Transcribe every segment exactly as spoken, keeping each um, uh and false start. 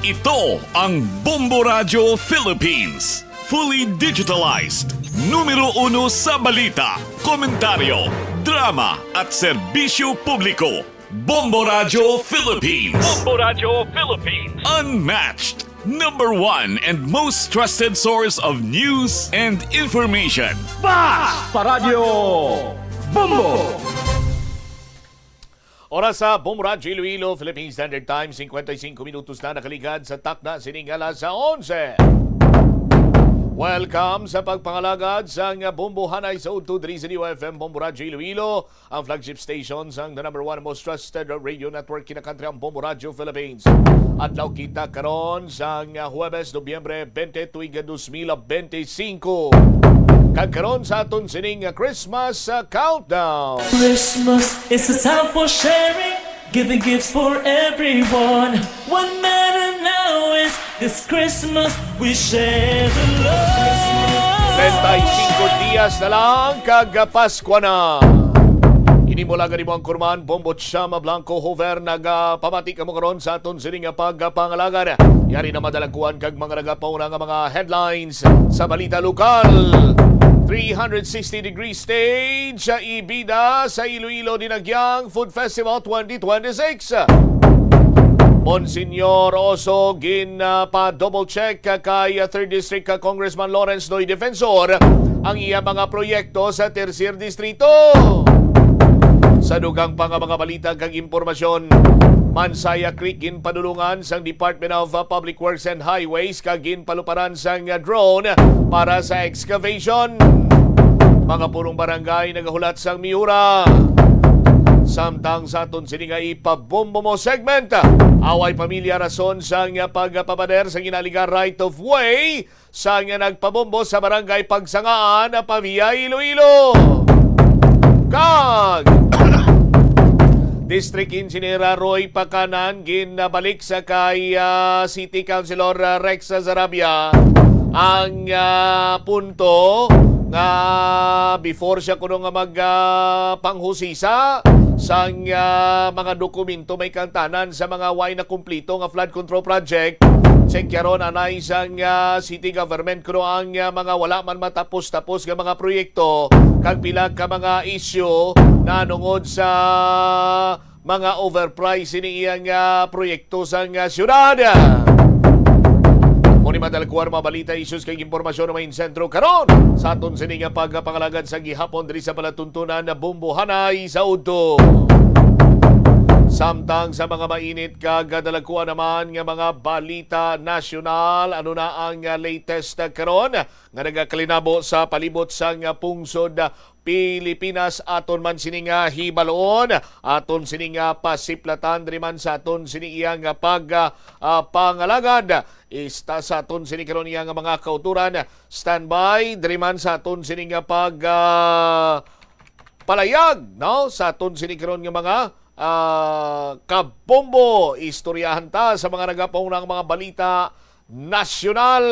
Ito ang Bombo Radyo Philippines. Fully digitalized. Numero uno sa balita, komentaryo, drama, at serbisyo publiko. Bombo Radyo Philippines. Bombo Radyo Philippines. Unmatched. Number one and most trusted source of news and information. Fast Paradyo Bombo! Oras sa Bombo Radyo Iloilo, Philippine Standard Time, cincuenta y cinco minutos na nakaligad sa takna sining alas onse. Welcome sa pagpangalagad sang Bombo Hanay sa udto diri sa D Y F M Bombo Radyo Iloilo, ang flagship station sang the number one most trusted radio network kinakantri ang Bombo Radyo Philippines. Adlaw kita karon sang Huwebes, Nobyembre twenty, tuig dos mil benti singko. Kag karon sa aton sining Christmas, uh, countdown. Christmas is a time for sharing, giving gifts for everyone. What matter now is this Christmas we share the love. Treinta y cinco dias na lang kag Paskwa na. Ini mo lang gani mo ang kurman, Bombo Chama Blanco Hover, nagapamati kamo karon sa aton sining nga pagpangalagad. Yari na madalagkuan kag mga nagapauna nga mga headlines sa balita lokal. Three hundred sixty degree stage, uh, ibida sa Iloilo Dinagyang Food Festival twenty twenty-six. Monsignor Oso gin, uh, pa-double check, uh, kay, uh, third District, uh, Congressman Lawrence Doy Defensor ang iya mga proyekto sa Tercer Distrito. Sa dugang pa nga mga balita kag impormasyon, Mansaya Creek ginpadulungan sang Department of, uh, Public Works and Highways kag ginpaluparan sang, uh, drone para sa excavation. Mga punong barangay nagahulat sang miyura. Samtang sa aton sini nga ipabombo mo segment, away pamilya rason sang, uh, pagpapader sa ginaliga right of way sang nagpabombo sa Barangay Pagsangaan, Pavia, Iloilo. Kag District Engineer Roy Pacanan ginabalik sa kay, ah, City Councilor, ah, Rex Zarabia ang, ah, punto nga before siya kuno nga mag, ah, panghusisa sang, ah, mga dokumento may kantanan sa mga way na kumplito nga flood control project. Check karon anay sang, ah, city government kuno ang, ah, mga wala man matapos-tapos nga mga proyekto kag pila ka mga isyu na nungod sa mga overprice ini iyang, ah, proyekto sang, ah, syudad. Mao ni madalagkuan mga balita, issues kag impormasyon na may sentro karon sa aton sini nga pagpangalagad sa gihapon diri sa palatuntunan na Bombo Hanay sa udto. Samtang sa mga mainit kag dalagkuan naman nga mga balita nasyonal, ano na ang, ah, latest, ah, karon nga nagakalinabo sa palibot sang, ah, pungsod, ah, Pilipinas? Aton man sini nga hibalon, aton sini nga pasiplatan diri man sa aton sini iyang, ah, pag, ah, ah, pangalagad. Ista sa aton sini karon iyang mga kauturan. Standby diri man sa aton sini nga pag, ah, palayag, no? Sa aton sini karon nga mga, ah, kabombo, istoryahan ta sa mga nagapaunang mga balita nasyonal.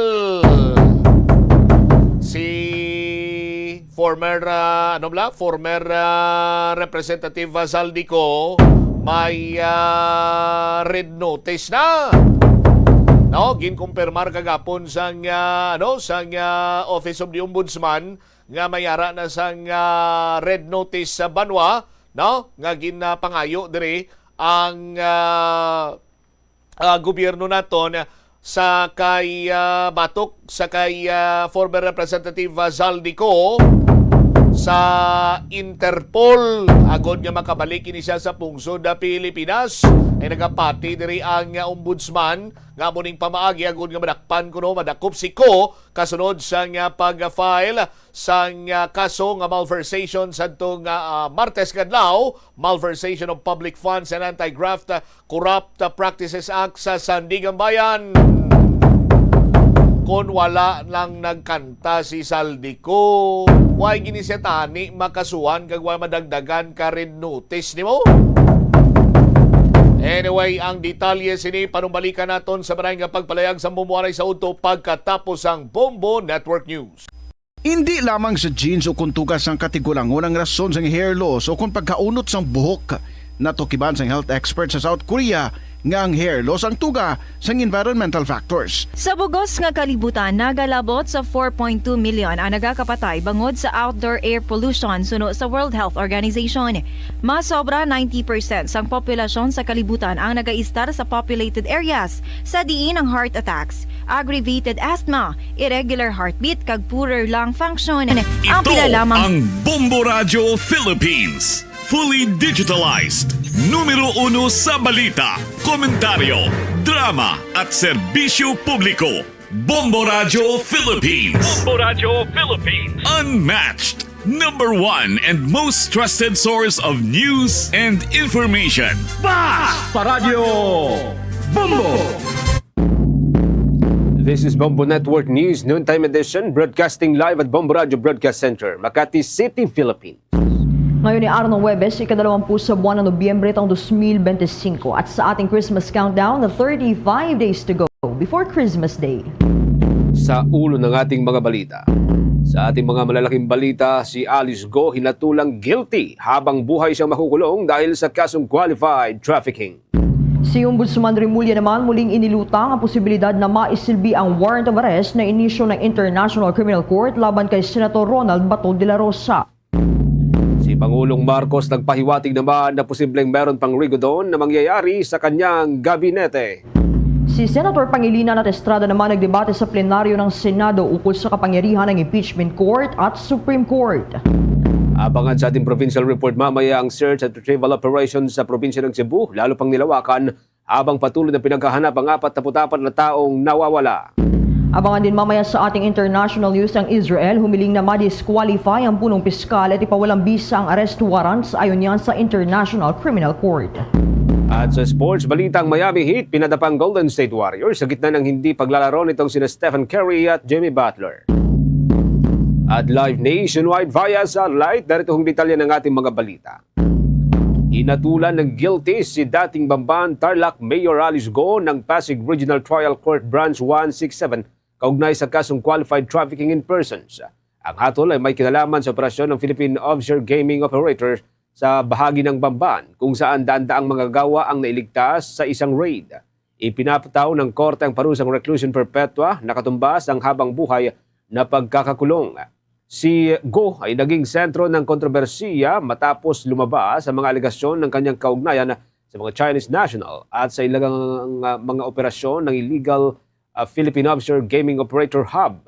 Si former, ah, ano bala? Former, ah, Representative, ah, Zaldy Co may, ah, red notice na. No, ginkumpirmar kagapon sang, ah, ano, sang, ah, Office of the Ombudsman nga may ara na sang, ah, red notice sa banwa, no, nga ginapangayo diri ang, ah, ah, gobyerno naton sa kay, ah, batok sa kay, ah, former Representative, ah, Zaldy Co sa Interpol, agod nga makabalik ini siya sa pungsod, ah, Pilipinas. Ay nagapati diri ang, ah, ombudsman nga amo ning pamaagi agod nga madakpan kuno madakop si Co kasunod sang, ah, pag-file sang, ah, kaso nga malversation sadto nga, ah, Martes kadlaw, Malversation of Public Funds and Anti-Graft, ah, Corrupt, ah, Practices Act sa Sandiganbayan. Kon wala lang nagkanta si Zaldy Co, way gini siya tani makasuhan kag way madagdagan ka red notice nimo. Anyway, ang detalye sini panumbalikan naton sa maray nga pagpalayag sa Bombo Hanay sa udto pagkatapos ang Bombo Network News. Indi lamang sa genes o kon tuga sang katigulangon ang rason sang hair loss o kon pagkaunot sang buhok. Natukiban sang health expert sa South Korea nga ang hair loss ang tuga sang environmental factors. Sa bugos nga kalibutan, nagalabot sa four point two million ang nagakapatay bangod sa outdoor air pollution suno sa World Health Organization. Mas sobra ninety percent sang populasyon sa kalibutan ang nagaistar sa populated areas, sa diin ang heart attacks, aggravated asthma, irregular heartbeat, kag poorer lung function ang Ito pila lamang ang Bombo Radyo Philippines. Fully digitalized. Numero uno sa balita, komentaryo, drama at serbisyo publiko. Bombo Radyo Philippines. Bombo Radyo Philippines. Unmatched. Number one and most trusted source of news and information. Bas Paradyo Bombo! This is Bombo Network News Noontime Edition, broadcasting live at Bombo Radyo Broadcast Center, Makati City, Philippines. Ngayon ay araw ng Huwebes, ikadalawampu sa buwan ng Nobyembre taong dos mil bente singko. At sa ating Christmas countdown, thirty-five days to go before Christmas Day. Sa ulo ng ating mga balita. Sa ating mga malalaking balita, si Alice Go hinatulang guilty habang buhay siyang makukulong dahil sa kasong qualified trafficking. Si Ombudsman Remulla naman muling inilutang ang posibilidad na maisilbi ang warrant of arrest na inisyu ng International Criminal Court laban kay Senator Ronald Bato de la Rosa. Si Pangulong Marcos nagpahiwatig naman na posibleng meron pang rigodon na mangyayari sa kanyang gabinete. Si Senator Pangilinan at Estrada naman nagdebate sa plenaryo ng Senado ukol sa kapangyarihan ng impeachment court at Supreme Court. Abangan sa ating provincial report mamaya ang search at retrieval operation sa probinsya ng Cebu, lalo pang nilawakan habang patuloy na pinaghahanap ang apat na put-apat na taong nawawala. Abangan din mamaya sa ating international news ang Israel humiling na ma-disqualify ang punong piskal at ipawalang bisa ang arrest warrants ayon niyan sa International Criminal Court. At sa sports balita, ang Miami Heat pinadapa ang Golden State Warriors sa gitna ng hindi paglalaro nitong sina Stephen Curry at Jimmy Butler. At live nationwide via satellite, narito ang detalye ng ating mga balita. Hinatulan ng guilty si dating Bamban Tarlac Mayor Alice Go ng Pasig Regional Trial Court Branch one six seven kaugnay sa kasong qualified trafficking in persons. Ang hatol ay may kinalaman sa operasyon ng Philippine Offshore Gaming Operator sa bahagi ng Bamban, kung saan daan-daang manggagawa ang nailigtas sa isang raid. Ipinapataw ng korte ang parusang reclusion perpetua na katumbas ang habang buhay na pagkakakulong. Si Go ay naging sentro ng kontrobersiya matapos lumabas ang mga alegasyon ng kanyang kaugnayan sa mga Chinese national at sa ilang, ah, mga operasyon ng illegal, ah, Philippine Offshore Gaming Operator Hub.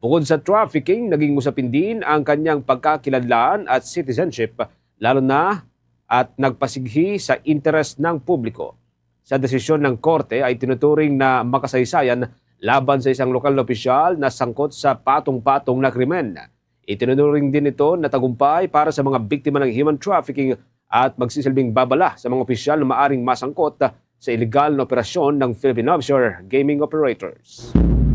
Bukod sa trafficking, naging usapin din ang kanyang pagkakilanlan at citizenship, lalo na at nagpasighi sa interes ng publiko. Sa desisyon ng korte ay tinuturing na makasaysayan laban sa isang lokal na opisyal na sangkot sa patong-patong na krimen. Itinuturing din ito na tagumpay para sa mga biktima ng human trafficking at magsisilbing babala sa mga opisyal na maaring masangkot sa iligal na operasyon ng Philippine Offshore Gaming Operators.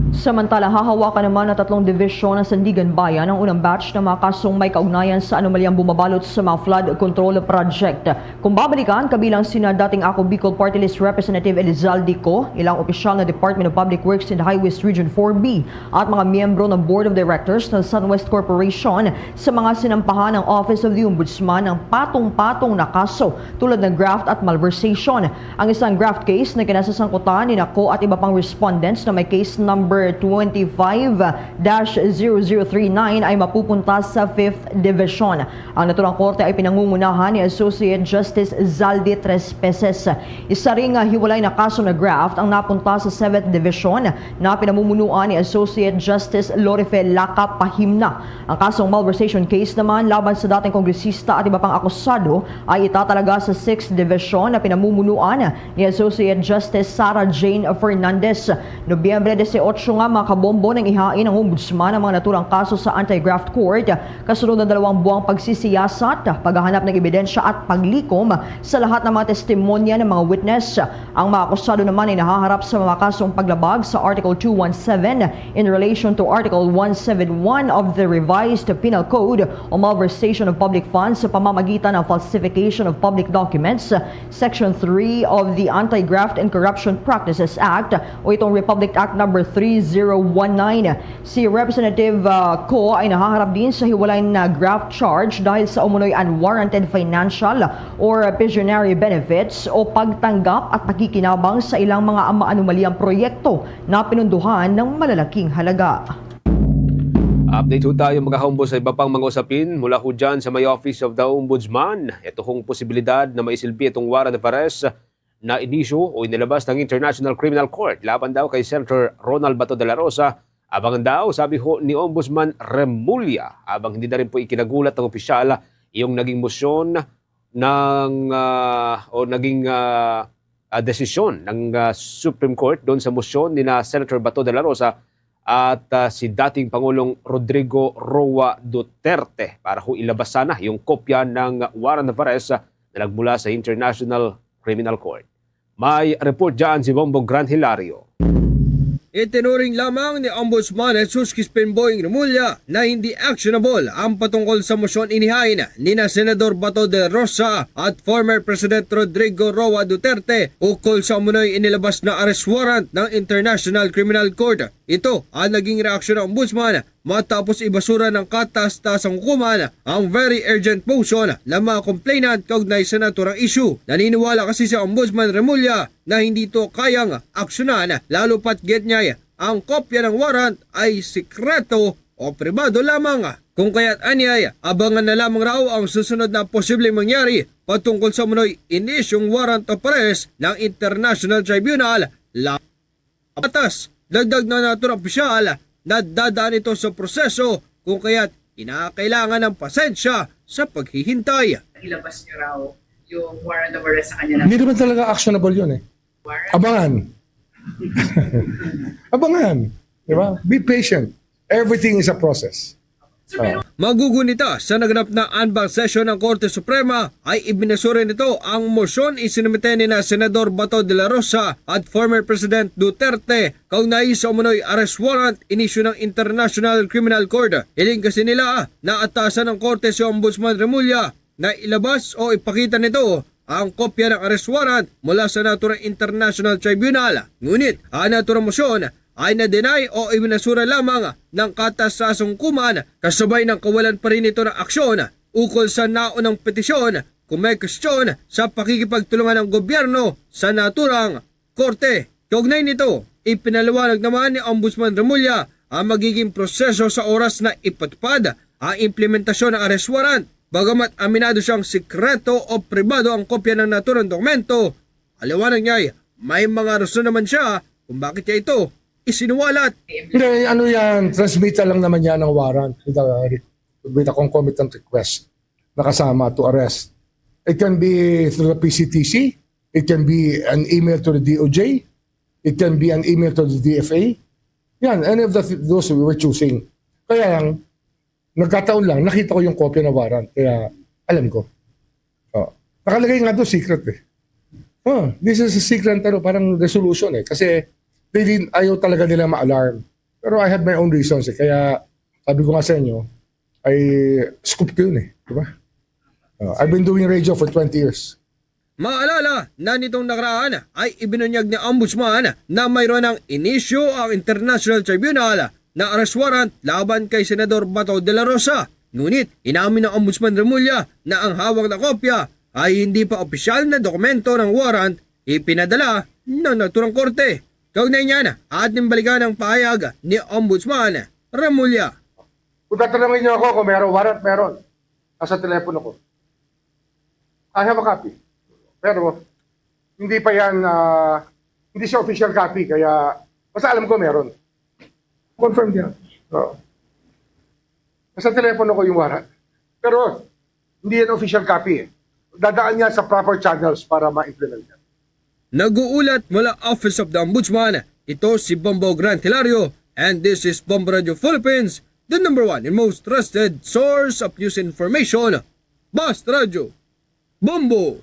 Samantala, hahawakan naman ng tatlong dibisyon ng Sandigan Bayan ang unang batch ng mga kasong may kaugnayan sa anomalyang bumabalot sa mga flood control project. Kung babalikan, kabilang sina dating Ako Bicol Party List Representative Elizalde Co, ilang opisyal ng Department of Public Works and Highways Region four B, at mga miyembro ng Board of Directors ng SunWest Corporation sa mga sinampahan ng Office of the Ombudsman ng patong-patong na kaso tulad ng graft at malversation. Ang isang graft case na kinasasangkutan ni Co at iba pang respondents na may case number twenty-five dash zero zero three nine ay mapupunta sa Fifth Division. Ang naturang korte ay pinangungunahan ni Associate Justice Zaldy Trespeses. Isa ring hiwalay na kaso na graft ang napunta sa Seventh Division na pinamumunuan ni Associate Justice Lorife Laca Pahimna. Ang kasong malversation case naman laban sa dating kongresista at iba pang akusado ay itatalaga sa Sixth Division na pinamumunuan ni Associate Justice Sarah Jane Fernandez. Nobyembre dieciocho nga, mga kabombo, nang ihain ng Ombudsman ang mga naturang kaso sa Anti-Graft Court kasunod ng dalawang buwang pagsisiyasat, paghahanap ng ebidensya at paglikom sa lahat ng mga testimonya ng mga witness. Ang mga akusado naman ay nahaharap sa mga kasong paglabag sa Article two one seven in relation to Article one seven one of the Revised Penal Code o malversation of public funds sa pamamagitan ng falsification of public documents, Section three of the Anti-Graft and Corruption Practices Act o itong Republic Act Number three zero one nine. Si Representative, ah, Co ay nahaharap din sa hiwalay na graft charge dahil sa umunoy unwarranted financial or pecuniary benefits o pagtanggap at pakikinabang sa ilang mga maanomalyang proyekto na pinunduhan ng malalaking halaga. Update ho tayo, mga hombo, sa iba pang mga usapin mula ho dyan sa may Office of the Ombudsman. Ito hong posibilidad na maisilbi itong warrant of arrest na inisyu o inilabas ng International Criminal Court laban daw kay Senator Ronald Bato de la Rosa. Abangan daw, sabi ho ni Ombudsman Remulla, abang hindi na rin po ikinagulat ng opisyal yung naging motion ng, ah, o naging, ah, ah, desisyon ng, ah, Supreme Court doon sa motion ni na Senator Bato de la Rosa at, ah, si dating Pangulong Rodrigo Roa Duterte para ho ilabas sana yung kopya ng warrant of arrest na nagmula sa International Criminal Court. May report dyan si Bombo Gran Hilario. Itinuring lamang ni Ombudsman Jesus Crispin Boying Remulla na hindi actionable ang patungkol sa motion inihain ni na Senador Bato de la Rosa at former President Rodrigo Roa Duterte ukol sa umunoy inilabas na arrest warrant ng International Criminal Court. Ito ang naging reaksyon ng Ombudsman matapos ibasura ng katas-tasang hukuman ang very urgent motion ng mga complainant kaugnay sa naturang issue. Naniniwala kasi si Ombudsman Remulla na hindi ito kayang aksyonan, lalo pat giit niya ang kopya ng warrant ay sikreto o pribado lamang. Kung kaya't anyay, abangan na lamang raw ang susunod na posibleng mangyari patungkol sa umunoy inisyong warrant of arrest ng International Tribunal la-, batas. Dagdag na nato ng opisyal na dadaan ito sa proseso, kung kaya't kinakailangan ng pasensya sa paghihintay. Ilabas niyo raw yung warrant of arrest sa kanya na Hindi naman talaga actionable yun eh. Warrant? Abangan. Abangan. Di ba? Be patient. Everything is a process. Sir, pero Magugunita sa naganap na en banc session ng Korte Suprema ay ibinasura nito ang motion isinumite ni na Senador Bato de la Rosa at former President Duterte kaugnay sa umunoy arrest warrant inisyu ng International Criminal Court. Hiling kasi nila na atasan ng korte si Ombudsman Remulla na ilabas o ipakita nito ang kopya ng arrest warrant mula sa naturang international tribunal. Ngunit ang naturang motion ay na-deny o ibinasura lamang ng katas-tasang hukuman, kasabay ng kawalan pa rin nito ng aksyon ukol sa naunang petisyon kung may kwestiyon sa pakikipagtulungan ng gobyerno sa naturang korte. Kaugnay nito, ipinaliwanag naman ni Ombudsman Remulla ang magiging proseso sa oras na ipatupad ang implementasyon ng arrest warrant. Bagamat aminado siyang sikreto o pribado ang kopya ng naturang dokumento, ang liwanag niya ay may mga rason naman siya kung bakit niya ito isinuwalat. Hindi, ano yan, transmittal lang naman yan ng warrant with a, with a concomitant request na kasama to arrest. It can be through the P C T C, it can be an email to the D O J, it can be an email to the D F A. Yan, any of the, those we were choosing. Kaya lang, nagkataon lang, nakita ko yung kopya ng warrant. Kaya, alam ko. Oh. Nakalagay nga doon, secret eh. Oh, this is a secret, ano, parang resolution eh. Kasi, they didn't, ayaw talaga nila ma-alarm. Pero I had my own reasons eh. Kaya, sabi ko nga sa inyo, ay scoop ko yun eh. Di ba? Oh, I've been doing radio for twenty years. Maalala na nitong nakaraan ay ibinunyag ni Ombudsman na mayroon ng inisyu ang International Tribunal na arrest warrant laban kay Senador Bato de la Rosa. Ngunit inamin ng Ombudsman Remulla na ang hawak na kopya ay hindi pa opisyal na dokumento ng warrant ipinadala ng naturang korte. Kaugnay niyan, ating balikan ang pahayag ni Ombudsman Remulla. Kung tatanungin niyo ako kung meron warrant, meron. Nasa telepono ko. I have a copy. Pero hindi pa yan, ah, hindi siya official copy, kaya basta alam ko meron. Confirm niya. Oo. Nasa telepono ko yung warrant. Pero hindi yan official copy eh. Dadaan niya sa proper channels para ma-implement yan. Nag-uulat mula Office of the Ombudsman, ito si Bombo Grant Hilario, and this is Bombo Radio Philippines, the number one and most trusted source of news information. Basta Radyo, Bombo!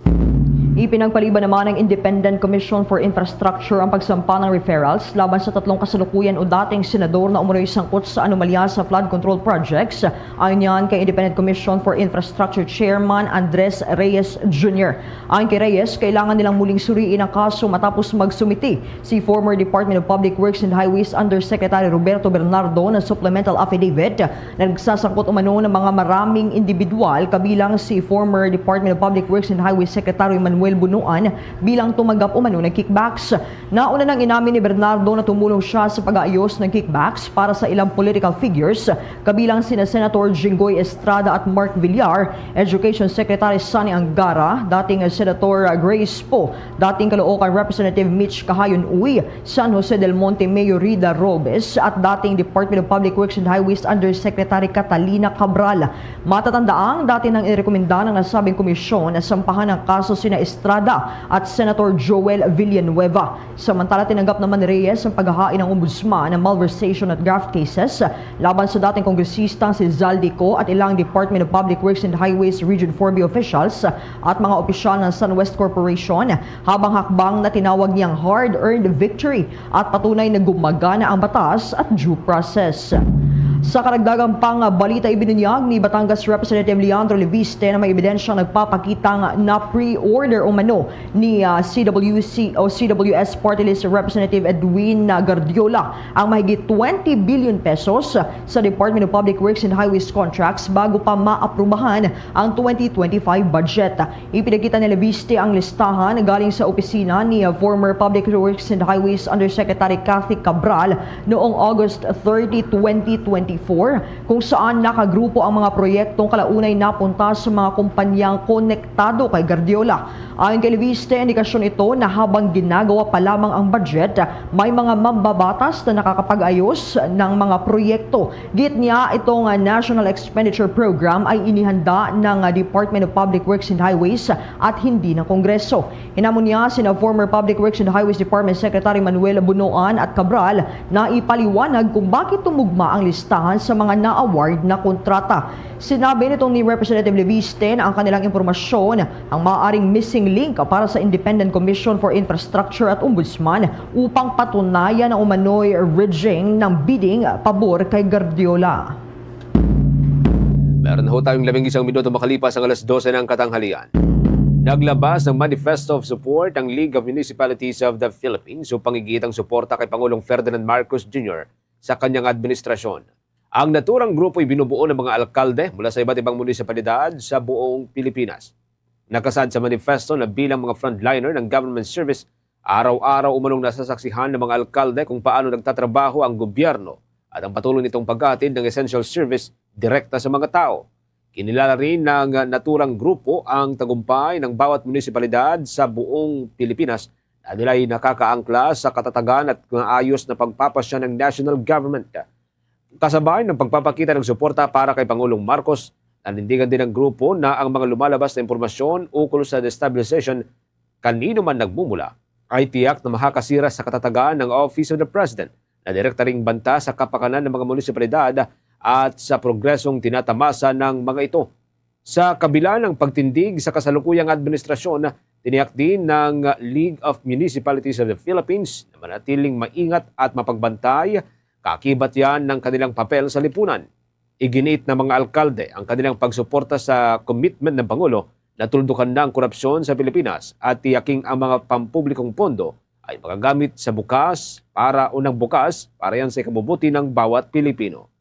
Ipinagpaliban naman ng Independent Commission for Infrastructure ang pagsampa ng referrals laban sa tatlong kasalukuyan o dating senador na umano'y sangkot sa anomalya sa flood control projects. Ayon niyan kay Independent Commission for Infrastructure Chairman Andres Reyes Junior. Ayon kay Reyes, kailangan nilang muling suriin ang kaso matapos magsumiti si former Department of Public Works and Highways Undersecretary Roberto Bernardo ng supplemental affidavit na nagsasangkot umano ng mga maraming individual, kabilang si former Department of Public Works and Highways Secretary Manuel Bunuan, bilang tumanggap umano ng kickbacks. Nauna nang inamin ni Bernardo na tumulong siya sa pag-aayos ng kickbacks para sa ilang political figures, kabilang sina Senator Jinggoy Estrada at Mark Villar, Education Secretary Sonny Angara, dating Senator Grace Poe, dating Caloocan Representative Mitch Kahayon Uy, San Jose del Monte Mayor Rida Robes, at dating Department of Public Works and Highways Undersecretary Catalina Cabral. Matatandaang dati nang irekomenda ng nasabing komisyon na sampahan ng kaso sina Estrada at Senator Joel Villanueva. Samantala, tinanggap naman ni Reyes ang paghahain ng ombudsman ng malversation at graft cases laban sa dating kongresistang si Zaldy Co at ilang Department of Public Works and Highways Region four B officials at mga opisyal ng SunWest Corporation, habang hakbang na tinawag niyang hard-earned victory at patunay na gumagana ang batas at due process. Sa karagdagang pang balita, ibinunyag ni Batangas Representative Leandro Leviste na may ebidensyang nagpapakitang na-pre-order umano ni, ah, C W C o C W S Party List Representative Edwin, ah, Gardiola ang mahigit twenty billion pesos sa Department of Public Works and Highways contracts bago pa maaprubahan ang twenty twenty-five budget. Ipinakita ni Leviste ang listahan galing sa opisina ni, ah, former Public Works and Highways Undersecretary Cathy Cabral noong August thirty, twenty twenty-four, kung saan nakagrupo ang mga proyektong kalaunay napunta sa mga kumpanyang konektado kay Gardiola. Ayon kay Leviste, indikasyon ito na habang ginagawa pa lamang ang budget, may mga mambabatas na nakakapag-ayos ng mga proyekto. Giit niya, itong, ah, National Expenditure Program ay inihanda ng, ah, Department of Public Works and Highways at hindi ng Kongreso. Hinamon niya sina former Public Works and Highways Department Secretary Manuel Bunuan at Cabral na ipaliwanag kung bakit tumugma ang listahan sa mga na-award na kontrata. Sinabi nitong ni Representative Leviste na ang kanilang impormasyon ang maaaring missing link para sa Independent Commission for Infrastructure at Ombudsman upang patunayan ang umano'y rigging ng bidding pabor kay Gardiola. Meron ho tayong labing isang minuto makalipas ang alas dose ng katanghalian. Naglabas ng manifesto of support ang League of Municipalities of the Philippines upang igiit ang suporta kay Pangulong Ferdinand Marcos Junior sa kanyang administrasyon. Ang naturang grupo ay binubuo ng mga alkalde mula sa iba't ibang munisipalidad sa buong Pilipinas. Nakasaad sa manifesto na bilang mga frontliner ng government service, araw-araw umanong nasasaksihan ng mga alkalde kung paano nagtatrabaho ang gobyerno at ang patuloy nitong paghatid ng essential service direkta sa mga tao. Kinilala rin ng naturang grupo ang tagumpay ng bawat munisipalidad sa buong Pilipinas na nila'y nakakaangkla sa katatagan at maayos na pagpapasya ng national government. Kasabay ng pagpapakita ng suporta para kay Pangulong Marcos, nanindigan din ng grupo na ang mga lumalabas na impormasyon ukol sa destabilization, kanino man nagmumula, ay tiyak na makakasira sa katatagan ng Office of the President na direkta ring banta sa kapakanan ng mga munisipalidad at sa progresong tinatamasa ng mga ito. Sa kabila ng pagtindig sa kasalukuyang administrasyon, tiniyak din ng League of Municipalities of the Philippines na manatiling maingat at mapagbantay, kaakibat yan ng kanilang papel sa lipunan. Iginiit ng mga alkalde ang kanilang pagsuporta sa commitment ng Pangulo na tuldukan na ang korupsyon sa Pilipinas at tiyaking ang mga pampublikong pondo ay magagamit sa bukas para unang bukas para yan sa ikabubuti ng bawat Pilipino.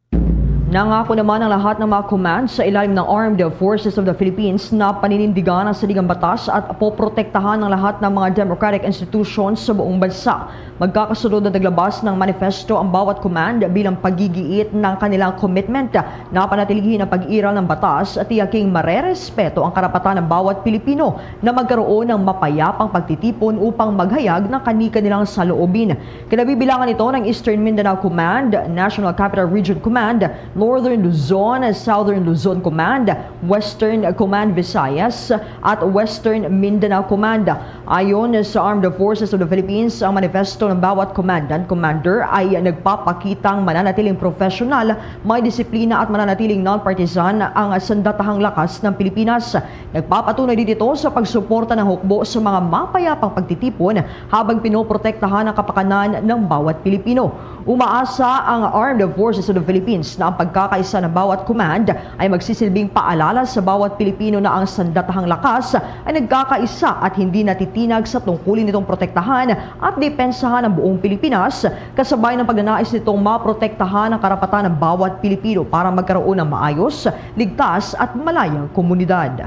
Nangako naman ang lahat ng mga command sa ilalim ng Armed Forces of the Philippines na paninindigan ang saligang batas at poprotektahan ang lahat ng mga democratic institutions sa buong bansa. Magkakasunod na naglabas ng manifesto ang bawat command bilang pagigiit ng kanilang commitment na panatilihin ang pag-iral ng batas at tiyaking marerespeto ang karapatan ng bawat Pilipino na magkaroon ng mapayapang pagtitipon upang maghayag ng kani-kanilang saloobin. Kinabibilangan ito ng Eastern Mindanao Command, National Capital Region Command, Northern Luzon, Southern Luzon Command, Western Command Visayas, at Western Mindanao Command. Ayon sa Armed Forces of the Philippines, ang manifesto ng bawat commandant commander ay nagpapakitang mananatiling professional, may disiplina at mananatiling non-partisan ang sandatahang lakas ng Pilipinas. Nagpapatunay din ito sa pagsuporta ng hukbo sa mga mapayapang pagtitipon habang pinoprotektahan ang kapakanan ng bawat Pilipino. Umaasa ang Armed Forces of the Philippines na ang pagkakaisa ng bawat command ay magsisilbing paalala sa bawat Pilipino na ang sandatahang lakas ay nagkakaisa at hindi natitinag sa tungkulin nitong protektahan at depensahan ang buong Pilipinas, kasabay ng pagnanais nitong maprotektahan ang karapatan ng bawat Pilipino para magkaroon ng maayos, ligtas at malayang komunidad.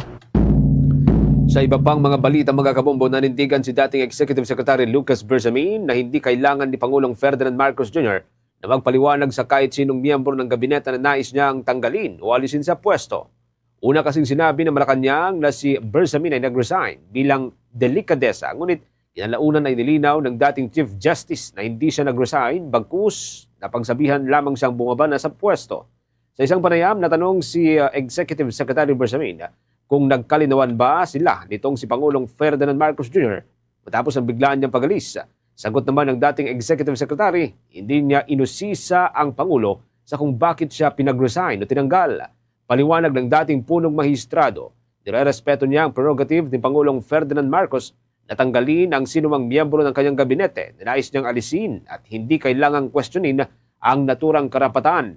Sa iba pang mga balita, mga kabombo, nanindigan si dating Executive Secretary Lucas Bersamin na hindi kailangan ni Pangulong Ferdinand Marcos Junior na magpaliwanag sa kahit sinong miyembro ng gabinete na nais niyang tanggalin o alisin sa pwesto. Una kasing sinabi ng Malacañang na si Bersamin ay nag-resign bilang delikadesa, ngunit kinalaunan ay nilinaw ng dating Chief Justice na hindi siya nag-resign, bagkus napagsabihan lamang siyang bumaba na sa pwesto. Sa isang panayam, natanong si, uh, Executive Secretary Bersamin kung nagkalinawan ba sila nitong si Pangulong Ferdinand Marcos Junior matapos ang biglaan niyang pag-alis. Sagot naman ng dating Executive Secretary, hindi niya inusisa ang Pangulo sa kung bakit siya pinag-resign o tinanggal. Paliwanag ng dating punong mahistrado, nirerespeto niya ang prerogative ni Pangulong Ferdinand Marcos na tanggalin ang sinumang miyembro ng kanyang gabinete na nais niyang alisin at hindi kailangang kwestiyonin ang naturang karapatan.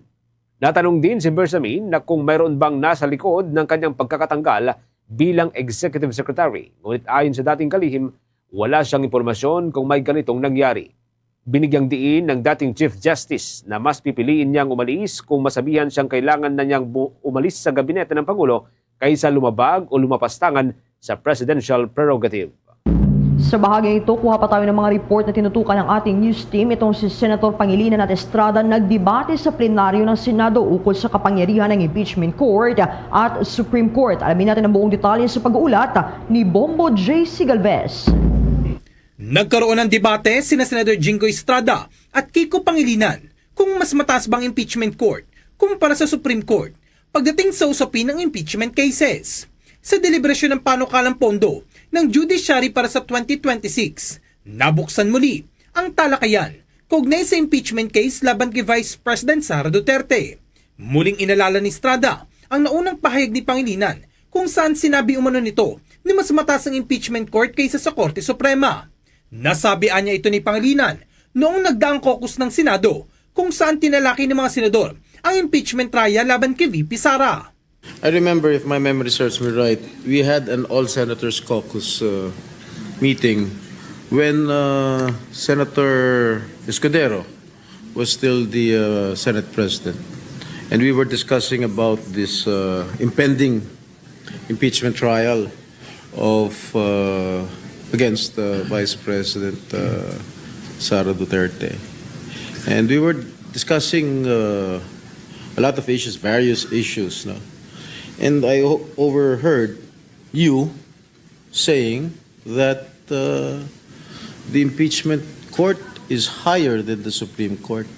Natanong din si Bersamin na kung mayroon bang nasa likod ng kanyang pagkakatanggal bilang Executive Secretary, ngunit ayon sa dating kalihim, wala siyang impormasyon kung may ganitong nangyari. Binigyang diin ng dating Chief Justice na mas pipiliin niyang umalis kung masabihan siyang kailangan na niyang bu-, umalis sa gabinete ng Pangulo kaysa lumabag o lumapastangan sa presidential prerogative. Sa bahaging ito, kuha pa tayo ng mga report na tinutukan ng ating news team. Itong si Senator Pangilinan at Estrada nagdebate sa plenaryo ng Senado ukol sa kapangyarihan ng impeachment court at Supreme Court. Alamin natin ang buong detalye sa pag-uulat ni Bombo J C Galvez. Nagkaroon ng debate sina Senator Jinggoy Estrada at Kiko Pangilinan kung mas mataas ba ang impeachment court kumpara sa Supreme Court pagdating sa usapin ng impeachment cases. Sa deliberasyon ng panukalang pondo ng judiciary para sa twenty twenty-six, nabuksan muli ang talakayan kaugnay sa impeachment case laban kay Vice President Sara Duterte. Muling inalala ni Estrada ang naunang pahayag ni Pangilinan kung saan sinabi umano nito na mas mataas ang impeachment court kaysa sa Korte Suprema. Nasabi anya ito ni Pangilinan noong nagdaang caucus ng Senado kung saan tinalakay ng mga senador ang impeachment trial laban kay V P Sara. I remember, if my memory serves me right, we had an all senators caucus, uh, meeting when, uh, Senator Escudero was still the, uh, Senate President. And we were discussing about this, uh, impending impeachment trial of, uh, against, uh, Vice President, uh, Sara Duterte. And we were discussing, uh, a lot of issues, various issues, no? And I o-, overheard you saying that, uh, the impeachment court is higher than the Supreme Court.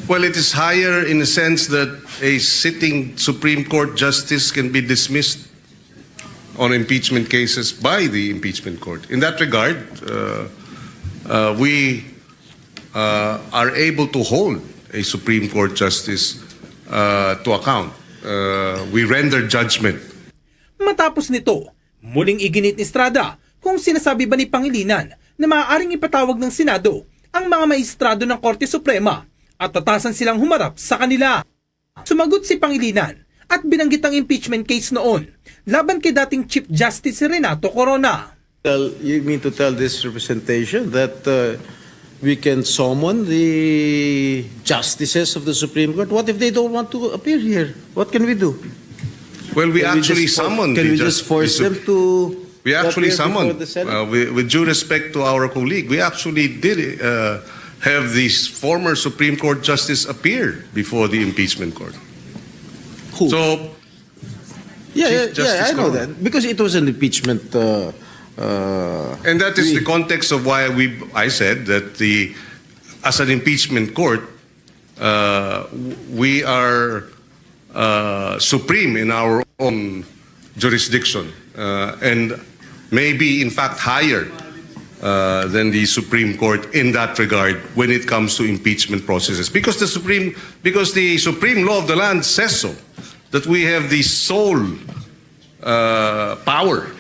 Well, it is higher in the sense that a sitting Supreme Court justice can be dismissed on impeachment cases by the impeachment court. In that regard, uh, uh, we, uh, are able to hold a Supreme Court justice, uh, to account. Uh, we render judgment. Matapos nito, muling iginit ni Estrada kung sinasabi ba ni Pangilinan na maaaring ipatawag ng Senado ang mga maestrado ng Korte Suprema at tatasan silang humarap sa kanila. Sumagot si Pangilinan at binanggit ang impeachment case noon laban kay dating Chief Justice Renato Corona. Tell, you mean to tell this representation that, uh, we can summon the justices of the Supreme Court? What if they don't want to appear here? What can we do? Well, we Can we actually just for-, summoned can the we jus-, just force the su-, them to we to actually appear before summoned, the Senate? Uh, with, with due respect to our colleague, we actually did, uh, have this former Supreme Court justice appear before the impeachment court. Who? So, Yeah, Chief yeah, Justice yeah, I know Corona. That. Because it was an impeachment, uh, uh, And that is we the context of why we, I said that the, as an impeachment court, uh, w-, we are, uh, supreme in our own jurisdiction, uh, and maybe, in fact, higher uh, than the Supreme Court in that regard when it comes to impeachment processes. Because the Supreme, because the Supreme Law of the land says so, that we have the sole uh, power.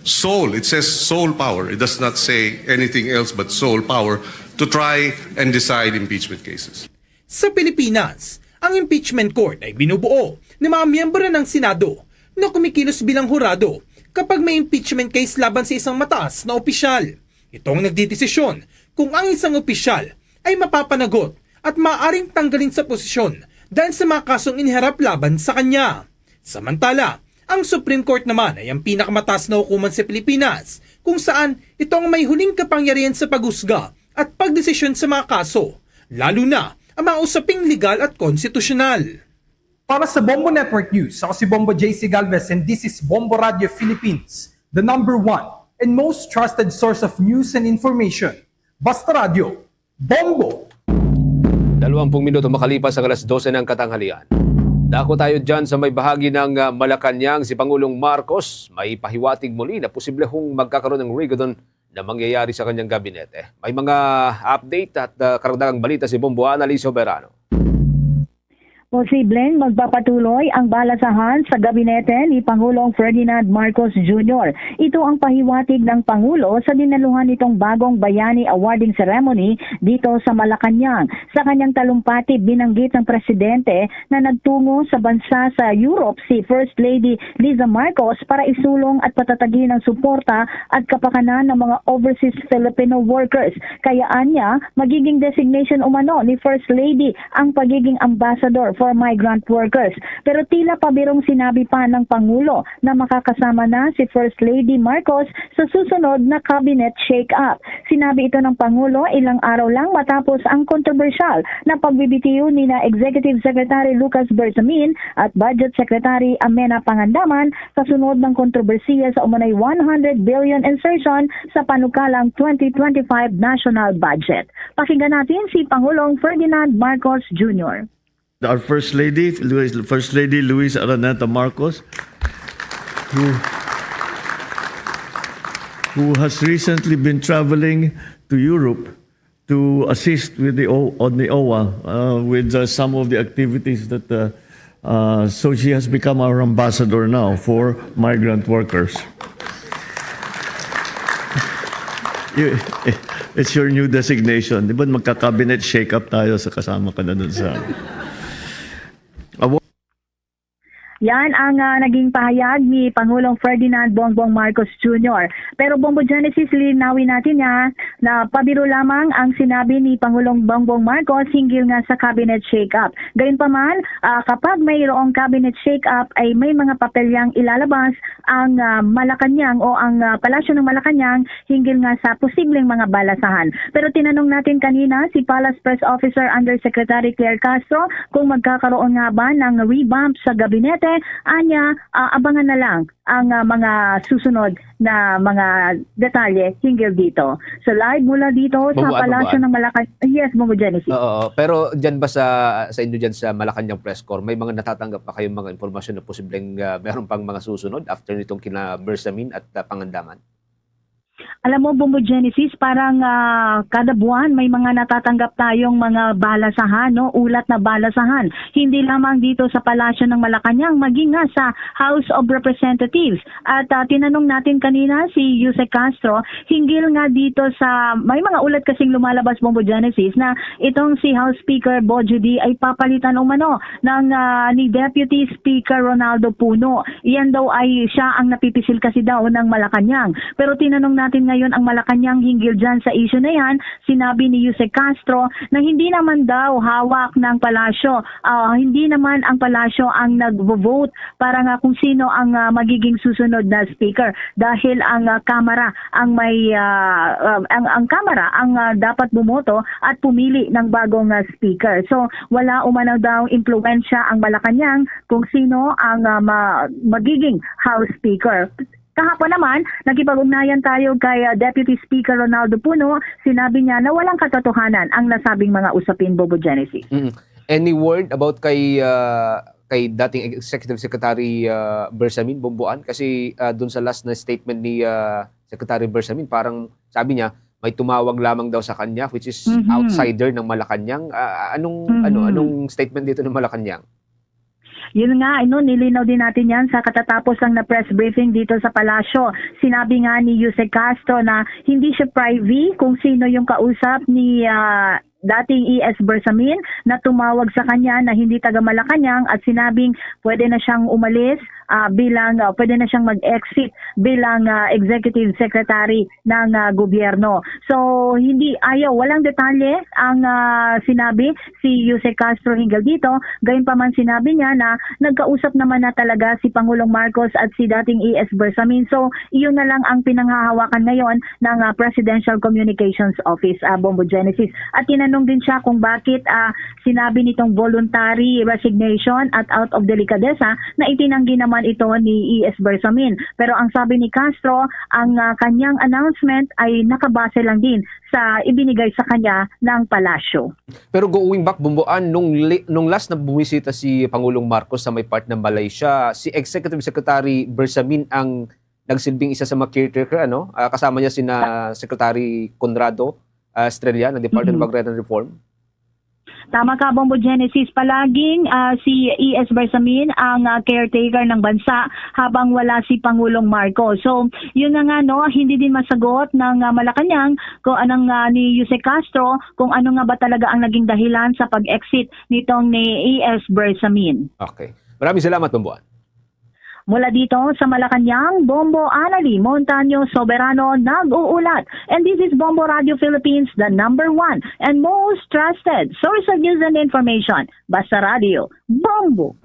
Sole, it says sole power. It does not say anything else but sole power to try and decide impeachment cases. Sa Pilipinas, ang impeachment court ay binubuo ng mga miyembro ng Senado na kumikilos bilang hurado kapag may impeachment case laban sa isang mataas na opisyal. Ito ang nagdidesisyon kung ang isang opisyal ay mapapanagot at maaaring tanggalin sa posisyon dahil sa mga kasong iniharap laban sa kanya. Samantala, ang Supreme Court naman ay ang pinakamataas na hukuman sa Pilipinas, kung saan ito ang may huling kapangyarihan sa paghusga at pagdesisyon sa mga kaso, lalo na ang mga usaping legal at konstitusyonal. Para sa Bombo Network News, ako si Bombo J C Galvez and this is Bombo Radio Philippines, the number one and most trusted source of news and information. Basta Radio, Bombo! Dalawampung minuto makalipas ang alas dose ng katanghalian. Dako tayo dyan sa may bahagi ng ah, Malacañang, si Pangulong Marcos may pahiwatig muli na posible hong magkakaroon ng rigodon na mangyayari sa kanyang gabinete. May mga update at ah, karagdagang balita si Bombo Annalyn Soberano. Posibleng magpapatuloy ang balasahan sa gabinete ni Pangulong Ferdinand Marcos Junior. Ito ang pahiwatig ng Pangulo sa dinaluhan nitong bagong Bayani Awarding Ceremony dito sa Malacañang. Sa kanyang talumpati, binanggit ng presidente na nagtungo sa bansa sa Europe si First Lady Liza Marcos para isulong at patatagin ang suporta at kapakanan ng mga overseas Filipino workers. Kaya anya, magiging designation umano ni First Lady ang pagiging ambassador for migrant workers. Pero tila pabirong sinabi pa ng Pangulo na makakasama na si First Lady Marcos sa susunod na cabinet shake-up. Sinabi ito ng Pangulo ilang araw lang matapos ang kontrobersyal na pagbibitiw ni na Executive Secretary Lucas Bersamin at Budget Secretary Amena Pangandaman kasunod ng kontrobersiya sa umanay one hundred billion insertion sa panukalang twenty twenty-five national budget. Pakinggan natin si Pangulong Ferdinand Marcos Junior. Our First Lady, Luis, First Lady Luisa Araneta Marcos, who, who has recently been traveling to Europe to assist with the O- on the O W A uh, with uh, some of the activities that uh, uh, so she has become our ambassador now for migrant workers. You- It's your new designation. Di ba magka-cabinet shake-up tayo sa kasama ka na dun sa... Yan ang ah, naging pahayag ni Pangulong Ferdinand Bongbong Marcos Junior. Pero Bombo Genesis, linawin natin niya na pabiro lamang ang sinabi ni Pangulong Bongbong Marcos hinggil nga sa cabinet shake-up. Gayunpaman, ah, kapag mayroong cabinet shake-up ay may mga papelyang ilalabas ang ah, Malacañang o ang ah, Palasyo ng Malacañang hinggil nga sa posibleng mga balasahan. Pero tinanong natin kanina si Palace Press Officer Undersecretary Claire Castro kung magkakaroon nga ba ng revamp sa gabinete. Anya, ah, abangan na lang ang ah, mga susunod na mga detalye hinggil dito. So live mula dito sa Mabuan, Palasyo mabuan. ng Malacañang. Yes, Bombo Genesis. Oo, pero dyan ba sa, sa inyo dyan sa Malacañang Press Corps, may mga natatanggap pa kayong mga impormasyon na posibleng ah, meron pang mga susunod after nitong kina Bersamin at ah, Pangandaman? Alam mo, Bombo Genesis, parang ah, kada buwan may mga natatanggap tayong mga balasahan, no? Ulat na balasahan. Hindi lamang dito sa Palasyo ng Malacañang, maging nga sa House of Representatives. At ah, tinanong natin kanina si Yusek Castro hinggil nga dito sa, may mga ulat kasing lumalabas, Bombo Genesis, na itong si House Speaker Bo Judy ay papalitan umano ng ah, ni Deputy Speaker Ronaldo Puno. Iyan daw ay siya ang napipisil kasi daw ng Malacañang. Pero tinanong natin ngayon ang Malacañang hinggil dyan sa issue na yan. Sinabi ni Yusek Castro na hindi naman daw hawak ng palasyo, ah, hindi naman ang palasyo ang nagvo-vote para nga kung sino ang ah, magiging susunod na speaker, dahil ang ah, Kamara ang may ah, ah, ang ang Kamara ang ah, dapat bumoto at pumili ng bagong ah, speaker. So wala umano daw impluwensya ang Malacañang kung sino ang ah, ma- magiging House Speaker. Kahapon naman, nakipag-ugnayan tayo kay ah, Deputy Speaker Ronaldo Puno. Sinabi niya na walang katotohanan ang nasabing mga usapin, Bombo Genesis. Mm. Any word about kay ah, kay dating Executive Secretary ah, Bersamin, Bombo Ann? Kasi ah, dun sa last na statement ni ah, Secretary Bersamin, parang sabi niya, may tumawag lamang daw sa kanya, which is Mhm. outsider ng Malacañang. Ah, anong, ano, Mhm. anong statement dito ng Malacañang? Yun nga, ano, nilinaw din natin yan sa katatapos lang na press briefing dito sa Palasyo. Sinabi nga ni Jose Castro na hindi siya privy kung sino yung kausap ni, ah, dating E S Bersamin na tumawag sa kanya na hindi taga Malacañang at sinabing pwede na siyang umalis, ah, bilang, ah, pwede na siyang mag-exit bilang, ah, executive secretary ng, ah, gobyerno. So, hindi, ayaw, walang detalye ang, ah, sinabi si Jose Castro hinggil dito. Gayunpaman, sinabi niya na nagkausap naman na talaga si Pangulong Marcos at si dating E S Bersamin. So, iyon na lang ang pinanghahawakan ngayon ng, ah, Presidential Communications Office, ah, Bombo Genesis. At tinanong din siya kung bakit, ah, sinabi nitong voluntary resignation at out of delicadeza na itinanggi naman ito ni E S Bersamin. Pero ang sabi ni Castro, ang, ah, kanyang announcement ay nakabase lang din sa ibinigay sa kanya ng palasyo. Pero going back, Bombo, ah, nung li-, nung last na bumisita si Pangulong Marcos sa may part ng Malaysia, si Executive Secretary Bersamin ang nagsilbing isa sa mga caretaker, ano? Ah, kasama niya sina Secretary Conrado, ah, Estrella ng Department of Mhm. Agrarian Reform. Tama ka, Bombo Genesis. Palaging, ah, si E S Bersamin ang, ah, caretaker ng bansa habang wala si Pangulong Marcos. So, yun na nga, no, hindi din masagot ng, ah, Malacañang kung anong, ah, ni Jose Castro kung ano nga ba talaga ang naging dahilan sa pag-exit nitong ni E S Bersamin. Okay. Maraming salamat, Bombo. Mula dito sa Malacañang, Bombo Anali Montaño Soberano nag-uulat. And this is Bombo Radio Philippines, the number one and most trusted source of news and information. Basta Radio, Bombo!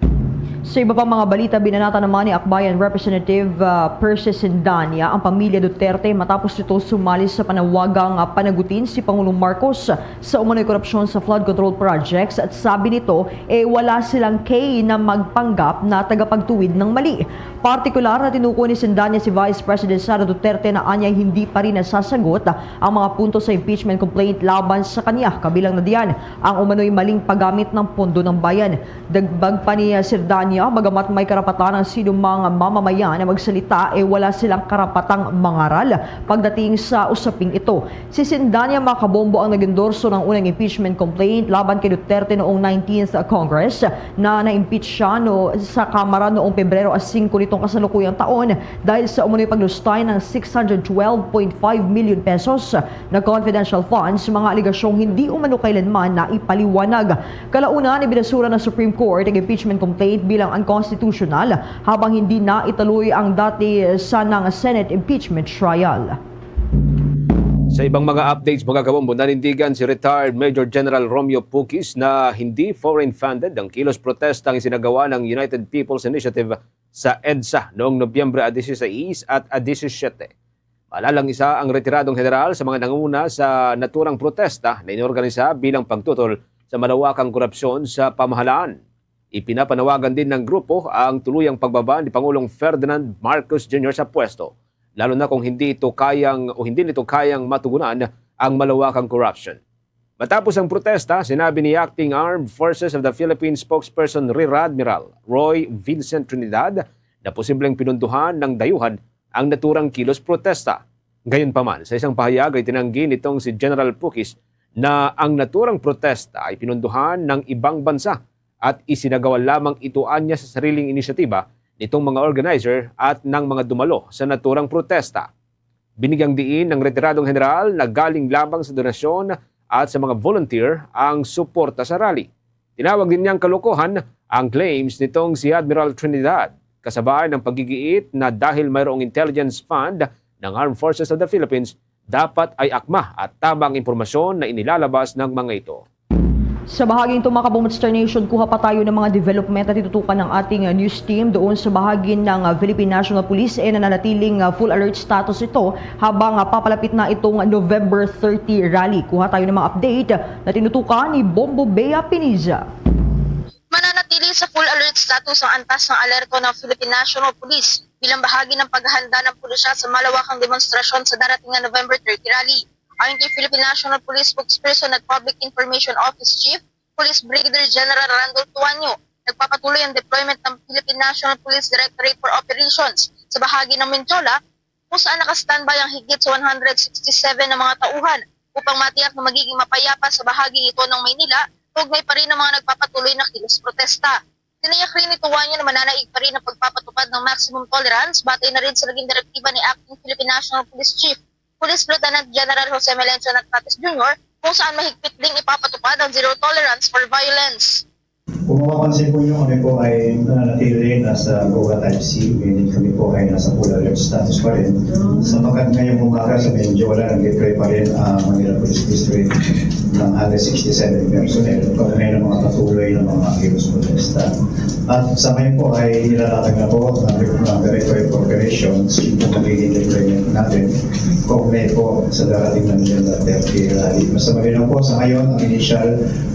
Sa iba pang mga balita, binanatan naman ni Akbayan Representative, ah, Percy Sendania ang pamilya Duterte matapos nito sumali sa panawagang, ah, panagutin si Pangulong Marcos sa umano'y korupsyon sa flood control projects at sabi nito, eh, wala silang kay na magpanggap na tagapagtuwid ng mali. Partikular na tinukoy ni Sendania si Vice President Sara Duterte na anyay hindi pa rin nasasagot ang mga punto sa impeachment complaint laban sa kanya, kabilang na diyan ang umano'y maling paggamit ng pondo ng bayan. Dagdag pa ni Sendania, bagamat may karapatan ang sinumang mamamayan na magsalita, eh wala silang karapatang mangaral pagdating sa usaping ito. Si Sendania, mga kabombo, ang nag-endorso ng unang impeachment complaint laban kay Duterte noong nineteenth Congress na na-impeach siya, no, sa Kamara noong Pebrero singko nitong kasalukuyang taon dahil sa umano'y paglustay ng six hundred twelve point five million pesos na confidential funds, mga aligasyong hindi umano kailanman na ipaliwanag. Kalaunan, ibinasura ng Supreme Court ang impeachment complaint bilang unconstitutional habang hindi na ituloy ang dati sanang Senate impeachment trial. Sa ibang mga updates, mga kabombo, nanindigan si retired Major General Romeo Puquis na hindi foreign-funded ang kilos protesta ang isinagawa ng United People's Initiative sa EDSA noong Nobyembre a dieciséis at a diecisiete. Malalang isa ang retiradong general sa mga nanguna sa naturang protesta na inorganisa bilang pagtutol sa malawakang korupsyon sa pamahalaan. Ipinapanawagan din ng grupo ang tuluyang pagbaba ni Pangulong Ferdinand Marcos Junior sa pwesto, lalo na kung hindi ito kayang o hindi nito kayang matugunan ang malawakang corruption. Matapos ang protesta, sinabi ni Acting Armed Forces of the Philippines spokesperson Rear Admiral Roy Vincent Trinidad na posibleng pinunduhan ng dayuhan ang naturang kilos protesta. Gayunpaman, sa isang pahayag ay tinanggi nitong si General Puquis na ang naturang protesta ay pinunduhan ng ibang bansa at isinagawa lamang ito anya sa sariling inisyatiba nitong mga organizer at ng mga dumalo sa naturang protesta. Binigyang diin ng retiradong general na galing lamang sa donasyon at sa mga volunteer ang suporta sa rally. Tinawag din niyang kalokohan ang claims nitong si Admiral Trinidad, kasabay ng paggigiit na dahil mayroong intelligence fund ng Armed Forces of the Philippines, dapat ay akma at tama ang impormasyon na inilalabas ng mga ito. Sa bahaging ito, mga kabombo, Star Nation, kuha pa tayo ng mga development na tinutukan ng ating, uh, news team doon sa bahagi ng, uh, Philippine National Police, eh, nananatiling, uh, full alert status ito habang, uh, papalapit na itong November thirty rally. Kuha tayo ng mga update na tinutukan ni Bombo Bea Piniza. Mananatili sa full alert status ang antas ng alerto ng Philippine National Police bilang bahagi ng paghahanda ng pulisya sa malawakang demonstrasyon sa darating na November thirty rally. Ayon kay Philippine National Police spokesperson at Public Information Office Chief, Police Brigadier General Randolph Tuanyo, nagpapatuloy ang deployment ng Philippine National Police Directorate for Operations sa bahagi ng Mendiola kung saan naka-standby ang higit sa one hundred sixty-seven na mga tauhan upang matiyak na magiging mapayapa sa bahaging ito ng Maynila, kaugnay pa rin ang mga nagpapatuloy na kilos protesta. Tiniyak rin ni Tuanyo na mananaig pa rin ang pagpapatupad ng maximum tolerance batay na rin sa naging direktiba ni Acting Philippine National Police Chief, Police Lieutenant General Jose Melencio Natpates Junior, kung saan mahigpit ding ipapatupad ang zero tolerance for violence. Kung mapapansin po niyo, kami po ay nananatili nasa Goga Type C, meaning kami po ay nasa full alert status pa rin. Sapagkat ngayong umaga sa Mendiola, nag-deploy pa rin ang Manila Police District ng one hundred sixty-seven personnel, kaugnay ng mga patuloy na mga kilos protesta. At sa ngayon po ay nilalatag na po ng, ng Directorate of Operations yung po magiging deployment natin kaugnay po sa darating na November thirty rally. Basta malinaw po, sa ngayon, ang initial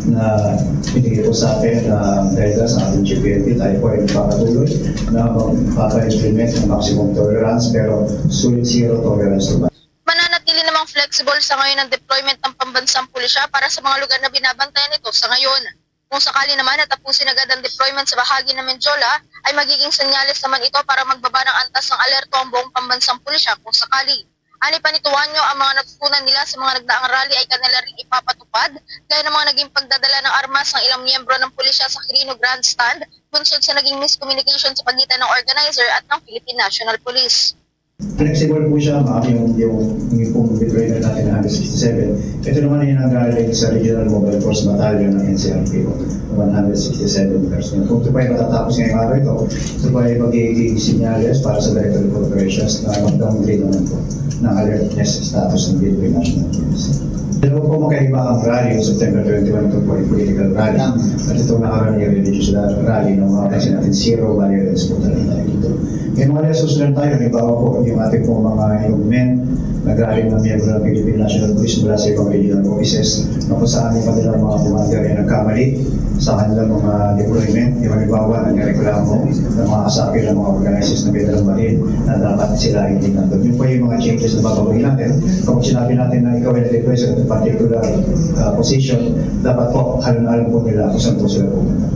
na binigay po sa atin na guidance ng ating G P N P, tayo po ay magpapatuloy na magpapa-implement ng maximum tolerance, pero sulit zero tolerance to violence. Mananatili namang flexible sa ngayon ang deployment ng pambansang pulisya para sa mga lugar na binabantayan nito sa ngayon. Kung sakali naman na tapusin agad ang deployment sa bahagi ng Mendiola, ay magiging senyales naman ito para magbaba ng antas ng alerto ang buong pambansang pulisya kung sakali. Ani pa ni Tuanyo, ang mga natutunan nila sa mga nagdaang rally ay kanila ring ipapatupad, gaya ng mga naging pagdadala ng armas ng ilang miyembro ng pulisya sa Quirino Grandstand, bunsod sa naging miscommunication sa pagitan ng organizer at ng Philippine National Police. Flexible po siya, ma'am, yung, yung, yung pong deployment natin na one hundred sixty-seven. Ito naman ay nanggaling sa Regional Mobile Force Battalion ng N C R P O, one hundred sixty-seven personnel. Kung ito pa ay matatapos ngayong araw ito, ito pa ay magiging sinyales para sa Director of Operations na mag-downgrade naman po ng alertness status ng Philippine National Police. Dalawa po magkaiba ang rally, yung September twenty-one, ito po ay political rally. At itong nakaraan ay religious rally na mga kasi natin zero violence po talaga tayo dito. May mga lessons learned tayo, halimbawa po, yung ating pong mga involvement, nag-rally ng miyembro ng Philippine National Police mula sa ibang regional offices na kung saan yung kanilang mga commander ay nagkamali sa kanilang mga deployment. Yung halimbawa, nagreklamo ng mga kasapi ng mga organizers na may dalang baril na dapat sila hindi nandun. Yun po yung mga changes na babaguhin natin. Kapag sinabi natin na ikaw ay nag-deploy sa particular, ah, position, dapat po alam-alam po nila kung saan po sila pumunta.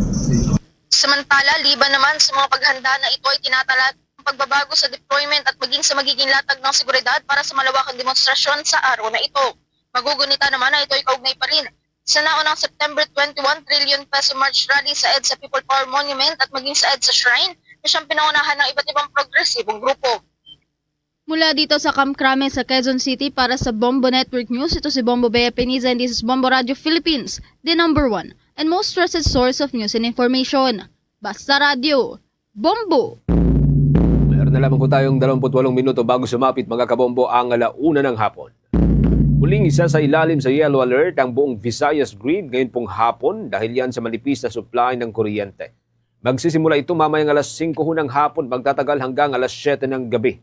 Samantala, liban naman sa mga paghanda na ito ay tinatala ang pagbabago sa deployment at maging sa magiging latag ng seguridad para sa malawakang demonstrasyon sa araw na ito. Magugunita naman na ito ay kaugnay pa rin sa naunang September twenty-one trillion peso March rally sa EDSA People Power Monument at maging sa EDSA Shrine na siyang pinangunahan ng iba't ibang progresibong grupo. Mula dito sa Camp Crame sa Quezon City, para sa Bombo Network News, ito si Bombo Bea Piniza and this is Bombo Radio Philippines, the number one and most trusted source of news and information. Basta Radio, Bombo! Meron na lamang po tayong dalawampu't walong minuto bago sumapit, mga kabombo, ang ala una ng hapon. Muling isa sa ilalim sa yellow alert ang buong Visayas grid ngayon pong hapon dahil yan sa manipis na supply ng kuryente. Magsisimula ito mamayang alas singko ho ng hapon, magtatagal hanggang alas siyete ng gabi.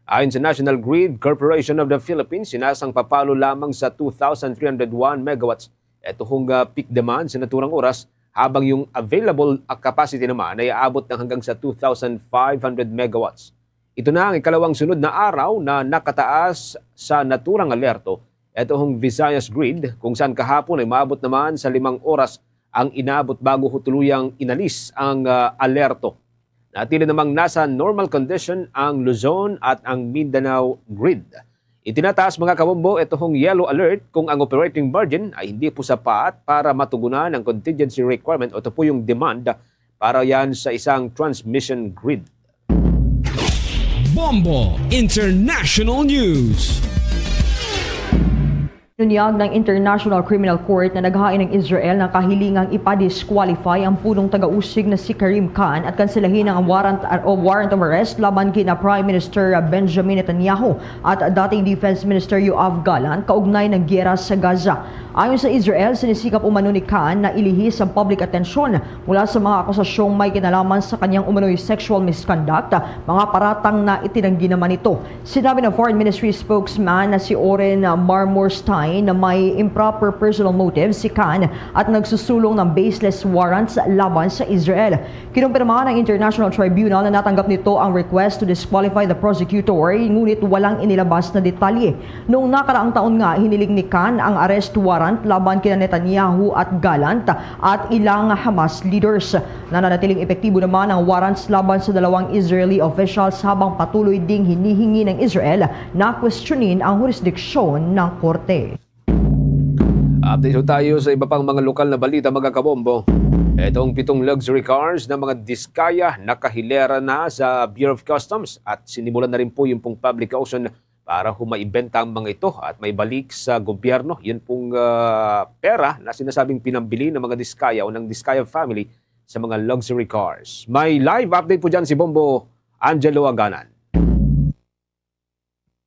Ayon sa National Grid Corporation of the Philippines, sinasang papalo lamang sa two thousand three hundred one megawatts ito hong, ah, peak demand sa naturang oras, habang yung available, ah, capacity naman ay aabot ng hanggang sa two thousand five hundred megawatts. Ito na ang ikalawang sunod na araw na nakataas sa naturang alerto ito hong Visayas Grid, kung saan kahapon ay maabot naman sa limang oras ang inabot bago ho tuluyang inalis ang, ah, alerto. Natili namang nasa normal condition ang Luzon at ang Mindanao grid. Itinataas, mga kabombo, ito hong yellow alert kung ang operating margin ay hindi po sapat para matugunan ang contingency requirement o ito po yung demand para yan sa isang transmission grid. Bombo International News. Binunyag ng International Criminal Court na naghain ang Israel ng kahilingang ipa-disqualify ang punong taga-usig na si Karim Khan at kanselahin ang warrant, o warrant of arrest laban kina Prime Minister Benjamin Netanyahu at dating Defense Minister Yoav Gallant kaugnay ng giyera sa Gaza. Ayon sa Israel, sinisikap umano ni Khan na ilihis ang public atensyon mula sa mga akusasyong may kinalaman sa kanyang umano'y sexual misconduct, mga paratang na itinanggi naman nito. Sinabi ng Foreign Ministry spokesman na si Oren Marmorstein na may improper personal motives si Khan at nagsusulong ng baseless warrants laban sa Israel. Kinumpirma ng International Tribunal na natanggap nito ang request to disqualify the prosecutor, ngunit walang inilabas na detalye. Noong nakaraang taon nga, hiniling ni Khan ang arrest warrant laban kina Netanyahu at Gallant at ilang Hamas leaders. Nananatiling epektibo naman ang warrants laban sa dalawang Israeli officials habang patuloy ding hinihingi ng Israel na kwestiyonin ang hurisdiksyon ng korte. Update ho tayo sa iba pang mga lokal na balita, mga kabombo. Itong pitong luxury cars na mga Discaya nakahilera na sa Bureau of Customs at sinimulan na rin po yung pong public auction para ho maibenta ang mga ito at maibalik sa gobyerno. Yun pong, ah, pera na sinasabing pinambili ng mga Discaya o ng Discaya family sa mga luxury cars. May live update po dyan si Bombo Angelo Aganan.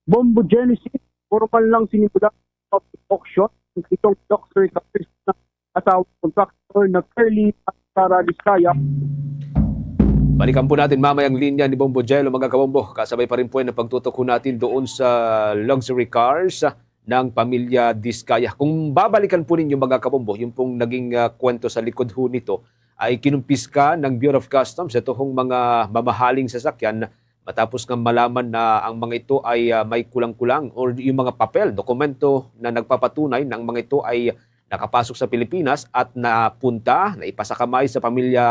Bombo Genesis, formal lang sinimula ang auction ng pitong luxury cars na asawa ng contractor na Curly at Sara Discaya. Balikan po natin mamaya ang linya ni Bombo Jello, mga kabombo. Kasabay pa rin po yan ang pagtutok ho natin doon sa luxury cars ng pamilya Discaya. Kung babalikan po ninyo, mga kabombo, yung pong naging, ah, kwento sa likod ho nito ay kinumpiska ng Bureau of Customs ito hong mga mamahaling sasakyan matapos nga malaman na ang mga ito ay, ah, may kulang-kulang or yung mga papel, dokumento na nagpapatunay na ang mga ito ay nakapasok sa Pilipinas at napunta, naipasakamay sa pamilya,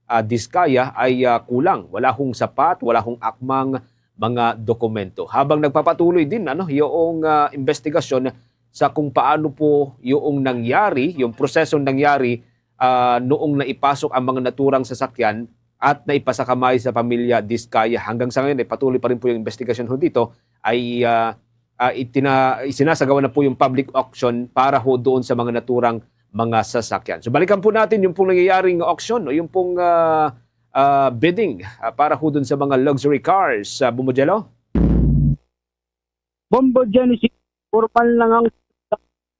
ah, Discaya ay, ah, kulang. Wala hong sapat, wala hong akmang mga dokumento. Habang nagpapatuloy din, ano, yung, ah, investigasyon sa kung paano po yung nangyari, yung prosesong nangyari, ah, noong naipasok ang mga naturang sasakyan at naipasakamay sa pamilya Discaya. Hanggang sa ngayon, ay patuloy pa rin po yung investigasyon ho dito. Ay, ah, ah, itina-, isinasagawa na po yung public auction para ho doon sa mga naturang mga sasakyan. So, balikan po natin yung pong nangyayaring auction o yung pong, ah, ah, bidding, ah, para ho doon sa mga luxury cars, ah, Bombo Jello. Bombo Genesis, formal na nga ang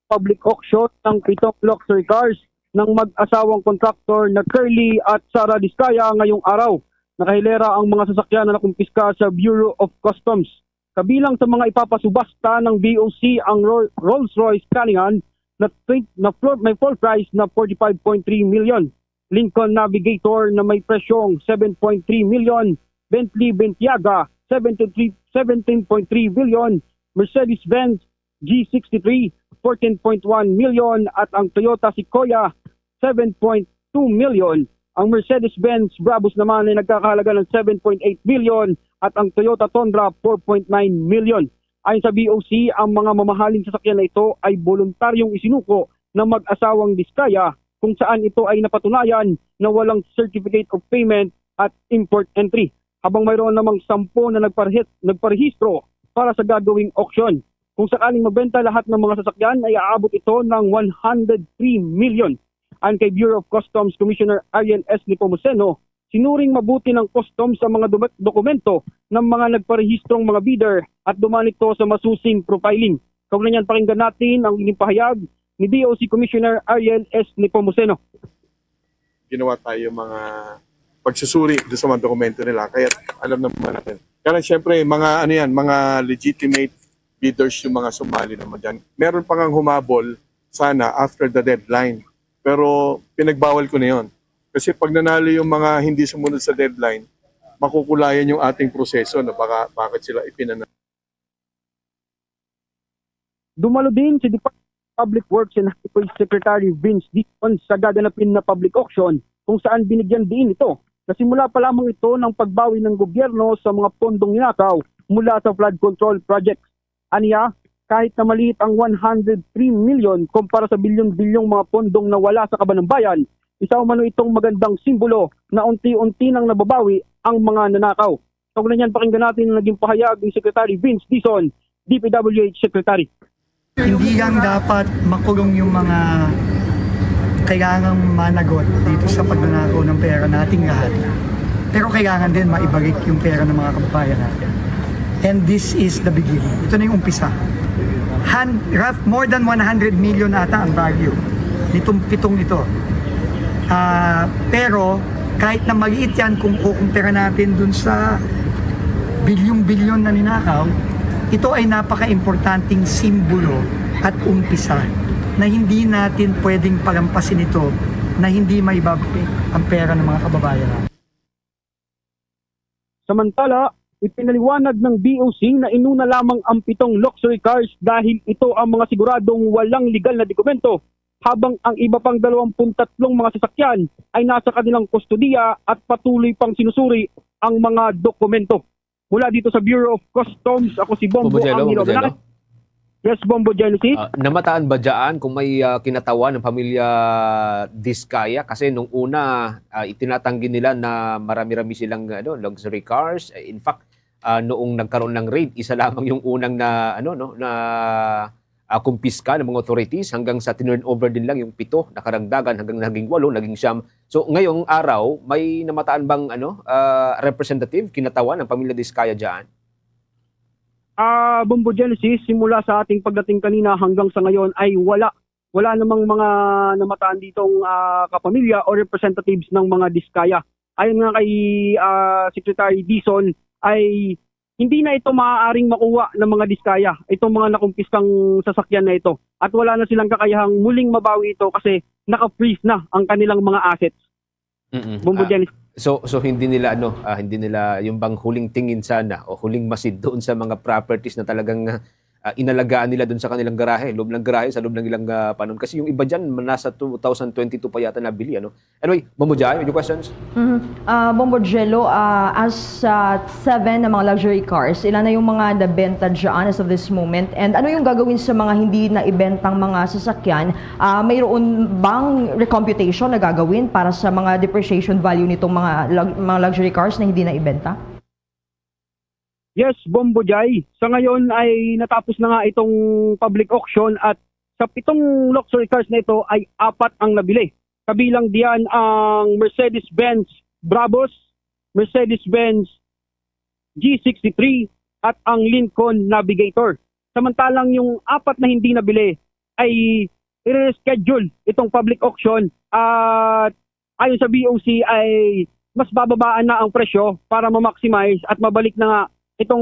public auction ng pitong luxury cars ng mag-asawang contractor na Curly at Sara Discaya ngayong araw. Nakahilera ang mga sasakyan na nakumpiska sa Bureau of Customs. Kabilang sa mga ipapasubasta ng B O C ang Ro-, Rolls-Royce Cunningham na twen-, na floor, may floor price na forty-five point three million, Lincoln Navigator na may presyong seven point three million, Bentley Balenciaga seventy-three, seventeen point three billion, Mercedes-Benz G sixty-three, fourteen point one million, at ang Toyota Sequoia, seven point two million. Ang Mercedes-Benz Brabus naman ay nagkakahalaga ng seven point eight billion at ang Toyota Tundra, four point nine million. Ayon sa B O C, ang mga mamahaling sasakyan na ito ay boluntaryong isinuko ng mag-asawang Discaya, kung saan ito ay napatunayan na walang certificate of payment at import entry, habang mayroon namang sampo na nagparehis-, nagparehistro para sa gagawing auction. Kung sakaling mabenta lahat ng mga sasakyan, ay aabot ito ng one hundred three million. Ayon kay Bureau of Customs Commissioner Ariel S. Nepomuceno, sinuring mabuti ng Customs ang mga duma-, dokumento ng mga nagparehistrong mga bidder at duman ito sa masusing profiling. Kaugnay niyan, pakinggan natin ang inyong pahayag ni B O C Commissioner Ariel S. Nepomuceno. Ginawa tayo mga pagsusuri doon sa mga dokumento nila. Kaya alam naman natin. Kaya lang, siyempre, mga ano yan, mga legitimate bidders yung mga sumali naman dyan. Meron pa ngang humabol sana after the deadline. Pero pinagbawal ko na yun. Kasi pag nanalo yung mga hindi sumunod sa deadline, makukulayan yung ating proseso na baka, bakit sila ipinanalo. Dumalo din si Department of Public Works and Highways Secretary Vince Dizon sa gaganapin na public auction, kung saan binigyan diin ito na simula pa lamang ito ng pagbawi ng gobyerno sa mga pondong ninakaw mula sa flood control projects. Aniya, kahit na maliit ang one hundred three million kumpara sa bilyon-bilyong mga pondong nawala sa kaban ng bayan, isa umano itong magandang simbolo na unti-unti nang nababawi ang mga nanakaw. Kaugnay niyan, pakinggan natin ang naging pahayag ni Secretary Vince Dizon, D P W H Secretary. Hindi lang dapat makulong yung mga kailangang managot dito sa pagnanakaw ng pera nating lahat. Pero kailangan din maibalik yung pera ng mga kababayan natin. And this is the beginning. Ito na yung umpisa. Han-, rough, more than one hundred million ata ang value nitong pitong ito. Ah, pero kahit na maliit yan, kung kukumpara natin dun sa bilyong-bilyon na ninakaw, ito ay napaka-importanting simbolo at umpisa na hindi natin pwedeng palampasin ito, na hindi maibabalik ang pera ng mga kababayan natin. Samantala, Ipinaliwanag ng B O C na inuna lamang ang pitong luxury cars dahil ito ang mga siguradong walang legal na dokumento, habang ang iba pang dalawampu't tatlong mga sasakyan ay nasa kanilang kustodiya at patuloy pang sinusuri ang mga dokumento. Mula dito sa Bureau of Customs, ako si Bombo Bombo Jello, Angelo Bombo Jello. Ganas. Yes, Bombo Genesis. Ah, namataan ba dyan kung may, ah, kinatawan ng pamilya Diskaya? Kasi nung una, ah, itinatanggi nila na marami-rami silang, ano, luxury cars. Eh, in fact, ah, noong nagkaroon ng raid, isa lamang yung unang na, ano, no, na, ah, kumpiska ng mga authorities hanggang sa tinurn over din lang yung pito na karagdagan hanggang naging walo, naging siyam. So, ngayong araw, may namataan bang, ano, ah, representative, kinatawan ng pamilya Diskaya dyan? Ah, Bombo Genesis, simula sa ating pagdating kanina hanggang sa ngayon ay wala. Wala namang mga namataan ditong, ah, kapamilya o representatives ng mga Diskaya. Ayon nga kay, ah, Secretary Dizon, ay hindi na ito maaaring makuha ng mga Diskaya, itong mga nakumpiskang sasakyan na ito. At wala na silang kakayahang muling mabawi ito kasi naka-freeze na ang kanilang mga assets. Mm-mm. Bombo Ah, Genesis. so, so hindi nila, ano, ah, hindi nila yung bang huling tingin sana o huling masid doon sa mga properties na talagang, ah, inalagaan nila doon sa kanilang garahe, loob ng garahe, sa loob ng ilang, ah, panon. Kasi yung iba dyan, nasa two thousand twenty-two pa yata nabili, ano? Anyway, Bombo Jai, with your questions? Mhm. Ah, Bombo Jello, ah, as, ah, seven na mga luxury cars, ilan na yung mga nabenta dyan as of this moment? And ano yung gagawin sa mga hindi na ibentang mga sasakyan? Ah, mayroon bang recomputation na gagawin para sa mga depreciation value nitong mga lug-, mga luxury cars na hindi na ibenta? Yes, Bombo Jai. Sa ngayon ay natapos na nga itong public auction at sa pitong luxury cars na ito ay apat ang nabili. Kabilang diyan ang Mercedes-Benz Brabus, Mercedes-Benz G sixty-three at ang Lincoln Navigator. Samantalang yung apat na hindi nabili ay i-reschedule itong public auction at ayon sa B O C ay mas bababaan na ang presyo para ma-maximize at mabalik na nga itong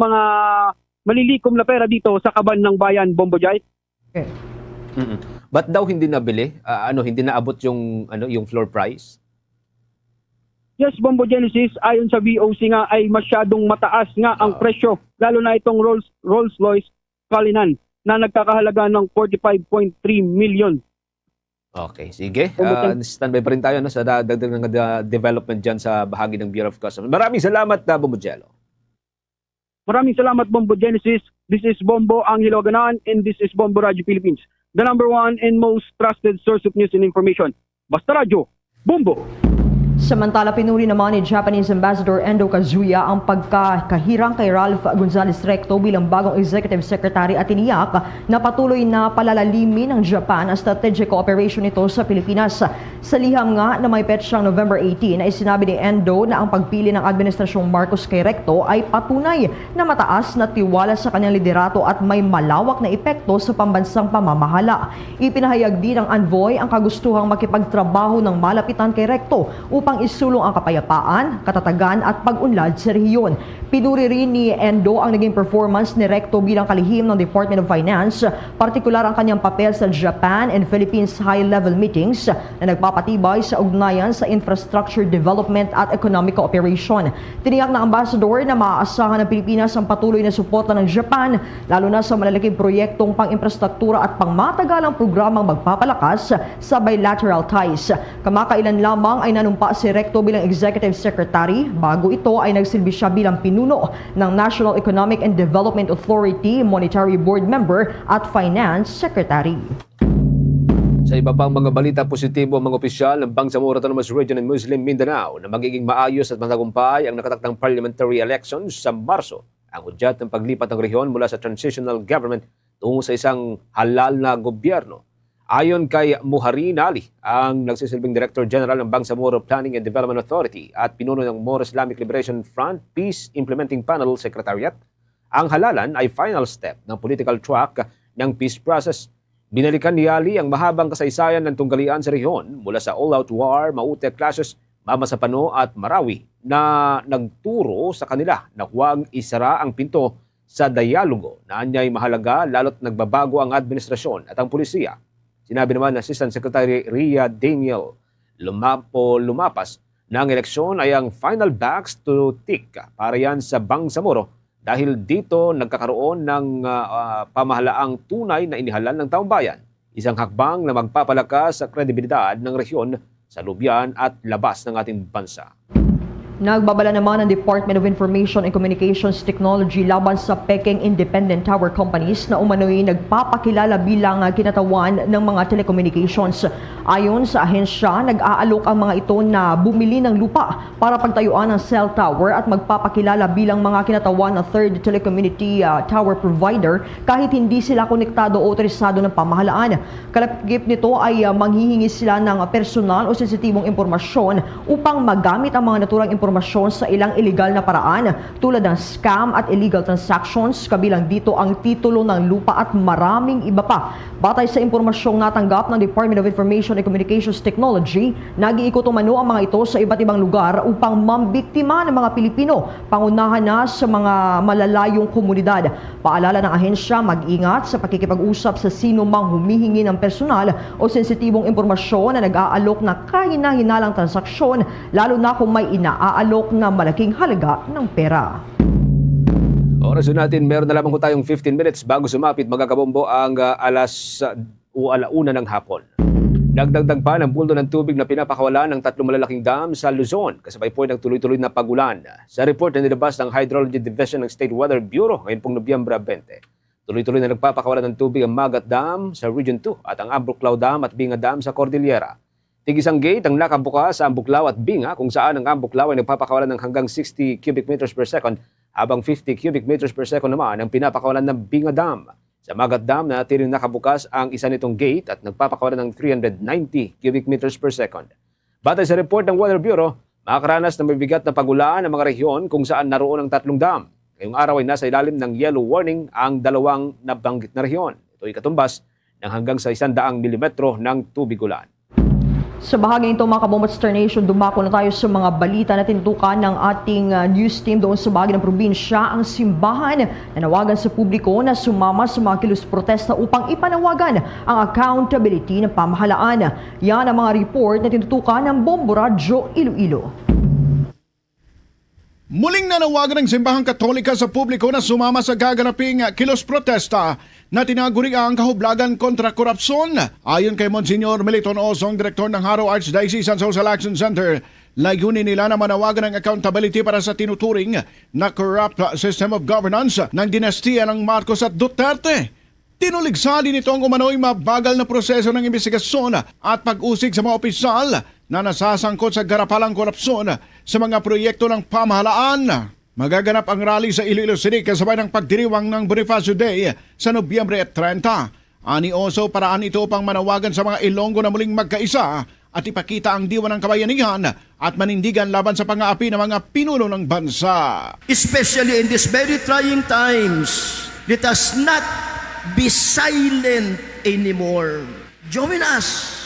mga malilikom na pera dito sa kaban ng bayan, Bombo Jai. Okay. Mm-mm. Ba't daw hindi nabili? Ah, ano, hindi naabot yung, ano, yung floor price? Yes, Bombo Genesis, ayon sa B O C nga ay masyadong mataas nga ang Oo. presyo, lalo na itong Rolls, Rolls-Royce Cullinan na nagkakahalaga ng forty-five point three million. Okay, sige. Bombo Ah, Jen- standby pa rin tayo, no, sa da-, dagdag na da-, development dyan sa bahagi ng Bureau of Customs. Maraming salamat, ah, Bombo Jello. Maraming salamat, Bombo Genesis. This is Bombo Angelo Ganan, and this is Bombo Radio Philippines, the number one and most trusted source of news and information. Basta Radyo, Bombo! Samantala, pinuri naman ni Japanese Ambassador Endo Kazuya ang pagkakahirang kay Ralph Gonzalez Recto bilang bagong Executive Secretary at tiniyak na patuloy na palalalimin ng Japan ang strategic cooperation nito sa Pilipinas. Sa liham nga na may petsang November eighteen, ay sinabi ni Endo na ang pagpili ng Administrasyong Marcos kay Recto ay patunay na mataas na tiwala sa kanyang liderato at may malawak na epekto sa pambansang pamamahala. Ipinahayag din ng envoy ang kagustuhang makipagtrabaho ng malapitan kay Recto upang isulong ang kapayapaan, katatagan at pag-unlad sa rehiyon. Pinuri rin ni Endo ang naging performance ni Recto bilang kalihim ng Department of Finance, partikular ang kanyang papel sa Japan and Philippines high-level meetings na nagpapatibay sa ugnayan sa infrastructure development at economic cooperation. Tiniyak ng ambassador na maaasahan ng Pilipinas ang patuloy na suporta ng Japan, lalo na sa malalaking proyektong pang-infrastruktura at pangmatagalang programang magpapalakas sa bilateral ties. Kamakailan lamang ay nanumpa si Recto bilang Executive Secretary. Bago ito ay nagsilbi siya bilang pinuno ng National Economic and Development Authority, Monetary Board Member at Finance Secretary. Sa iba pang mga balita, positibo ang mga opisyal ng Bangsamoro Autonomous Region and Muslim Mindanao na magiging maayos at matagumpay ang nakatakdang parliamentary elections sa Marso. Ang hudyat ng paglipat ng rehiyon mula sa transitional government tungo sa isang halal na gobyerno. Ayon kay Muharin Ali, ang nagsisilbing Director General ng Bangsamoro Planning and Development Authority at pinuno ng Moro Islamic Liberation Front Peace Implementing Panel Secretariat, ang halalan ay final step ng political track ng peace process. Binalikan ni Ali ang mahabang kasaysayan ng tunggalian sa rehiyon mula sa all-out war, Maute clashes, Mama Sapano at Marawi na nagturo sa kanila na huwag isara ang pinto sa dialogo na anyay mahalaga lalo't nagbabago ang administrasyon at ang polisiya. Sinabi naman ni Assistant Secretary Ria Daniel Lumapo Lumapas ng eleksyon ay ang final box to tick para yan sa Bangsamoro dahil dito nagkakaroon ng, ah, ah, pamahalaang tunay na inihalal ng taong bayan, isang hakbang na magpapalakas sa kredibilidad ng rehiyon sa lubyan at labas ng ating bansa. Nagbabala naman ang Department of Information and Communications Technology laban sa pekeng independent tower companies na umano'y nagpapakilala bilang kinatawan ng mga telecommunications. Ayon sa ahensya, nag-aalok ang mga ito na bumili ng lupa para pagtayuan ng cell tower at magpapakilala bilang mga kinatawan na third telecommunity, ah, tower provider kahit hindi sila konektado o otorisado ng pamahalaan. Kalakip nito ay, ah, manghihingi sila ng personal o sensitibong impormasyon upang magamit ang mga naturang impormasyon sa ilang iligal na paraan, tulad ng scam at illegal transactions, kabilang dito ang titulo ng lupa at maraming iba pa. Batay sa impormasyong natanggap ng Department of Information and Communications Technology, nag-iikot umano ang mga ito sa iba't ibang lugar upang mambiktima ng mga Pilipino, pangunahan na sa mga malalayong komunidad. Paalala ng ahensya, mag-ingat sa pakikipag-usap sa sino mang humihingi ng personal o sensitibong impormasyon na nag-aalok na kahinahinalang transaksyon, lalo na kung may inaalok na malaking halaga ng pera. Oras natin, meron na lamang po tayong fifteen minutes bago sumapit, mga kabombo, ang, ah, alas, ah, o ala-una ng hapon. Nagdagdag pa ng bulto ng tubig na pinapakawalan ng tatlong malalaking dam sa Luzon, kasabay po ng tuloy-tuloy na pagulan. Sa report na nilabas ng Hydrology Division ng State Weather Bureau ngayong pong Nobyembre twenty, tuloy-tuloy na nagpapakawalan ng tubig ang Magat Dam sa Region two at ang Ambuclao Dam at Binga Dam sa Cordillera. Tig-isang gate ang nakabukas sa Ambuclao at Binga, kung saan ang Ambuclao ay nagpapakawalan ng hanggang sixty cubic meters per second, habang fifty cubic meters per second naman ang pinapakawalan ng Binga Dam. Sa Magat Dam, nanatiling nakabukas ang isa nitong gate at nagpapakawalan ng three hundred ninety cubic meters per second. Batay sa report ng Weather Bureau, makakaranas ng mabigat na pagulan ang mga rehiyon kung saan naroon ang tatlong dam. Ngayong araw ay nasa ilalim ng yellow warning ang dalawang nabanggit na rehiyon. Ito'y katumbas ng hanggang sa isang daang milimetro ng tubig ulan. Sa bahaging ito, mga kabombo at Star Nation, dumako na tayo sa mga balita na tinutukan ng ating, ah, news team doon sa bahagi ng probinsya. Ang simbahan nanawagan sa publiko na sumama sa mga kilos protesta upang ipanawagan ang accountability ng pamahalaan. Yan ang mga report na tinutukan ng Bombo Radyo Iloilo. Muling nanawagan ang Simbahang Katolika sa publiko na sumama sa gaganaping kilos protesta na tinaguri ang Kahublagan kontra Korupsyon. Ayon kay Monsignor Militon Osong, direktor ng Jaro Archdiocesan Social Action Center, layunin nila na manawagan ang accountability para sa tinuturing na corrupt system of governance ng dinastiya ng Marcos at Duterte. Tinuligsa din nito ang umano'y mabagal na proseso ng imbestigasyon at pag-usig sa mga opisyal na nasasangkot sa garapalang korupsyon sa mga proyekto ng pamahalaan. Magaganap ang rally sa Iloilo City kasabay ng pagdiriwang ng Bonifacio Day sa Nobyembre treinta. Ani Oso, paraan ito upang manawagan sa mga Ilonggo na muling magkaisa at ipakita ang diwa ng kabayanihan at manindigan laban sa pangaapi ng mga pinuno ng bansa. Especially in these very trying times, let us not be silent anymore. Join us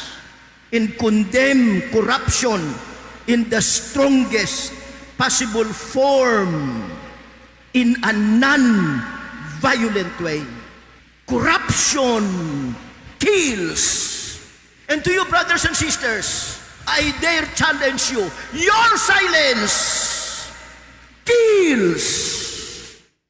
in condemn corruption in the strongest possible form in a non-violent way. Corruption kills. And to you, brothers and sisters, I dare challenge you. Your silence kills.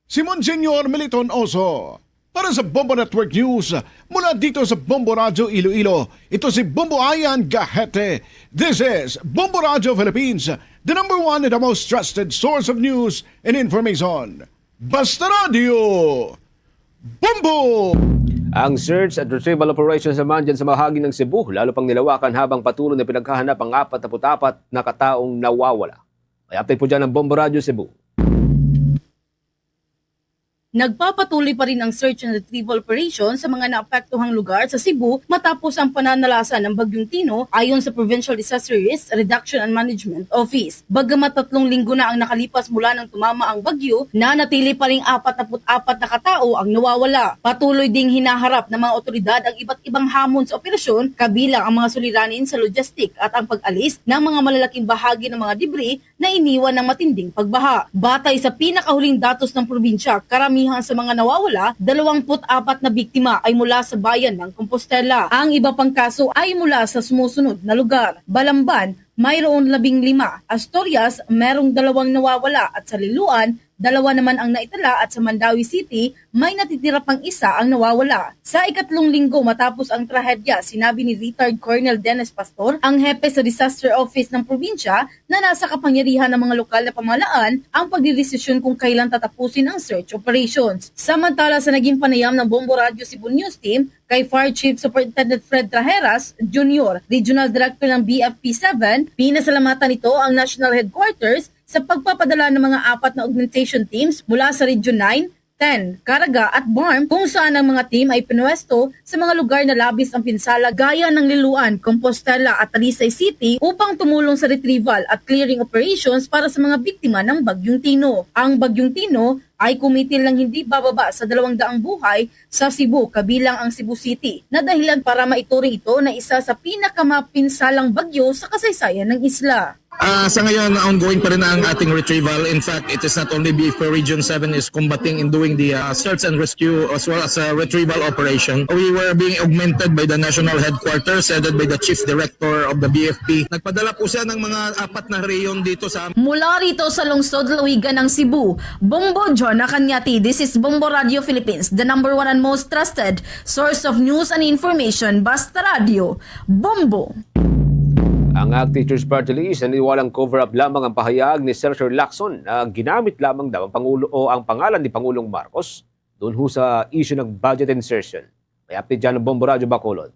Si Monsignor Militon Oso. Para sa Bombo Network News, mula dito sa Bombo Radyo Iloilo, ito si Bombo Ian Gahete. This is Bombo Radyo Philippines, the number one and the most trusted source of news and information. Basta Radyo, Bombo! Ang search and retrieval operation naman dyan sa bahagi ng Cebu, lalo pang nilawakan habang patuloy na pinaghahanap ang apat na put apat na kataong nawawala. May update po dyan ang Bombo Radyo Cebu. Nagpapatuloy pa rin ang search and retrieval operation sa mga naapektuhang lugar sa Cebu matapos ang pananalasan ng Bagyong Tino, ayon sa Provincial Disaster Risk Reduction and Management Office. Bagamat tatlong linggo na ang nakalipas mula nang tumama ang bagyo, nanatili pa ring apat na put apat na katao ang nawawala. Patuloy ding hinaharap ng mga otoridad ang iba't ibang hamon sa operasyon, kabilang ang mga suliranin sa logistic at ang pag-alis ng mga malalaking bahagi ng mga debris na iniwan ng matinding pagbaha. Batay sa pinakahuling datos ng probinsya, karamihan sa mga nawawala, dalawampu't apat na biktima, ay mula sa bayan ng Compostela. Ang iba pang kaso ay mula sa sumusunod na lugar: Balamban, mayroon labing lima; Asturias, merong dalawang nawawala; at sa Liloan, dalawa naman ang naitala; at sa Mandaue City, may natitira pang isa ang nawawala. Sa ikatlong linggo matapos ang trahedya, sinabi ni Retired Colonel Dennis Pastor, ang hepe sa Disaster Office ng probinsya, na nasa kapangyarihan ng mga lokal na pamahalaan ang pagdidesisyon kung kailan tatapusin ang search operations. Samantala, sa naging panayam ng Bombo Radyo Cebu News Team kay Fire Chief Superintendent Fred Trajeras Junior, Regional Director ng B F P seven, pinasalamatan nito ang National Headquarters sa pagpapadala ng mga apat na augmentation teams mula sa Region nine, ten, Caraga at BARMM, kung saan ang mga team ay pinuwesto sa mga lugar na labis ang pinsala, gaya ng Liloan, Compostela at Talisay City, upang tumulong sa retrieval at clearing operations para sa mga biktima ng Bagyong Tino. Ang Bagyong Tino ay kumitil ng hindi bababa sa dalawang daang buhay sa Cebu, kabilang ang Cebu City, na dahilan para maituring ito na isa sa pinakamapinsalang bagyo sa kasaysayan ng isla. Ah, sa ngayon, ongoing pa rin ang ating retrieval. In fact, it is not only B F P Region seven is combating in doing the, ah, search and rescue as well as, ah, retrieval operation. We were being augmented by the National Headquarters, headed by the Chief Director of the B F P. Nagpadala po siya ng mga apat na reyon dito sa Mula rito sa lungsod Lawigan ng Cebu, Bombo Jonah Cañati. This is Bombo Radio Philippines, the number one and most trusted source of news and information. Basta Radio, Bombo. Ang ACT Teachers Party List naniniwalang cover-up lamang ang pahayag ni Senator Lacson na ginamit lamang daw ang Pangulo o ang pangalan ni Pangulong Marcos doon ho sa issue ng budget insertion. May update dyan ang Bombo Radyo Bacolod.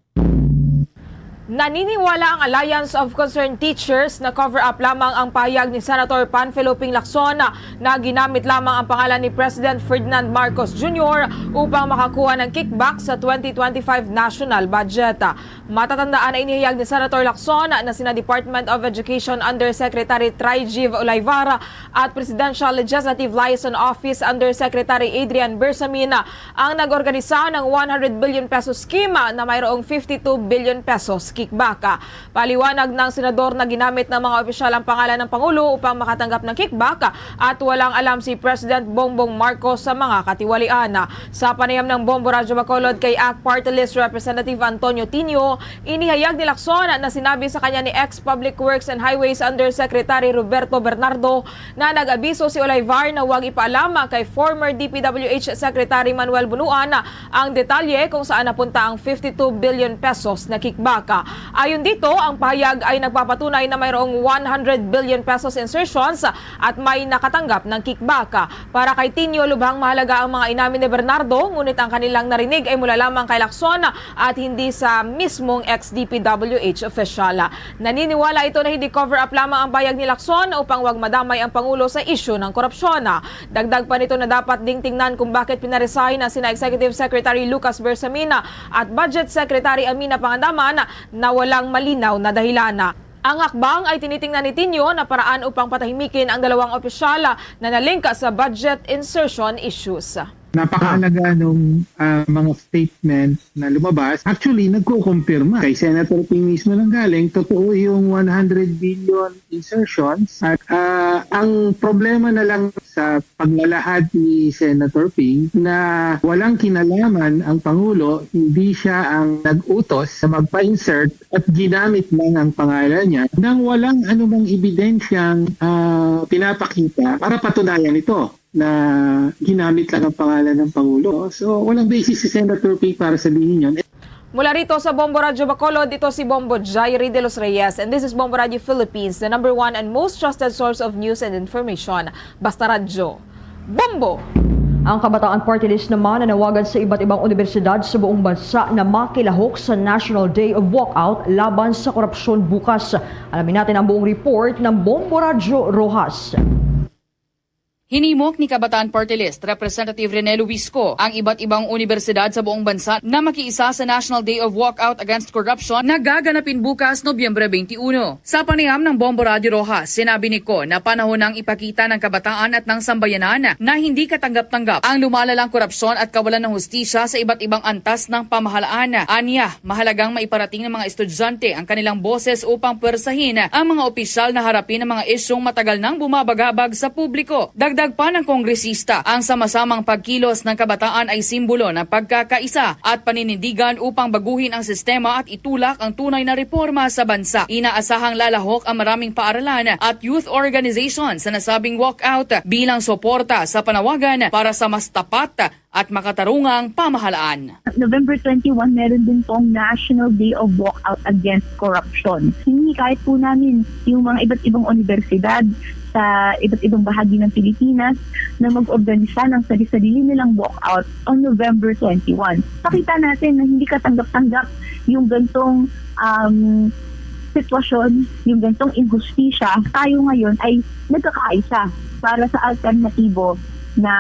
Naniniwala ang Alliance of Concerned Teachers na cover-up lamang ang pahayag ni Senator Panfilo Ping Lacson na ginamit lamang ang pangalan ni President Ferdinand Marcos Junior upang makakuha ng kickback sa twenty twenty-five national budget. Matatandaan na inihayag ni Senator Lacson na sina Department of Education Undersecretary Tryjiv Olayvar at Presidential Legislative Liaison Office Undersecretary Adrian Bersamin ang nag-organisa ng one hundred billion peso scheme na mayroong fifty-two billion pesos kickback. Paliwanag ng senador na ginamit ng mga opisyal ang pangalan ng Pangulo upang makatanggap ng kickback at walang alam si President Bongbong Marcos sa mga katiwalian. Sa panayam ng Bombo Radyo Bacolod kay ACT Party List Representative Antonio Tinio, inihayag ni Lacson na sinabi sa kanya ni ex-Public Works and Highways Undersecretary Roberto Bernardo na nag-abiso si Olayvar na huwag ipaalam kay former D P W H Secretary Manuel Bunuan ang detalye kung saan napunta ang fifty-two billion pesos na kickback. Ayon dito, ang pahayag ay nagpapatunay na mayroong one hundred billion pesos insertions at may nakatanggap ng kickback. Para kay Tinio, lubhang mahalaga ang mga inamin ni Bernardo, ngunit ang kanilang narinig ay mula lamang kay Lacson at hindi sa mismong ex-D P W H official. Naniniwala ito na hindi cover-up lamang ang pahayag ni Lacson upang wag madamay ang Pangulo sa isyu ng korupsyon. Dagdag pa nito na dapat ding tingnan kung bakit pinaresign na sina Executive Secretary Lucas Bersamin at Budget Secretary Amina Pangandaman na walang malinaw na dahilan. Ang hakbang ay tinitingnan ni Tinio na paraan upang patahimikin ang dalawang opisyal na nalingka sa budget insertion issues. Napakahalaga nung, ah, mga statement na lumabas. Actually, nagkukumpirma. Kay Senator Ping mismo lang galing, totoo yung one hundred billion insertions. At, ah, ang problema na lang sa paglalahad ni Senator Ping na walang kinalaman ang Pangulo, hindi siya ang nag-utos na magpa-insert at ginamit lang ang pangalan niya nang walang anumang ebidensyang, ah, pinapakita para patunayan ito na ginamit lang ang pangalan ng Pangulo. So, walang basis si Senator Ping para sabihin yun. Mula rito sa Bombo Radyo Bacolod, ito si Bombo Jairi de los Reyes, and this is Bombo Radyo Philippines, the number one and most trusted source of news and information. Basta Radyo, Bombo! Ang Kabataan Party List naman nanawagan sa iba't ibang unibersidad sa buong bansa na makilahok sa National Day of Walkout laban sa korupsyon bukas. Alamin natin ang buong report ng Bombo Radyo Rojas. Hinimok ni Kabataan Party List Representative Rene Luisco ang iba't ibang unibersidad sa buong bansa na makiisa sa National Day of Walkout Against Corruption na gaganapin bukas, Nobyembre twenty-one. Sa panayam ng Bombo Radio Rojas, sinabi ni Co na panahon nang ipakita ng kabataan at ng sambayanan na hindi katanggap-tanggap ang lumalalang korupsyon at kawalan ng hustisya sa iba't ibang antas ng pamahalaan. Anya, mahalagang maiparating ng mga estudyante ang kanilang boses upang pwersahin ang mga opisyal na harapin ang mga isyung matagal nang bumabagabag sa publiko. Dagdag pa ng kongresista, ang sama-samang pagkilos ng kabataan ay simbolo ng pagkakaisa at paninindigan upang baguhin ang sistema at itulak ang tunay na reforma sa bansa. Inaasahang lalahok ang maraming paaralan at youth organizations sa nasabing walkout bilang suporta sa panawagan para sa mas tapat at makatarungang pamahalaan. November twenty-one, meron din pong National Day of Walkout Against Corruption. Hinihikayat po namin yung mga iba't ibang universidad sa iba't ibang bahagi ng Pilipinas na mag-organisa ng sarili-sarili nilang walkout on November twenty-one. Pakita natin na hindi katanggap-tanggap yung gantong, um, sitwasyon, yung gantong inhustisya. Tayo ngayon ay nagkakaisa para sa alternatibo na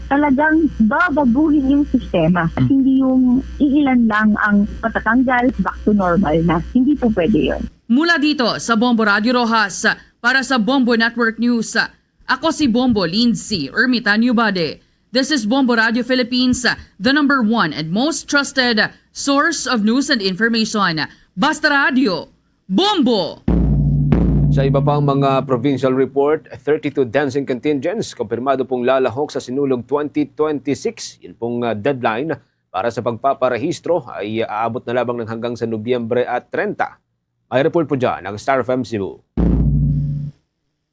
talagang babaguhin yung sistema at hindi yung iilan lang ang patatanggal, back to normal na. Hindi po pwede yun. Mula dito sa Bombo Radio Rojas, para sa Bombo Network News, ako si Bombo Lindsay Ermitanio Bade. This is Bombo Radio Philippines, the number one and most trusted source of news and information. Basta Radio, Bombo! Sa iba pang mga provincial report, thirty-two dancing contingents kumpirmado pong lalahok sa Sinulog twenty twenty-six. Yun pong, ah, deadline para sa pagpaparehistro ay aabot na lamang ng hanggang sa Nobyembre at treinta. May report po dyan ang Star F M Cebu.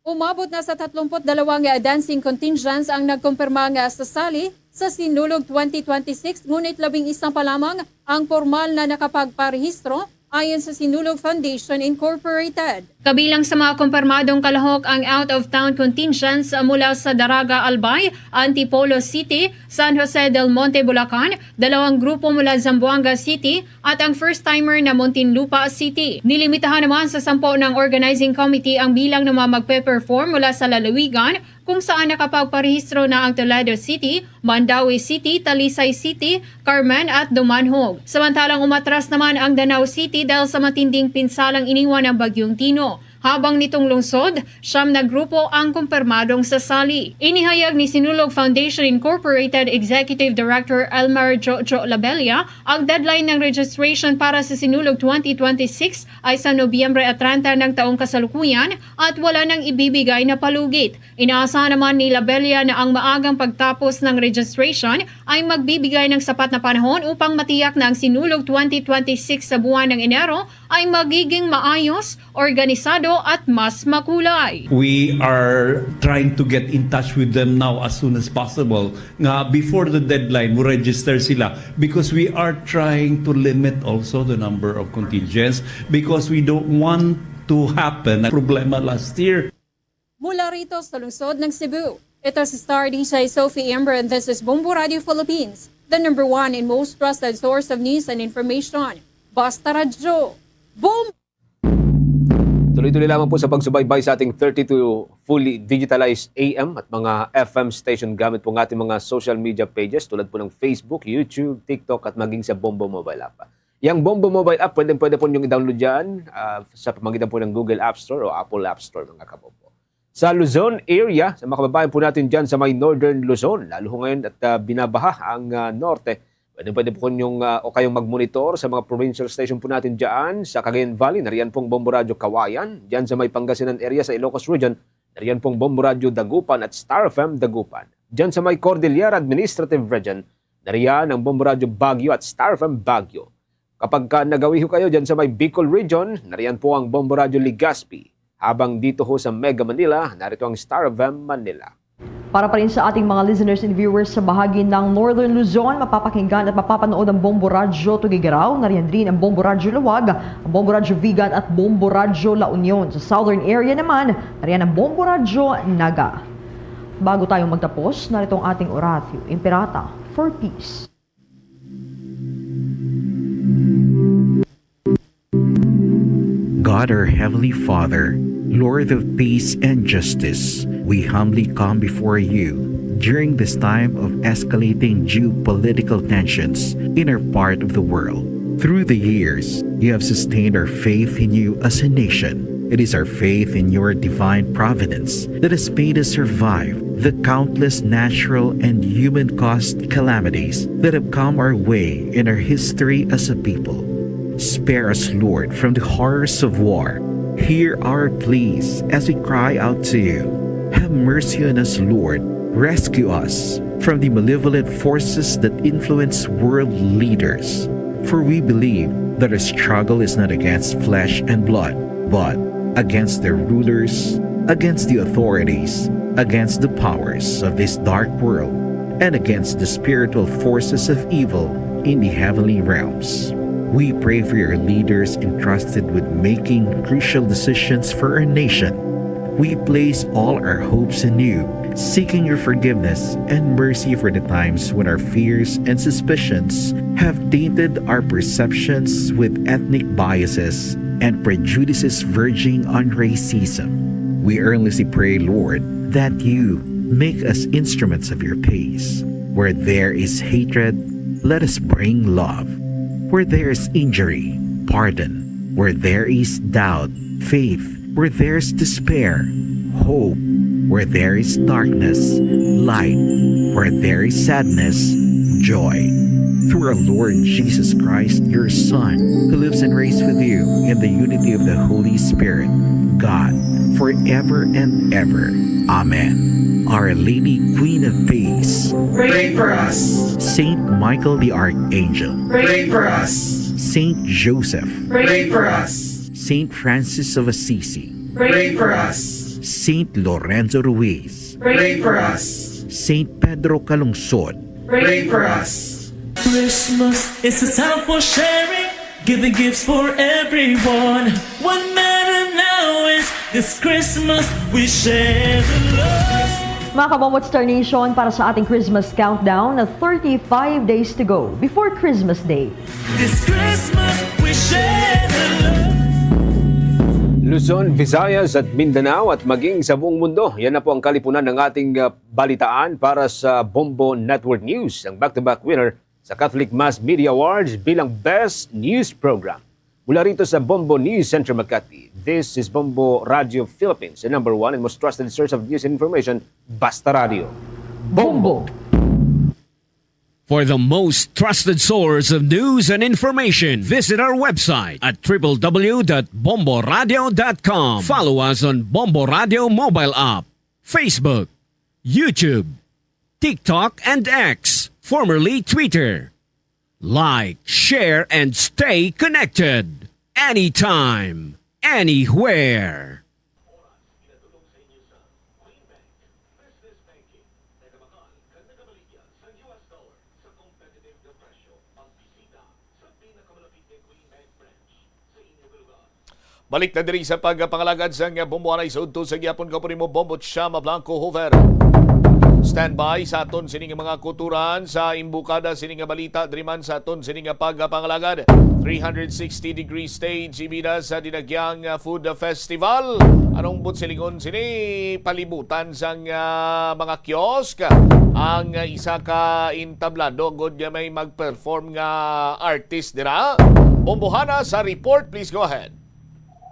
Umabot na sa tatlumpu't dalawang dancing contingents ang nagkumpirma nga sasali sa Sinulog twenty twenty-six, ngunit labing isa pa lamang ang pormal na nakapagparehistro, ayon sa Sinulog Foundation Incorporated. Kabilang sa mga kumpirmadong kalahok ang out-of-town contingents mula sa Daraga, Albay, Antipolo City, San Jose del Monte, Bulacan, dalawang grupo mula Zamboanga City, at ang first-timer na Muntinlupa City. Nilimitahan naman sa sampo ng organizing committee ang bilang ng mga magpe-perform mula sa lalawigan kung saan nakapagparehistro na ang Toledo City, Mandaue City, Talisay City, Carmen at Dumanjug. Samantalang umatras naman ang Danao City dahil sa matinding pinsalang iniwan ng Bagyong Tino. Habang nitong lungsod, siyam na grupo ang kumpirmadong sasali. Inihayag ni Sinulog Foundation Incorporated Executive Director Elmer Jojo Labella, ang deadline ng registration para sa Sinulog twenty twenty-six ay sa Nobyembre at treinta ng taong kasalukuyan at wala nang ibibigay na palugit. Inaasahan naman ni Labella na ang maagang pagtapos ng registration ay magbibigay ng sapat na panahon upang matiyak na ang Sinulog twenty twenty-six sa buwan ng Enero ay magiging maayos, organisado at mas makulay. We are trying to get in touch with them now as soon as possible. Nga before the deadline, mo register sila because we are trying to limit also the number of contingents because we don't want to happen ang problema last year. Mula rito sa lungsod ng Cebu, ito si Star D J Sophie Amber, and this is Bombo Radio Philippines, the number one and most trusted source of news and information. Basta Radyo, Bombo! Tuloy-tuloy lamang po sa pagsubaybay sa ating thirty-two fully digitalized A M at mga F M station gamit po ng ating mga social media pages tulad po ng Facebook, YouTube, TikTok at maging sa Bombo Mobile App. Yang Bombo Mobile App, pwede, pwede po niyong i-download yan, ah, sa pamamagitan po ng Google App Store o Apple App Store, mga kabombo. Sa Luzon area, sa mga kababayan po natin dyan sa may Northern Luzon, lalo ho ngayon at, ah, binabaha ang, ah, norte, pwede, pwede po kayong, ah, o kayong mag-monitor sa mga provincial station po natin dyan sa Cagayan Valley. Nariyan pong Bombo Radyo Kawayan. Dyan sa may Pangasinan area sa Ilocos Region, nariyan pong Bombo Radyo Dagupan at Star F M Dagupan. Dyan sa may Cordillera Administrative Region, nariyan ang Bombo Radyo Baguio at Star F M Baguio. Kapag ka nagawi ho kayo dyan sa may Bicol Region, nariyan po ang Bombo Radyo Legazpi. Habang dito ho sa Mega Manila, narito ang Star F M Manila. Para pa rin sa ating mga listeners and viewers sa bahagi ng Northern Luzon, mapapakinggan at mapapanood ang Bombo Radyo Tuguegarao, nariyan rin ang Bombo Radyo Laoag, ang Bombo Radyo Vigan at Bombo Radyo La Union. Sa Southern area naman, nariyan ang Bombo Radyo Naga. Bago tayo magtapos, narito ang ating Oratio Imperata for Peace. God, our Heavenly Father, Lord of peace and justice, we humbly come before you during this time of escalating geopolitical tensions in our part of the world. Through the years, you have sustained our faith in you as a nation. It is our faith in your divine providence that has made us survive the countless natural and human caused calamities that have come our way in our history as a people. Spare us, Lord, from the horrors of war. Hear our pleas as we cry out to you. Have mercy on us, Lord. Rescue us from the malevolent forces that influence world leaders. For we believe that our struggle is not against flesh and blood, but against the rulers, against the authorities, against the powers of this dark world, and against the spiritual forces of evil in the heavenly realms. We pray for your leaders entrusted with making crucial decisions for our nation. We place all our hopes in you, seeking your forgiveness and mercy for the times when our fears and suspicions have tainted our perceptions with ethnic biases and prejudices verging on racism. We earnestly pray, Lord, that you make us instruments of your peace. Where there is hatred, let us bring love. Where there is injury, pardon. Where there is doubt, faith. Where there is despair, hope. Where there is darkness, light. Where there is sadness, joy. Through our Lord Jesus Christ, your Son, who lives and reigns with you in the unity of the Holy Spirit, God, forever and ever. Amen. Our Lady, Queen of Peace, pray for us. Saint Michael the Archangel, pray for us. Saint Joseph, pray for us. Saint Francis of Assisi, pray for us. Saint Lorenzo Ruiz, pray for us. Saint Pedro Calungsod, pray for us. Christmas is a time for sharing, giving gifts for everyone. What matter now is this Christmas we share the love. Mga ka-Bombo Star Nation, para sa ating Christmas countdown na thirty-five days to go before Christmas Day. This Christmas we share the love. Luzon, Visayas at Mindanao at maging sa buong mundo. Yan na po ang kalipunan ng ating, ah, balitaan para sa Bombo Network News, ang back-to-back winner sa Catholic Mass Media Awards bilang Best News Program. Mula rito sa Bombo News Center Makati, this is Bombo Radio Philippines, the number one and most trusted source of news and information, Basta Radio. Bombo. For the most trusted source of news and information, visit our website at triple w dot bombo radio dot com. Follow us on Bombo Radio mobile app, Facebook, YouTube, TikTok, and X, formerly Twitter. Like, share, and stay connected. Anytime, anywhere. Balik na diri sa pagpangalagad sang Bombo Anay sa udto sa gihapon, kaupod nimo Bombo Chama Blanco Hoover. Standby sa aton sining mga kutoran sa imbukada sining nga balita diri man sa aton sining nga pagpangalagad. Three hundred sixty degree stage ibida sa Dinagyang Food Festival. Anong buot silingon sini? Palibutan sang, ah, mga kiosk ang isa ka entablado gud nga may mag-perform nga artist dira. Bombohana sa report, please go ahead.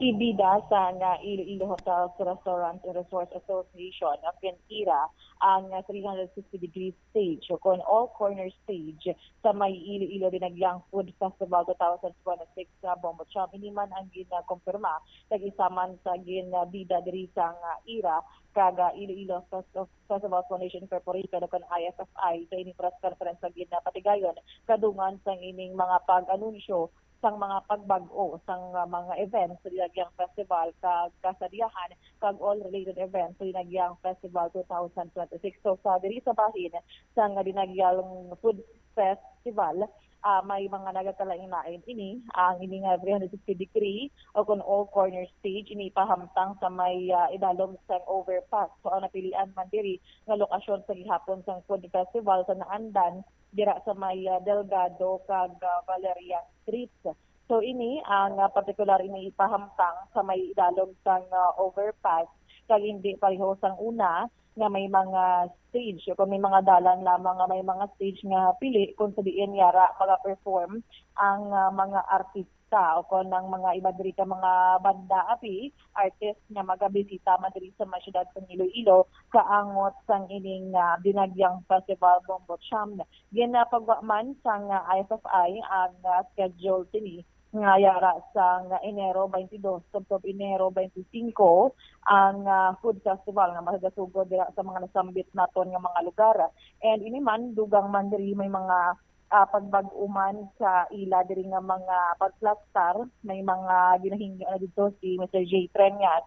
Ibida sang Iloilo Hotels, Restaurants and Resorts Association, o kon ira, ang three hundred sixty degree stage o kon all corner stage sa may Iloilo Dinagyang Food Festival two thousand twenty-six sa Bombo Cham. Ini man ang ginakumpirma kag isa man sa ginbida diri sang ira kag Iloilo Fest-, Festival Foundation Incorporated o kon I F F I sa ining press conference sa ginapatigayon kadungan sang ining mga pag-anunsyo sang mga pagbag-o sang, ah, mga events sa Dinagyang Festival kag kasadiahan kag all related events sa Dinagyang Festival two thousand twenty-six. So, sa diri sa bahin sang Dinagyang Food Festival, ah, may mga nagakalain-lain ini. Ang ini nga three hundred sixty degree o kon all corner stage, ini pahamtang sa may, ah, idalom sang overpass. So, ang napilian man diri nga lokasyon sa gihapon sang food festival sa naandan dira sa may, ah, Delgado kag, ah, Valeria Streets. So ini ang, ah, partikular ini ipahamtang sa may idalom sang, ah, overpass, kag hindi pareho sang una nga may mga stage o kung may mga dalan lamang nga may mga stage nga pili kung sa diin yara maga-perform ang, ah, mga artista o kung ang mga iba diri ka mga banda abi, artist nga magabisita man diri sa may siyudad sang Iloilo kaangot sang ining, ah, Dinagyang Festival, Bombo Cham. Ginapagwa man sang, ah, I F F I ang, ah, schedule sini nga yara sang Enero twenty-two tubtob Enero twenty-five ang, ah, food festival nga magasugod dira sa mga nasambit naton nga mga lugar. And ini man, dugang man diri may mga, ah, pagbag-o man sa ila diri nga mga pagplastar, may mga ginahingyo na didto si Mister J Treñas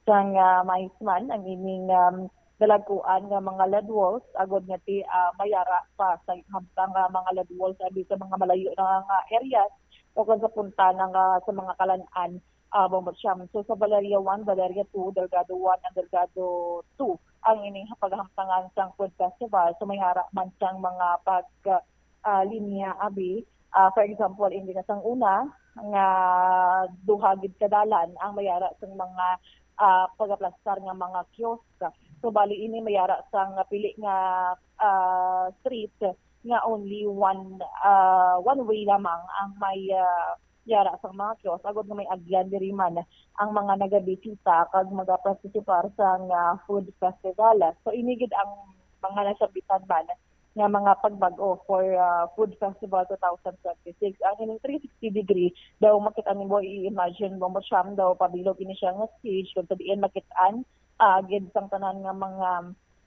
sang, ah, mais man ang ining, um, dalagkuan nga mga lad walls, agod nga ti, ah, mayara pa sa hamtang nga mga lad walls abi sa mga malayo na nga areas o kon sa punta na nga sa mga kalan-an, ah, Bombo Cham. So sa Valeria one, Valeria two, Delgado one, and Delgado two ang ining paghamtangan sang food festival. So may ara man sang mga pag, ah, linya abi. Ah, for example, hindi na sang una nga duha gid ka dalan ang mayara sang mga, ah, pagaplastar nga mga kiosk. So bali ini mayara sang pili nga, ah, street nga only one, ah, one way lamang ang may, ah, yara sang mga kiosk, agod nga may agyan diri man ang mga nagabisita kag magapartisipar sang, ah, food festival. So ini gid ang mga nasambitan man nga mga pagbag-o for, ah, Food Festival two thousand twenty-six. Ang ining three sixty degree daw makit-an nimo, i-imagine mo, mo siyam daw pabilog ini siya nga stage kung sa diin makit-an, ah, gid sang tanan nga mga,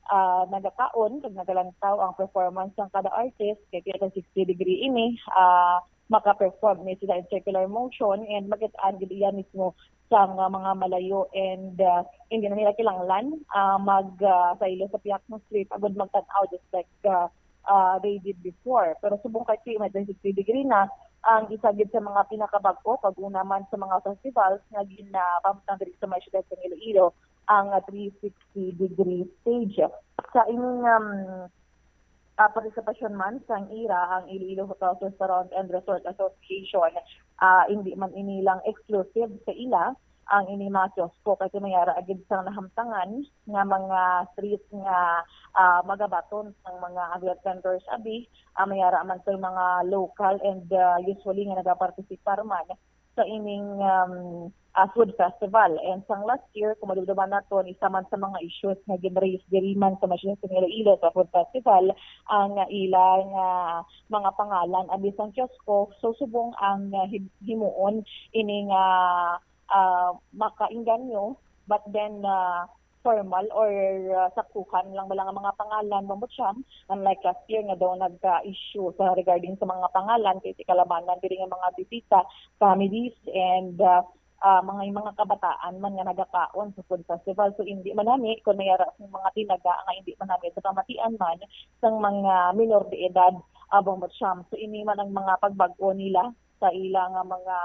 ah, nagakaon kag nagalantaw ang performance sang kada artist, kay three sixty degree ini, ah, maka-perform ni sila in circular motion and makit-an gid iya mismo sang, ah, mga malayo and, ah, hindi na nila kinahanglan, ah, mag, ah, saylo sa pihak ng street agud magtan-aw just like, ah, ah, they did before. Pero subong kay three hundred sixty degree na ang isa gid sa mga pinakabag-o kag una man sa mga festivals nga ginapamtang diri sa may siyudad sa Iloilo, ang, ah, three sixty degree stage. Sa ining, um, ah, partisipasyon man sang ira ang Iloilo Hotels, Restaurant and Resort Association, ah, hindi man ini lang exclusive sa ila ang ini mga kiosko, kay may ara gid sang nahamtangan nga mga street nga, ah, magabaton sang mga agricultors abi, ah, may ara man sang mga local and, ah, usually nga nagapartisipar man sa ining, um, ah, food festival. And sang last year, kung madumduman naton, isa man sa mga issues nga gin-raise diri man sa Masyon sa Iloilo sa food festival ang ilang, ah, mga pangalan abi sang kiosko. So subong ang, ah, him-, himuon ini nga, ah, makainganyo, but then, ah, formal or, ah, saktuhan lang bala nga mga pangalan, Bombo Cham, unlike last year nga daw nagka-issue sa regarding sa mga pangalan kay ti kalabanan diri nga mga bisita, families, and, ah, ah, mga, mga kabataan man nga nagakaon sa food festival. So hindi man nami kung may ara sa mga tinaga nga hindi man nami sa kamatian man sang mga minor de edad, ah, Bombo Cham. So ini man ang mga pagbag-o nila sa ila nga mga,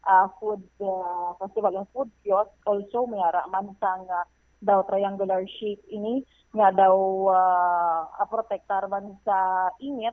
ah, food, ah, festival and food kiosk. Also, may ara man sang, ah, daw triangular shape ini nga daw, ah, ah, protektar man sa init,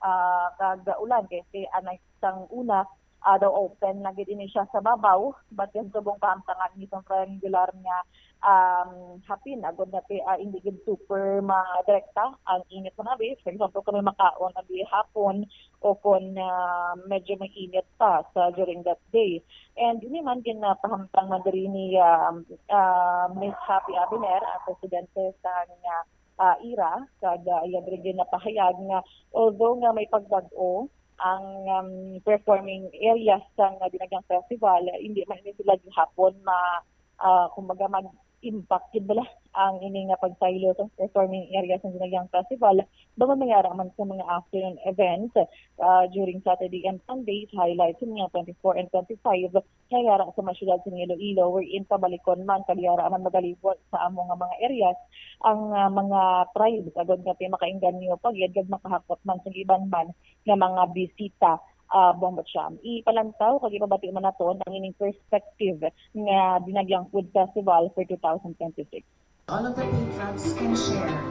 ah, kag ulan. Kay si anay sang una, ah, daw open lang gid ini siya sa babaw, but yung subong pahamtangan ni sang triangular nga, um, hapin, agud na ti, ah, hindi gid super madirekta ang init man abi. For example, kami makaon abi hapon, o kon, ah, medyo mainit pa sa during that day. And ini man ginapahamtang man diri ni, ah, ah, Miss Happy Abiner, ang presidente sang, ah, ah, ira, kag, ah, iya diri ginapahayag nga although nga may pagbag-o ang, um, performing areas sang Dinagyang Festival, hindi man ini sila gihapon ma-, ah, kumbaga mag- impact gid bala ang ini nga pagsaylo sa performing areas sang Dinagyang Festival, bangod may ara man sa mga afternoon events, ah, during Saturday and Sunday, highlights niya twenty-four and twenty-five, nga yara sa mga syudad sa Iloilo, wherein pabalikon man kag yara man magalibot sa amo nga mga areas ang, ah, mga tribes, agod nga ti makainganyo pa gid kag makahakot man sa iban man nga mga bisita, ah, Bombo Cham. Ipalantaw kag ipabati man naton ang ining perspective nga Dinagyang Food Festival for two thousand twenty-six. All of the patrons can share.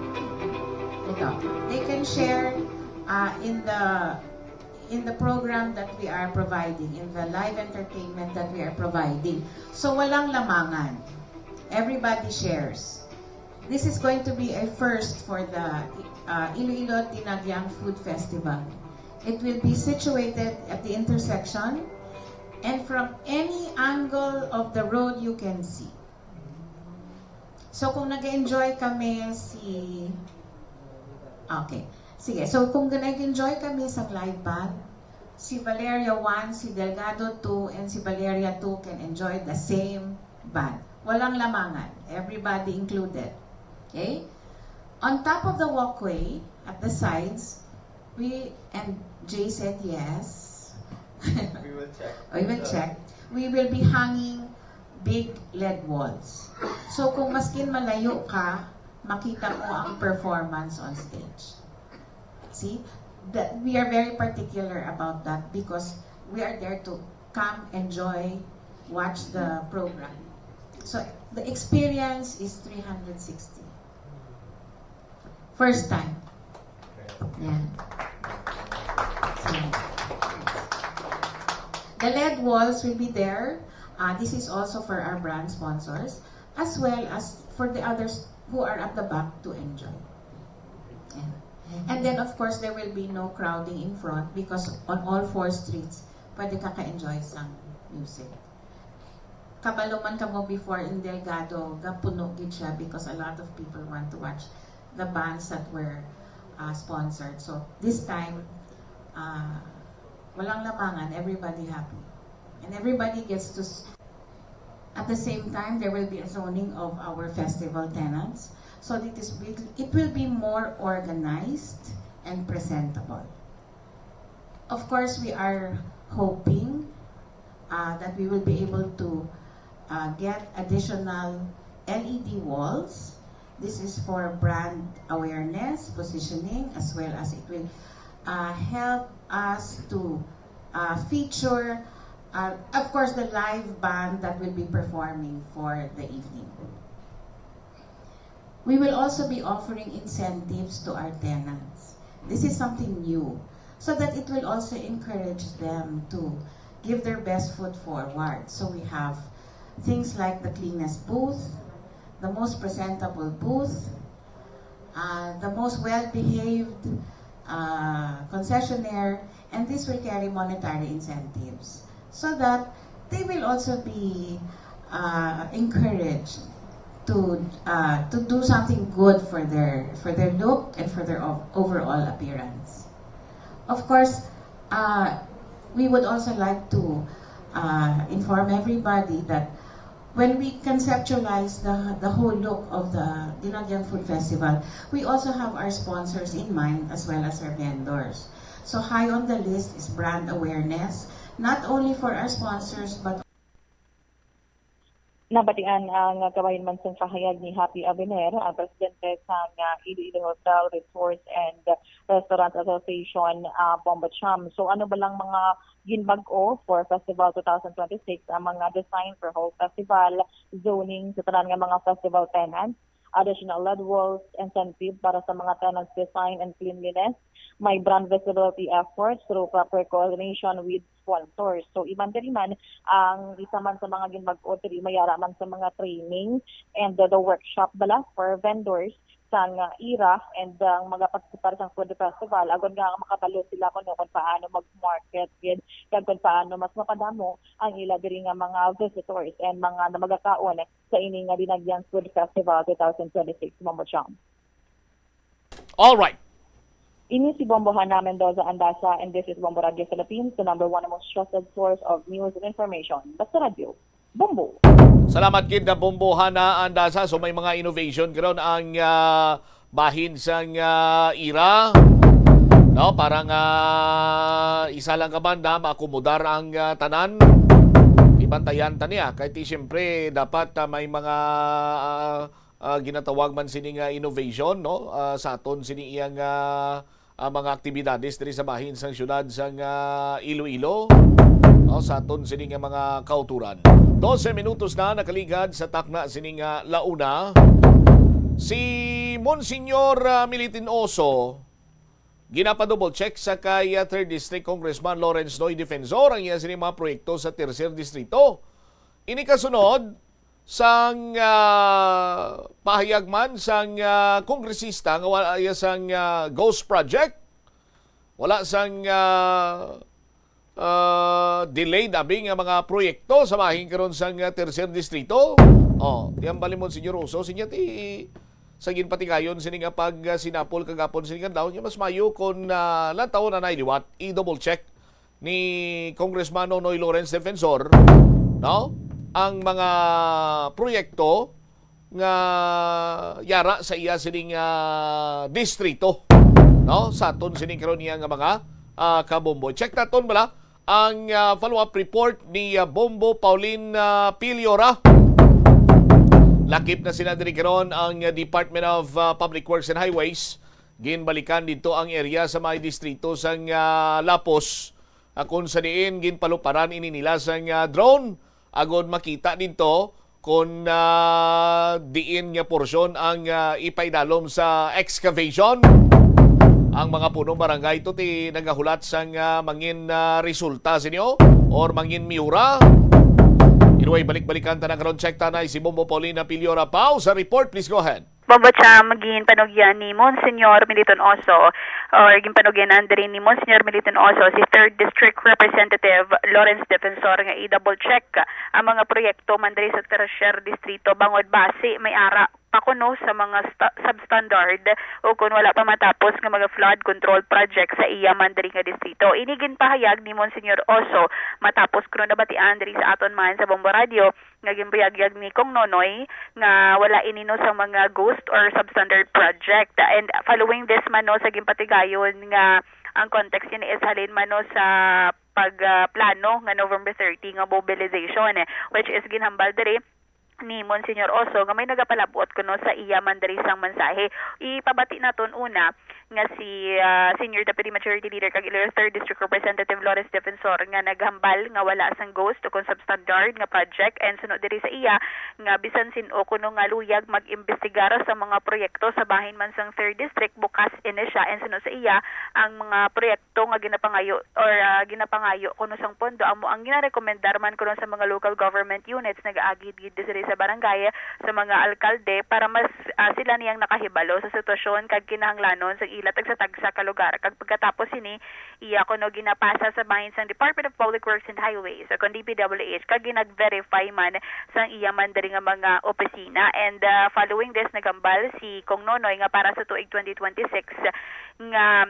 Ito, they can share, uh, in the, in the program that we are providing, in the live entertainment that we are providing. So, walang lamangan. Everybody shares. This is going to be a first for the uh, Iloilo Dinagyang Food Festival. It will be situated at the intersection and from any angle of the road you can see. So, kung nag-enjoy kami si... Okay. Sige. So, kung nag-enjoy kami sa live band, si Valeria one, si Delgado two, and si Valeria two can enjoy the same band. Walang lamangan. Everybody included. Okay? On top of the walkway, at the sides, we, and Jay said yes. We will check. We will check. We will be hanging big L E D walls. So kung maskin malayo ka, makita mo ang performance on stage. See? That we are very particular about that because we are there to come, enjoy, watch the program. So the experience is three hundred sixty. First time. Yeah. So, the L E D walls will be there. Uh, this is also for our brand sponsors, as well as for the others who are at the back to enjoy. Yeah. And then, of course, there will be no crowding in front because on all four streets, pwede ka ka-enjoy sang music. Kabalo man kamo before in Delgado, gapuno gid siya because a lot of people want to watch the bands that were uh, sponsored. So this time, uh, walang lamangan, everybody happy. And everybody gets to s- at the same time, there will be a zoning of our festival tenants. So it is, it will be more organized and presentable. Of course, we are hoping uh, that we will be able to uh, get additional L E D walls. This is for brand awareness, positioning, as well as it will uh, help us to uh, feature, uh, of course, the live band that will be performing for the evening. We will also be offering incentives to our tenants. This is something new, so that it will also encourage them to give their best foot forward. So we have things like the cleanest booth, the most presentable booth, uh, the most well-behaved uh, concessionaire, and this will carry monetary incentives so that they will also be uh, encouraged to uh, to do something good for their for their look and for their ov- overall appearance. Of course, uh, we would also like to uh, inform everybody that when we conceptualize the, the whole look of the Dinagyang Food Festival, we also have our sponsors in mind as well as our vendors. So high on the list is brand awareness, not only for our sponsors but Nabatian ang kabahin man sang kahayag ni Happy Aviner, ang presidente sang ah, Iloilo Hotel, Resort and Restaurant Association, ah, Bombo Cham. So ano ba lang mga ginbag-o for Festival two thousand twenty-six, ang mga design for whole festival, zoning sa tanan nga mga festival tenants, additional L E D walls, incentive para sa mga tenants design and cleanliness, may brand visibility efforts through proper coordination with sponsors. So iban diri man ang isa man sa mga ginbag-o diri may ara man sa mga training and the, the workshop bala for vendors sang ah, ira and ang mga participants sang food festival agod nga makabalo sila kuno kung paano mag-market gid kag kung paano mas mapadamo ang ila diri nga mga visitors and mga namagakaon sa ini nga Dinagyang Food Festival two thousand twenty-six, Ma'am Chong. All right. Ini si Bombo Hana Mendoza Andasa and this is Bombo Radio Philippines, the number one and most trusted source of news and information. Basta Radio, Bombo. Salamat gid na Bombo Hana Andasa. So may mga innovation karon ang ah, bahin sang ah, ira. No, para nga isa lang ka banda maakomodar ang ah, tanan. Ibantayan ta niya kay ti siyempre dapat ah, may mga ah, ah, ginatawag man sini nga innovation, no? Ah, sa aton sini iyang ah, ah, mga aktibidades diri sa bahin sang siyudad sang ah, Iloilo. No, sa aton sini nga mga kauturan. Dose minutos na nakaligad sa takna sini nga launa. Si Monsignor ah, Militin Oso, Ginapa-double check sa kay, ah, Third District Congressman Lawrence Noy Defensor ang iya sini mga proyekto sa Tercer Distrito. Ini kasunod sang, ah, pahayag man sang, ah, kongresista nga wala iya sang, ah, ghost project, wala sang, ah, ah, delayed abi nga mga proyekto sa bahin karon sang, ah, Tercer Distrito. Oh, tiyambali mo, Senyor Oso, sinya ti sa ginpatigayon sini nga pag, ah, sinapol kagapon sini nga daw niya mas mayo kung, ah, lantawon na liwat, i-double check ni Congressman Nonoy Lawrence Defensor, no? Ang mga proyekto nga yara sa iya sining, ah, distrito, no? Sa aton sining karon niya nga mga, ah, kabombo. Check naton bala ang, ah, follow-up report ni, ah, Bombo Pauline, ah, Piliora. Lakip na sila diri karon ang, ah, Department of, ah, Public Works and Highways. Ginbalikan dito ang area sa may distrito sang, ah, Lapos, ah, kung sa diin ginpaluparan ini nila sang, ah, drone agod makita dito kung, ah, diin nga porsyon ang, ah, ipaidalom sa excavation. Ang mga punong barangay to ti nagahulat sang, ah, mangin, ah, resulta sa inyo or mangin miura. Anyway, balik-balikan ta na karon. Check ta na si Bombo Paulina Piliora Pau sa report. Please go ahead. Bombo Cham, ginpanugyan ni Monsignor Militon Oso or ginpanugyanan diri ni Monsignor Militon Oso si Third District Representative Lawrence Defensor nga i-double check ang mga proyekto man diri sa Tercer Distrito bangod basi may ara pa kuno sa mga sta-, substandard o kung wala pa matapos nga mga flood control project sa iya man diri nga distrito. Ini ginpahayag ni Monsignor Oso matapos kuno nabatian diri sa aton man sa Bombo Radio nga ginpayagyag ni Cong Nonoy nga wala ini no sa mga ghost or substandard project. And following this man no sa ginpatigayon nga ang context ini is halin man no sa pag, ah, plano nga November thirty nga mobilization, eh, which is ginhambal diri ni Monsignor Oso nga may nagapalabot kuno sa iya man diri sang mensahe. Ipabati naton una nga si, ah, Senior Deputy Majority Leader kag Iloilo Third District Representative Lawrence Defensor nga naghambal nga wala sang ghost o kon substandard nga project, and suno diri sa iya nga bisan sin-o kuno nga luyag mag-imbestigar sa mga proyekto sa bahin man sang Third District, bukas ini siya, and suno sa iya ang mga proyekto nga ginapangayo or, ah, ginapangayo kuno sang pondo amo ang ginarekomendar man kuno sa mga local government units nagaagid gid diri sa barangay, sa mga alkalde para mas, ah, sila niyang nakahibalo sa sitwasyon kag kinahanglanon sa ila tagsa-tagsa ka lugar. Kag pagkatapos sini, iya kuno ginapasa sa bahin sang Department of Public Works and Highways o kon D P W H kag ginag-verify man sang iya man diri nga mga opisina. And, ah, following this, naghambal si Cong Nonoy nga para sa tuig twenty twenty-six nga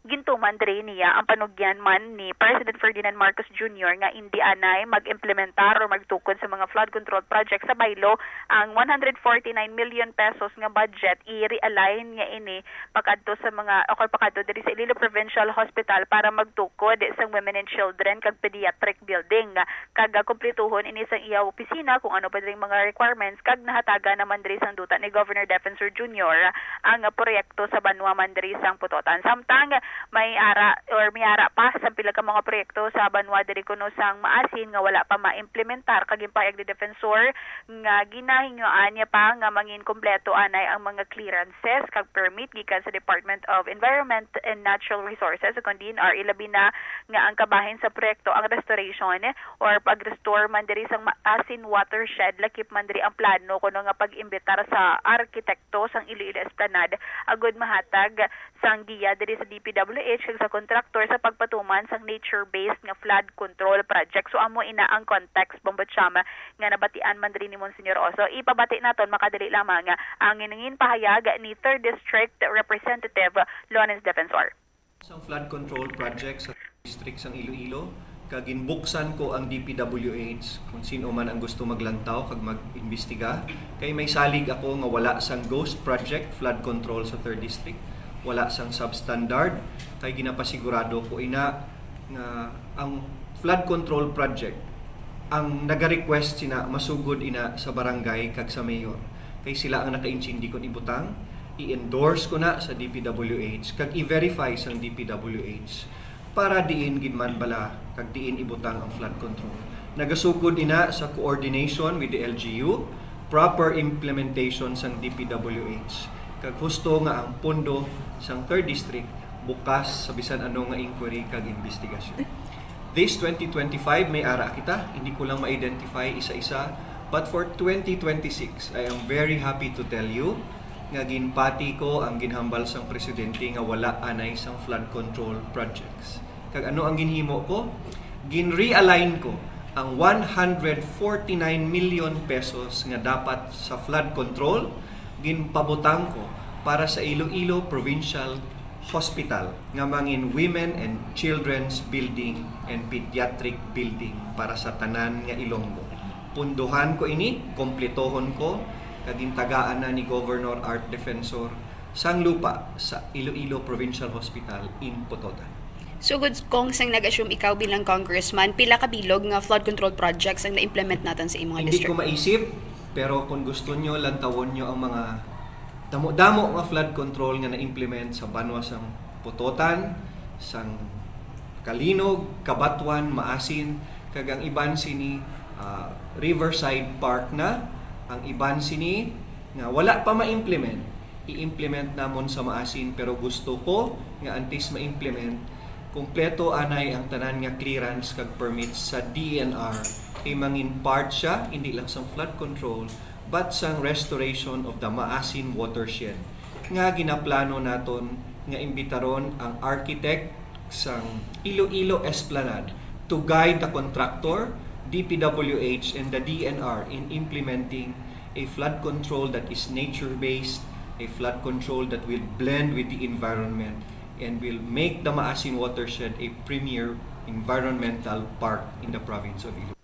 gintuman diri niya ang panugyan man ni President Ferdinand Marcos Junior nga indi anay mag-implementar o magtukod sa mga flood control project sa baylo ang one hundred forty-nine million pesos nga budget. I-realign niya ini pakadto sa mga, o kay pakadto diri sa Iloilo Provincial Hospital para magtukod sa Women and Children kag Pediatric Building. Kag, ah, kumplituhon ini sang iya opisina kung ano pa diri mga requirements, kag nahatagan naman diri sang duta ni Governor Defensor Junior ang, ah, proyekto sa banwa man diri sang Pototan. Samtang may ara or may ara pa sang pila ka mga proyekto sa banwa diri kuno sang Maasin nga wala pa maimplementar, kag ginpahayag ni Defensor nga ginahingyoan niya pa nga mangin kompleto anay ang mga clearances kag permit gikan sa Department of Environment and Natural Resources o kon D N R, ilabi na nga ang kabahin sa proyekto ang restoration or pag-restore man diri sang Maasin watershed, lakip man diri ang plano kuno nga pag-imbitar sa arkitekto sang Iloilo Esplanade agud mahatag sang giya diri sa D P W H kag sa kontraktor sa pagpatuman sang nature-based nga flood control project. So, amo ina ang context, Bombo Cham, nga nabatian man diri ni Monsignor Oso. Ipabati naton makadali lamang ang ginpahayag ni Third District Representative Lawrence Defensor. Sang flood control project sa district sang Iloilo, kag ginbuksan ko ang D P W H kung sin-o man ang gusto maglantaw kag mag-imbestiga. Kay may salig ako nga wala sang ghost project flood control sa Third District, wala sang substandard, kay ginapasigurado ko ina nga ang flood control project, ang naga-request sina masugod ina sa barangay kag sa mayor. Kay sila ang nakaintindi kon ibutang, i-endorse ko na sa D P W H kag i-verify sang D P W H para diin gid man bala kag diin ibutang ang flood control. Nagasugod ina sa coordination with the L G U, proper implementation sang D P W H, kag husto nga ang pondo sang Third District bukas sa bisan ano nga inquiry kag investigasyon. This twenty twenty-five may ara kita, hindi ko lang ma-identify isa-isa, but for twenty twenty-six, I am very happy to tell you nga ginpati ko ang ginhambal sang presidente nga wala anay sang flood control projects. Kag ano ang ginhimo ko? Gin-realign ko ang one hundred forty-nine million pesos nga dapat sa flood control, ginpabutang ko para sa Iloilo Provincial Hospital nga mangin Women and Children's Building and Pediatric Building para sa tanan nga Ilonggo. Punduhan ko ini, kompletohon ko, kag gintagaan na ni Governor Art Defensor sang lupa sa Iloilo Provincial Hospital in Pototan. So, Goods, Kong, sang nag-assume ikaw bilang congressman, pila ka bilog nga flood control projects ang na-implement naton sa imong Hindi district? Ko maisip, pero kung gusto nyo, lantawon nyo ang mga damo-damo nga flood control nga na-implement sa banwa sang Pototan, sang Calinog, Cabatuan, Maasin, kag ang iban sini, ah, Riverside Park na, ang iban sini nga wala pa ma-implement, i-implement namon sa Maasin, pero gusto ko nga antes ma-implement, kompleto anay ang tanan nga clearance kag permits sa D E N R, kay mangin part siya hindi lang sang flood control but sang restoration of the Maasin watershed nga ginaplano naton nga imbitaron ang architect sang Iloilo Esplanade to guide the contractor, D P W H, and the D N R in implementing a flood control that is nature-based, a flood control that will blend with the environment, and will make the Maasin watershed a premier environmental park in the province of Iloilo.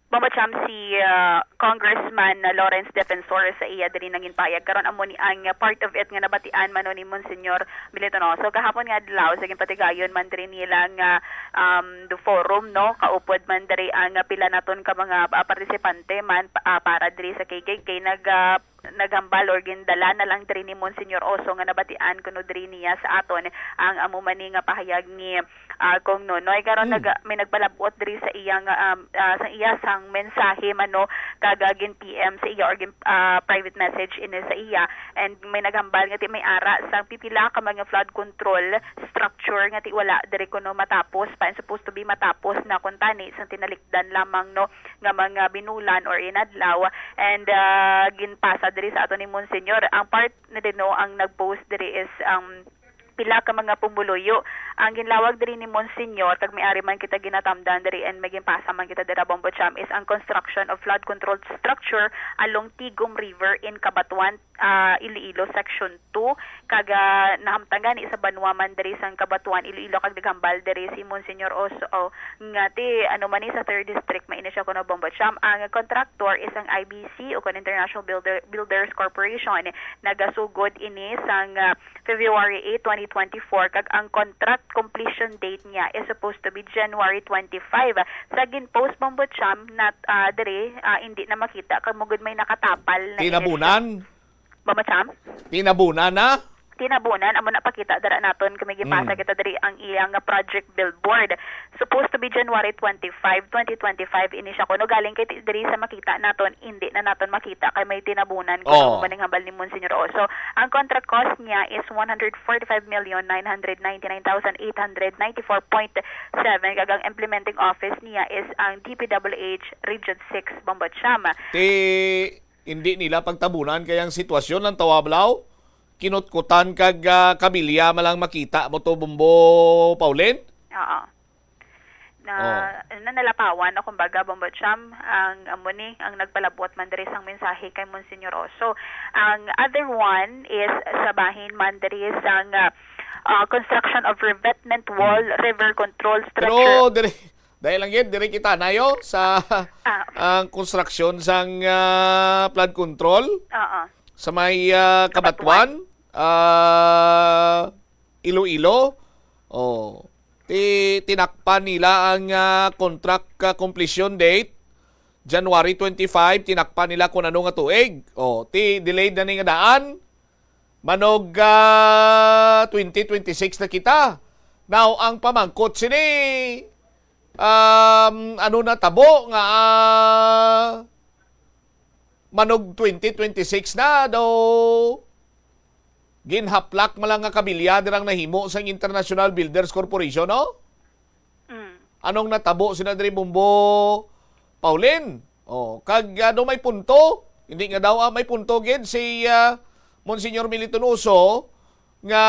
Bombo Cham, si, ah, Congressman Lawrence Defensor sa iya diri nangin pahayag karon, amo ni ang part of it nga nabatian man ni Monsignor Militonoso gahapon nga adlaw sa ginpatigayon man diri nila nga, um, do forum, no, kaupod man diri ang pila naton ka mga, ah, partisipante man pa- ah, para diri sa K K K nag ah, naghambal or gindala na lang diri ni Monsignor Oso nga nabatian kuno diri niya sa aton ang amo man ni nga pahayag ni, ah, Kong Nonoy. Karon Mm. nag-, may nagpalabot diri sa iya nga, um, ah, sa iya sang mensahe man, no, kag, ah, gin P M sa iya or gin, ah, private message ini sa iya, and may naghambal nga ti may ara sang pipila ka mga flood control structure nga ti wala diri kuno matapos pa and supposed to be matapos na kuntani sang tinalikdan lamang, no, nga mga binulan or inadlaw. And, ah, ginpasa diri sa ato ni Monsignor. Ang part na din, no, ang nag-post diri is ang pila ka mga pumuluyo. Ang ginlawag diri ni Monsignor, kag may ari man kita ginatamdan diri and may ginpasa man kita dira, Bombo Cham, is ang construction of flood control structure along Tigom River in Cabatuan, ah, Iloilo, Section two. Kag, ah, nahamtang gani sa banwa man diri sang Cabatuan, Iloilo, kag naghambal diri si Monsignor Oso, oh, nga ti, ano man ni, sa third district, mainis siya kuno, Bombo Cham. Ang contractor is ang I B C o kon International Builder, Builders Corporation. Nagasugod ini sang, ah, February eight, twenty twenty-four, kag ang contract completion date niya is supposed to be January twenty-five. Sa gin-post, Bombo Cham, na, ah, diri, ah, hindi na makita kag mugod may nakatapal na ini siya. Tinabunan? Mama Cham? Tinabunan na? Tinabunan, amo na pakita dira naton kay may ginpasa Mm. kita diri ang iyang nga project billboard. Supposed to be January twenty-five, twenty twenty-five ini siya kuno, galing kay ti-, diri sa makita naton, hindi na naton makita kay may tinabunan kuno Oh. man ang hambal ni Monsignor Oso. Ang contract cost niya is one hundred forty-five million nine hundred ninety-nine thousand eight hundred ninety-four point seven, kag ang implementing office niya is ang D P W H Region six, Bombo Cham. Ti hindi nila pagtabunan kay ang sitwasyon lang tawablaw, kinutkutan kag, ah, kabilya man lang makita mo to, Bombo Pauline? Oo. Na, Oh. na nalapawan na, kumbaga, Bombo Cham, ang amo ni ang nagpalabot man diri sang mensahe kay Monsignor Oso. Ang other one is sa bahin man diri sang, ah, ah, construction of revetment wall, Hmm. river control Pero structure. Diri, dahil lang gid, diri kita nayo sa Ah. ang konstruksyon sang, ah, flood control Oo. sa may, ah, Cabatuan. Cabatuan, ah, Iloilo. Oh, ti-, tinakpan nila ang, ah, contract, ah, completion date. January twenty-five, tinakpan nila kung ano nga tuig. Oh, ti delayed na ni nga daan. Manog, ah, twenty twenty-six na kita. Now, ang pamangkot sini, um, ano na tabo nga, ah, manog twenty twenty-six na daw Ginhaplak man lang nga kabilya dirang nahimo sang International Builders Corporation, no? Mm. Anong natabo sina diri, Bombo Pauline? Oh, kag ano, may punto? Hindi nga daw, ah, may punto gid si, ah, Monsignor Milton Uso nga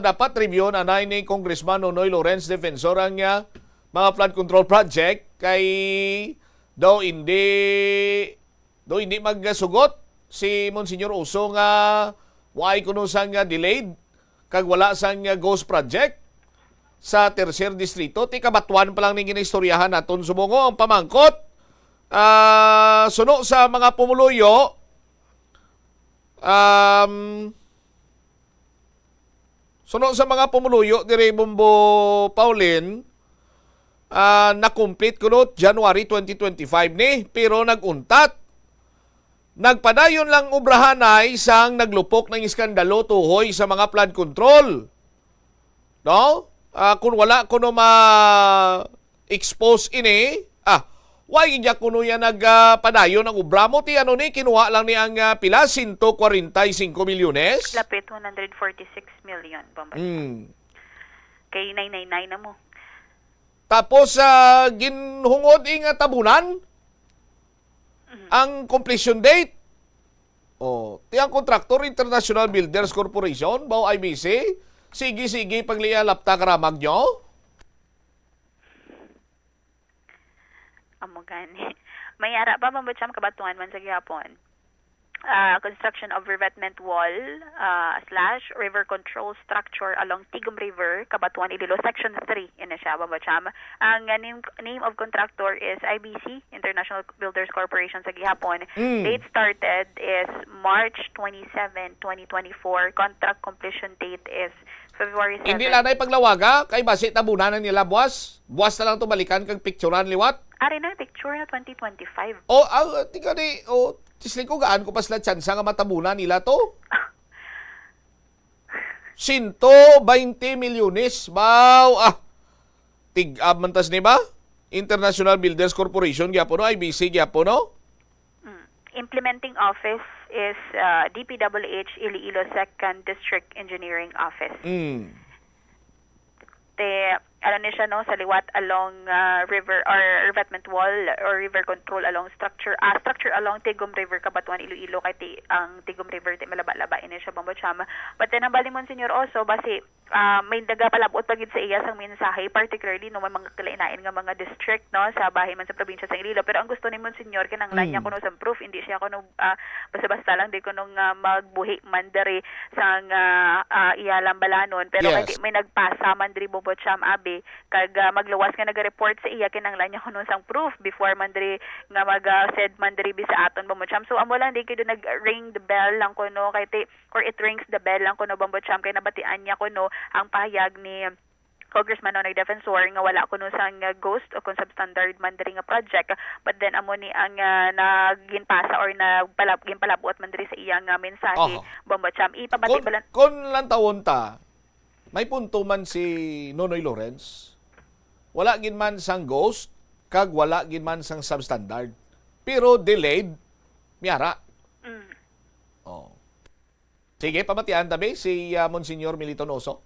dapat review anay ni Congressman Nonoy Lawrence Defensor ang, ah, mga flood control project kay daw hindi daw hindi magsugot si Monsignor Uso nga waay kuno sang, ah, delayed kag wala sang, ah, ghost project sa tercer distrito. Ti kabatuan pa lang ning ginaistoryahan naton subong. Ang pamangkot, ah, suno sa mga pumuluyo, um, suno sa mga pumuluyo diri, Bombo Pauline, ah, na-complete kuno January twenty twenty-five ni, pero nag-untat. Nagpadayon lang obrahanay sang naglupok ng iskandalo tuhoy sa mga flood control. No? Ah, kung wala kuno ma-expose ini, ah, why gid kuno yan nagpadayon ang obra mo? Ti ano ni, kinuha lang ni ang, ah, pila? Sento kwarenta y singko milyones? Lapit one hundred forty-six million, Bombo. Hmm. Kay nine nine nine na mo. Tapos, ah, ginhungod nga tabunan ang completion date. Oh, ti ang kontraktor, International Builders Corporation, bao I B C. Sige, sige, pagliya lapta karamag nyo. Amo gani. May ara pa, Bombo Cham, kabatuan man sa gihapon. Ah, construction of revetment wall, ah, slash river control structure along Tigum River, Cabatuan, Iloilo, Section three, ini siya, Bombo Cham. Ang, ah, name, name of contractor is I B C, International Builders Corporation sa gihapon. Mm. Date started is March twenty-seven, twenty twenty-four. Contract completion date is February seven. Hindi lang na ipaglawaga, kay basi tabunan na nila buwas. Buwas na lang to balikan kag picturan liwat. Ari na, picture na twenty twenty-five. O, ah, tingani, o, tisling ko, gaan ko pa sila tsansa nga matabunan nila to. Sento baynte milyones, baw, ah. Tig-ab man tas ni ba? International Builders Corporation gyapon, no? I B C gyapon, no? Mm. Implementing office is uh, D P W H Iloilo Second District Engineering Office. Mm. Te, ano ni siya, no, sa liwat along uh, river or revetment wall or river control along structure, ah, structure along Tigum River, Cabatuan, Iloilo, kay ti, ang Tigum River ti malaba-laba ini siya, Bombo Cham. But then, ang bali, Monsignor, also, basi, ah, may nagapalabot pa gid sa iya sang mensahe, particularly, no, may mga kalain-lain nga mga district, no, sa bahin man sa probinsya sa Iloilo. Pero ang gusto ni Monsignor, kinahanglan niya Mm. kuno sang proof, hindi siya kuno, ah, basta-basta lang, di kuno nga magbuhi man diri sang, ah, ah, iya lang balanon. Pero Yes. kay di may nagpasa man diri, Bombo Cham, abi, kag, ah, magluwas nga naga-report sa iya, kinahanglan niya kuno sang proof before man diri nga mag, ah, send man diri bi sa aton, Bombo Cham. So, amo lang, di kayo nag-ring the bell lang kuno, kay ti, or it rings the bell lang kuno, Bombo Cham, kay nabatian niya kuno ang pahayag ni Congressman Nonoy Defensor nga wala kuno sang, uh, ghost o kung substandard man diri nga project. But then, amo ni ang, uh, naginpasa or nagpalab-, ginpalabot man diri sa iyang, uh, mensahe, Oho. Bombo Cham. Ipabati Kon, ba lang? Kon lantawon ta, may punto man si Nonoy Lawrence. Wala gid man sang ghost, kag wala gid man sang substandard. Pero delayed, miyara. Mm. Oh. Sige, pamatian tabi si, ah, Monsignor Milton Oso.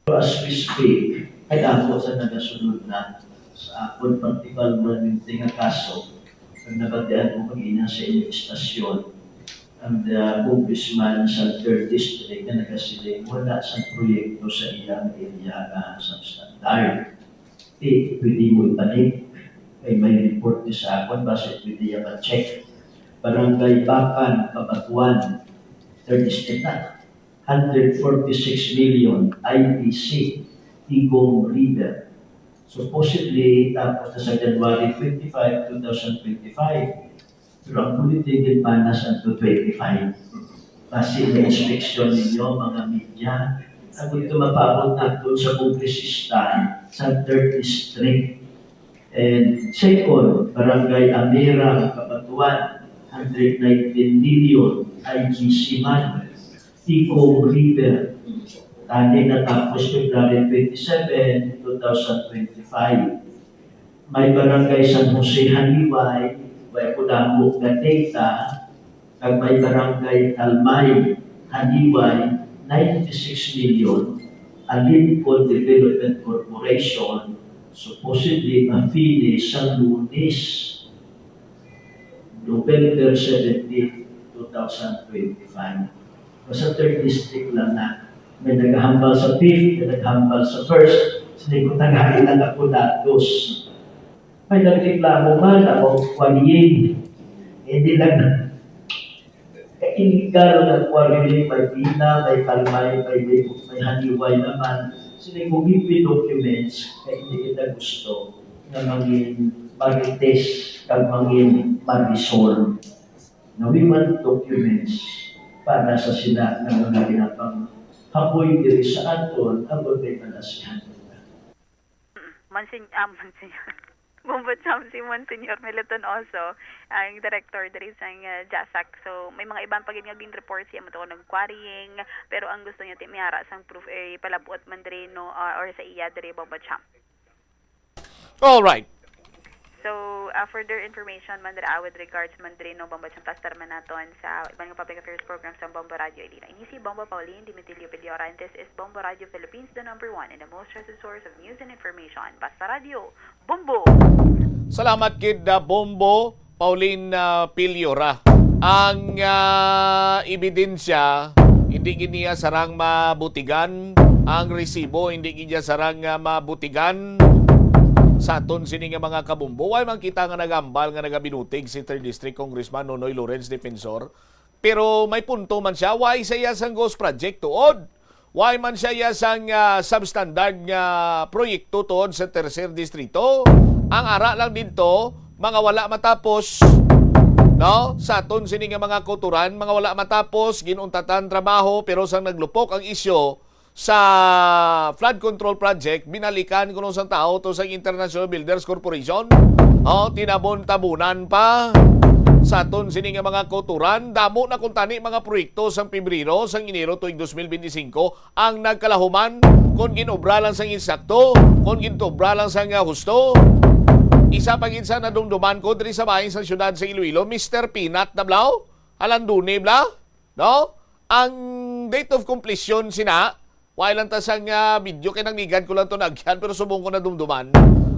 As we speak, ay ako sa nagasunod na sa akon particularmente nga kaso, ang nabatian ko kagina sa inyong istasyon, ang, ah, congressman sa third district nga nagasiling wala sa proyekto sa iyang area nga substandard. Di, pwede mo ibalik. Kay may report ni sa akon, basta pwede niya ma-check. Barangay Bacan, Cabatuan, third district na. Hundred forty-six million, I P C, Tigom River. Supposedly, tapos na sa January twenty-five, two thousand twenty-five. Pero ang bulletin ginpanas ang two twenty-five. Basi na inspeksyon ninyo, mga media, ang ito mapaabot nato sa kongresista sa third district. And second, Barangay Amira, Cabatuan, hundred nineteen million, I G C man, Tigom River. Tani natapos February twenty-seven, two thousand twenty-five. May Barangay San Jose Haliway, way ko damo nga data, Kag may barangay Talmay, Haniway, ninety-six million, Alipcon Development Corporation, supposedly ma-finish sa Lunes, November seventeen, two thousand twenty-five. Sa third district lang na, may naghambal sa fifth, may naghambal sa first, sini ko tagai lang ako datos. May nagreklamo man about quarrying. Hindi lang, eh, illegal nga quarrying, may Pina, may Talmay, may, may, may Haniway naman. Sini ko give me documents, kay hindi kita gusto nga mangin marites kag mangin marisol. Now, we want documents para sa sila nga mga ginapanghapoy diri sa aton, abot may balasihan nila. Monsignor, ah, Monsignor. Bombo Cham, si Monsignor Milton Oso, ang director diri sa, uh, JASAC. So, may mga iban pa gid nga gin-report siya mo to nag-quarrying, pero ang gusto niya ti miara sang proof, eh, palabot man diri, no, uh, or sa iya diri, Bombo Cham. All right. So, uh, further information man dira, uh, with regards man diri, no, Bombo Cham, pastor man naton sa iban nga public affairs program sa Bombo Radio Iloilo. Ini si Bombo Pauline Dimitilio Piliora, and this is Bombo Radio Philippines, the number one and the most trusted source of news and information. Basta Radio, Bombo! Salamat gid, uh, Bombo Pauline, uh, Piliora. Ang, uh, ebidensya, hindi gid niya sarang mabutigan. Ang resibo, hindi gid niya sarang, uh, mabutigan. Sa aton sini nga mga kabombo, way man kita nga nagambal nga nagabinutig si third District Congressman Nonoy Lawrence Defensor. Pero may punto man siya, way sa iya sang ghost project tuod. Way man siya iya sang, ah, substandard nga proyekto tuod sa tercer distrito. Ang ara lang didto, mga wala matapos, no? Sa aton sini nga mga kauturan, mga wala matapos, ginuntatan trabaho, pero sang naglupok ang isyu sa flood control project, binalikan kuno sang tawo to sa International Builders Corporation. Oh, tinabon-tabunan pa. Sa aton sini nga mga kauturan, damo na kuntani mga proyekto sang Pebrero, sang Enero tuig dos mil benti singko ang nagkalahuman, kon ginobra lang sang insakto, kon ginobra lang sang, ah, husto. Isa pa gid sa nadumduman ko diri sa bahin sang siyudad sa Iloilo, Mister Peanut Dablao, Alandone bala, no? Ang date of completion sina, wala lang ta sang, ah, video kay nangligad ko lang to na agyan, pero subong ko nadumduman.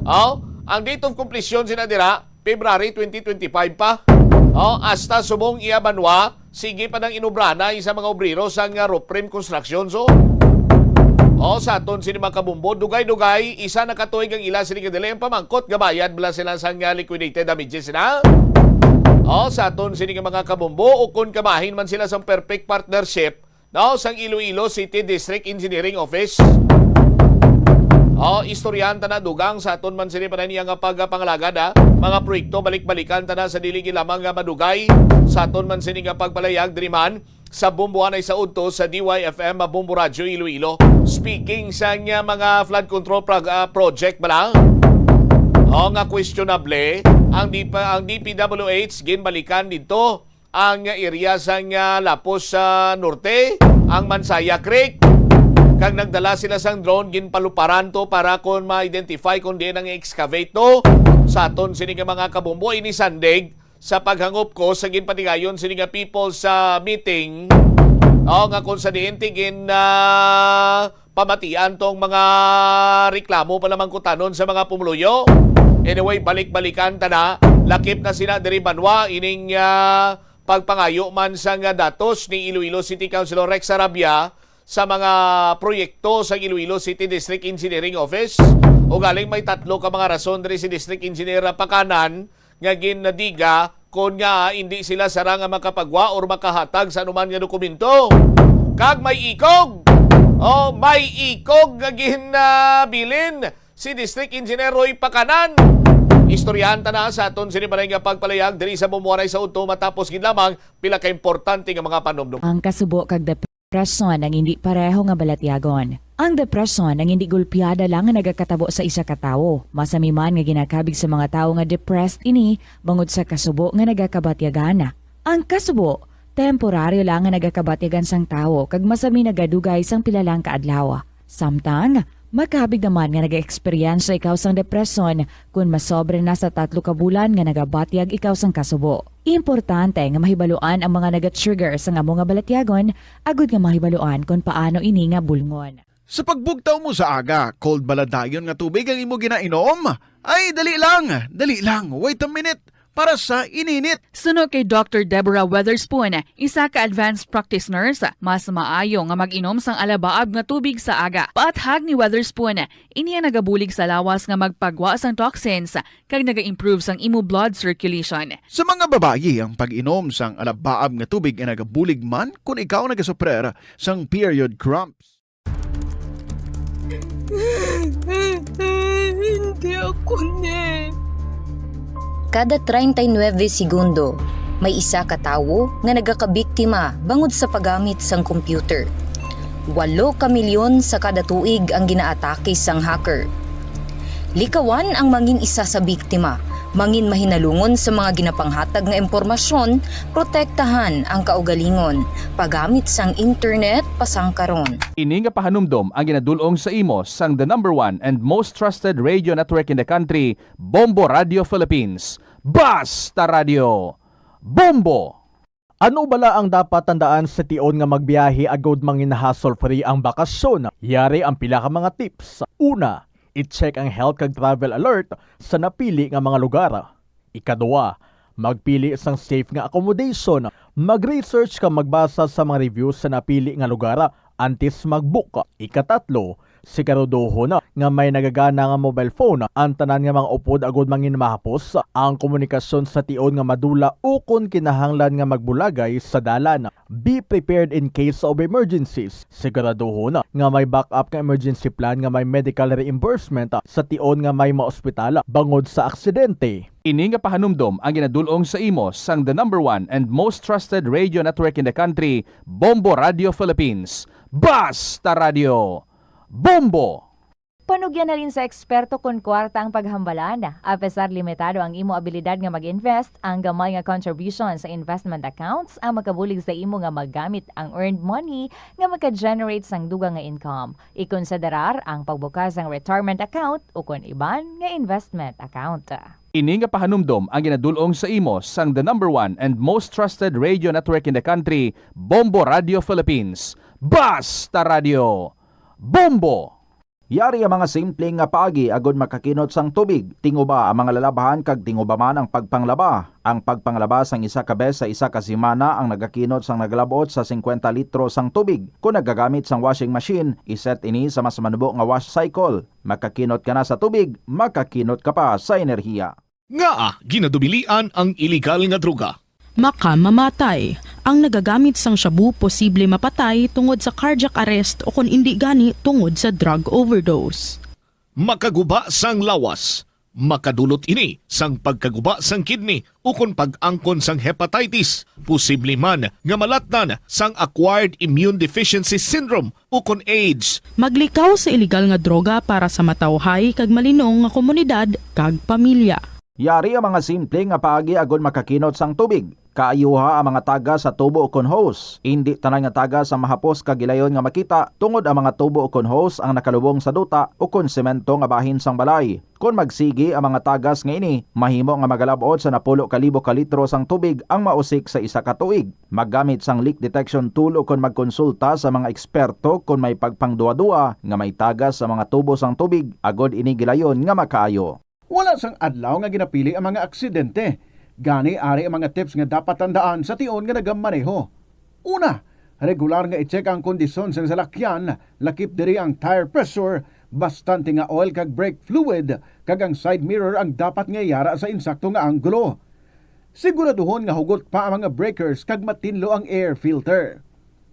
Oh, ang date of completion sina dira, February twenty twenty-five pa. Oh, hasta subong iya banwa, sige pa nang inobrana isa mga obrero sang, ah, Roprem Construction. So, oh, sa aton sini mga kabombo, dugay-dugay, isa na ka tuig ang ila sini kadali ang pamangkot, gabayad bala sila sang, ah, liquidated damages na. Oh, sa aton sini nga mga kabombo, o kon kabahin man sila sang perfect partnership, no, sang Iloilo City District Engineering Office. Oh, istoryahan ta na dugang sa aton man sini pa niya nga pagpangalagad, ha. Mga proyekto balik-balikan ta na sa dili gid lamang nga madugay sa aton man sini nga pagpalayag diri man sa Bombo Anay sa udto sa D Y F M Bombo Radyo Iloilo. Speaking sa nga mga flood control prog-, ah, project bala, oh, nga questionable ang D P, ang D P W H ginbalikan didto ang area sang, ah, Lapos sa Norte, ang Mansaya Creek. Kag nagdala sila sang drone, ginpaluparan to para kon ma-identify kung diin ang excavate to. Sa aton sini nga mga kabombo, ini sandig sa paghangop ko sa ginpatigayon sini nga people sa meeting, oh, nga kung sa diin ti gin, ah, pamatian tong mga reklamo pa lamang kutanon sa mga pumuluyo. Anyway, balik-balikan ta na. Lakip na sila diri banwa ining, ah, pagpangayo man sang datos ni Iloilo City Councilor Rex Sarabia sa mga proyekto sa Iloilo City District Engineering Office. Ugaling may tatlo ka mga rason diri si District Engineer Pacanan nga ginadiga kon nga hindi sila sarang nga makapagwa or makahatag sa anuman nga dokumento. Kag may ikog, oh, may ikog nga ginabilin si District Engineer Roy Pacanan. Istoryahan ta na sa aton sini balay nga pagpalayag diri sa Bombo Anay sa udto matapos gid lamang pila ka importante nga mga panumdum. Ang kasubo kag depresyon ang hindi pareho nga balatyagon. Ang depresyon ang hindi gulpiada lang nga nagakatabo sa isa ka tawo. Masami man nga ginakabig sa mga tawo nga depressed ini bangod sa kasubo nga nagakabatyagan. Ang kasubo, temporaryo lang nga nagakabatyagan sang tawo kag masami nagadugay sang pila lang ka adlaw. Samtang, Makabig naman nga nagaeksperyensya ikaw sang depresyon kon masobra na sa tatlo ka bulan nga nagabatyag ikaw sang kasubo. Importante nga mahibaluan ang mga naga-trigger sang amo nga balatyagon agud nga mahibaluan kon paano ini nga bulngon. Sa pagbugtaw mo sa aga, cold bala dayon nga tubig ang imo ginainom? Ay, dali lang, dali lang, wait a minute, para sa ininit. Suno kay Doctor Deborah Weatherspoon, isa ka advanced practice nurse, mas maayo nga mag-inom sang alabaab nga tubig sa aga. Paathag ni Weatherspoon, ini ang nagabulig sa lawas nga magpagwa sang toxins kag naga-improve sang imo blood circulation. Sa mga babayi, ang pag-inom sang alabaab nga tubig ay nagabulig man kon ikaw nagasuprer sang period cramps. Hindi ako ni. Kada treinta y nueve segundo, may isa ka tawo nga nagakabiktima bangod sa paggamit sang computer. Walo ka milyon sa kada tuig ang ginaatake sang hacker. Likawan ang mangin isa sa biktima, mangin mahinalungon sa mga ginapanghatag nga impormasyon, protektahan ang kaugalingon, paggamit sang internet pasangkaron. Ini nga pahanumdom ang ginadul-ong sa imo sang the number one and most trusted radio network in the country, Bombo Radio Philippines. Basta Radio! Bombo! Ano bala ang dapat tandaan sa tion nga magbiyahe agud mangin hassle-free ang bakasyon? Yari ang pila ka mga tips. Una, i-check ang health kag travel alert sa napili nga mga lugar. Ikaduha, magpili sang safe nga accommodation. Mag-research kag magbasa sa mga reviews sa napili nga lugar antes mag-book. Ikatatlo, siguraduhon nga may nagagana nga mobile phone ang tanan nga mga upod agud mangin mahapos ang komunikasyon sa tion nga madula ukon kinahanglan nga magbulagay sa dalan. Be prepared in case of emergencies. Siguraduhon nga may backup nga emergency plan nga may medical reimbursement sa tion nga may maospital bangod sa aksidente. Ini nga pahanumdom ang ginadul-ong sa imo sang the number one and most trusted radio network in the country, Bombo Radio Philippines. Basta Radio! Bombo! Panugyan halin sa eksperto kon kwarta ang paghambalan. Apesar limitado ang imo abilidad nga mag-invest, ang gamay nga contribution sa investment accounts ang makabulig sa imo nga magamit ang earned money nga maka-generate sang dugang nga income. Ikonsiderar ang pagbukas sang retirement account ukon iban nga investment account. Ini nga pahanumdom ang ginadul-ong sa imo sang the number one and most trusted radio network in the country, Bombo Radio Philippines. Basta Radio! Bombo! Yari ang mga simple nga paagi agud makakinot sang tubig. Tinguba ang mga lalabhan kag tinguba man ang pagpanglaba. Ang pagpanglaba sang isa ka bes sa isa ka semana ang nagakinot sang nagalab-ot sa singkwenta litro sang tubig. Kon nagagamit sang washing machine, i-set ini sa mas manubo nga wash cycle. Makakinot ka na sa tubig, makakinot ka pa sa enerhiya. Ngaa ginadubilian ang iligal nga droga? Makamamatay. Ang nagagamit sang shabu posible mapatay tungod sa cardiac arrest o kon indi gani tungod sa drug overdose. Makaguba sang lawas. Makadulot ini sang pagkaguba sang kidney ukon pag-angkon sang hepatitis. Posible man nga malatnan sang acquired immune deficiency syndrome ukon AIDS. Maglikaw sa iligal nga droga para sa matawhay kag malinong nga komunidad kag pamilya. Yari ang mga simple nga paagi agud makakinot sang tubig. Kaayuha ang mga tagas sa tubo ukon hose. Indi tanan nga tagas ang mahapos kag gilayon nga makita, tungod ang mga tubo ukon hose ang nakalubong sa duta ukon semento nga bahin sang balay. Kon magsigi ang mga tagas nga ini, mahimo nga magalab-ot sa napulo ka libo ka litro sang tubig ang mausik sa isa ka tuig. Maggamit sang leak detection tool ukon magkonsulta sa mga eksperto kon may pagpangduhaduha nga may tagas sa mga tubo sang tubig agud ini gilayon nga makaayo. Wala sang adlaw nga ginapili ang mga aksidente. Gani, ari ang mga tips nga dapat tandaan sa tion nga nagamaneho. Una, regular nga i-check ang kondisyon sang salakyan, lakip diri ang tire pressure, bastante nga oil kag brake fluid, kag ang side mirror ang dapat nga yara sa insakto nga anggulo. Siguraduhon nga hugot pa ang mga breakers kag matinlo ang air filter.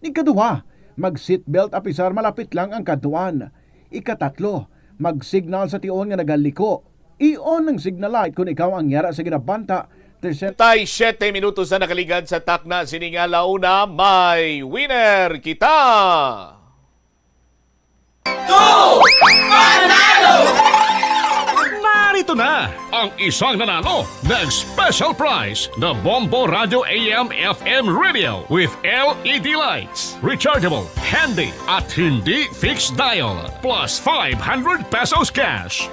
Ikaduha, mag-seatbelt apisar malapit lang ang kadtuan. Ikatatlo, mag-signal sa tion nga nagaliko. I-on ang signal light kon ikaw ang yara sa ginabanta. Treinta y siete minutos na nakaligad sa takna sini nga launa. May winner kita! Go! Panalo! Mari Ito na ang isang nanalo ng special prize na Bombo Radio A M F M Radio with L E D lights. Rechargeable, handy, at hindi fixed dial. Plus five hundred pesos cash.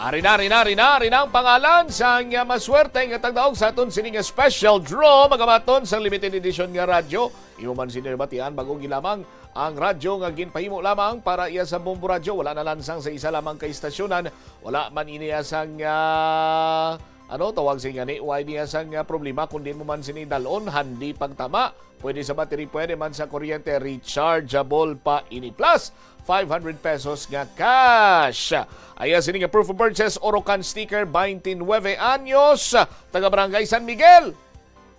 Ari na, ari na, ari na, ari na ang pangalan sang maswerte nga tagdaog sa aton sining special draw, magabaton sang limited edition nga radyo. Imo man sini batian, bag-o gilamang ang radyo nga ginpahimo lamang para iya sa Bombo Radyo. Wala na lansang sa isa lamang ka istasyonan. Wala man ini sang, ah, ano, tawag sa ingani, wala niya sang, ah, problema kung di mo man sini dalon, handi pagtama. Pwede sa battery, pwede man sa kuryente, rechargeable pa ini. Plus, five hundred pesos nga cash. Aya sini nga proof of purchase, Orocan sticker, twenty-nine anyos, taga Barangay San Miguel.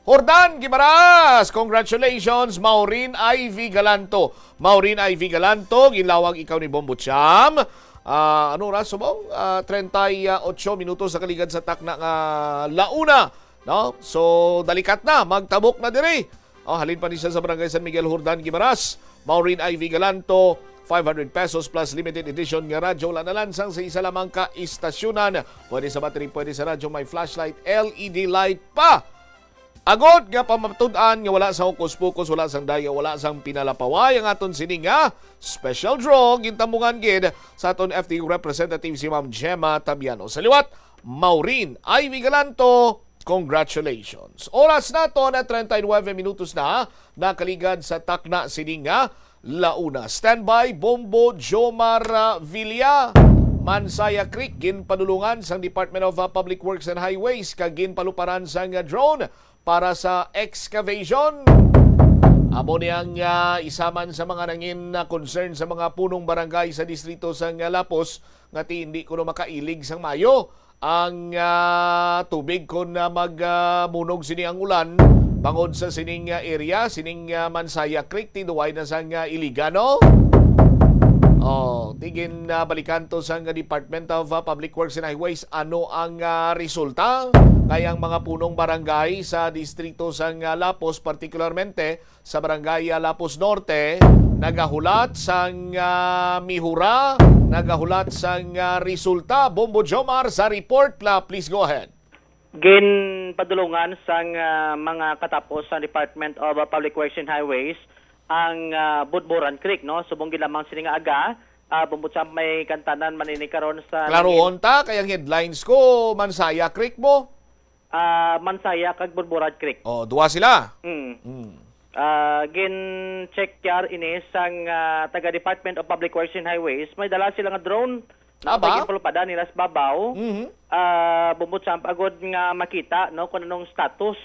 Jordan Gimaras, congratulations. Maureen Ivy Galanto. Maureen Ivy Galanto, ginlawag ikaw ni Bombo Cham. Ah, ano oras subong? Ah, treinta y ocho minutos sa kaligad sa takna nga launa, no? So, dalikat na, magtabok na diri. Oh, halin pa ni siya sa Barangay San Miguel, Jordan Gimaras. Maureen Ivy Galanto, five hundred pesos plus limited edition nga radyo. Wala na lansang sa isa lamang ka istasyonan. Pwede sa battery, pwede sa radyo, may flashlight, L E D light pa. Agod nga pamatud-an nga wala sa hokus-pokus, wala sang daya, wala sang pinalapaway ang aton sini nga special draw, gintambungan gid sa aton F T representative si Ma'am Gemma Tabiano. Sa liwat, Maureen Ivy Galanto, congratulations. Oras nato na treinta y nueve minutos na, nakaligad sa takna sini nga launa. Standby, Bombo Jomar, ah, Villa. Mansaya Creek, ginpadulungan sang Department of, ah, Public Works and Highways kag ginpaluparan sang, ah, drone para sa excavation. Amo ni ang, ah, isa man sa mga nangin, ah, concern sa mga punong barangay sa distrito sang, ah, Lapos nga ti hindi kuno makailig sang mayo ang, ah, tubig kon, ah, mag, ah, munog sini ang ulan bangod sa sining, ah, area, sining, ah, Mansaya Creek, ti duway na sang, ah, iligan, no? Oh, ti gin, ah, balikan to sang Department of, ah, Public Works and Highways ano ang, ah, resulta kay ang mga punong barangay sa distrito sang, ah, Lapos, partikularmente sa Barangay, ah, Lapos Norte, nagahulat sang, ah, mihura, nagahulat sang, ah, resulta. Bombo Jomar sa report la, please go ahead. Ginpadulungan sang, ah, mga katapo sa Department of, ah, Public Works and Highways ang, ah, Budburan Creek, no? Subong gid lamang sini nga aga, ah, Bombo Cham, may kantanan man ini karon sa Klarohon ta, kay ang headlines ko, Mansaya Creek mo. Ah, Mansaya kag Budburan Creek. Oh, duwa sila. Mm. Mm. Ah, gin-check yar ini sang, ah, taga Department of Public Works and Highways. May dala sila nga drone. Aba? Ginpalupadan nila sa babaw. Mhm. Ah, Bombo Cham, agod nga makita, no, kung anong status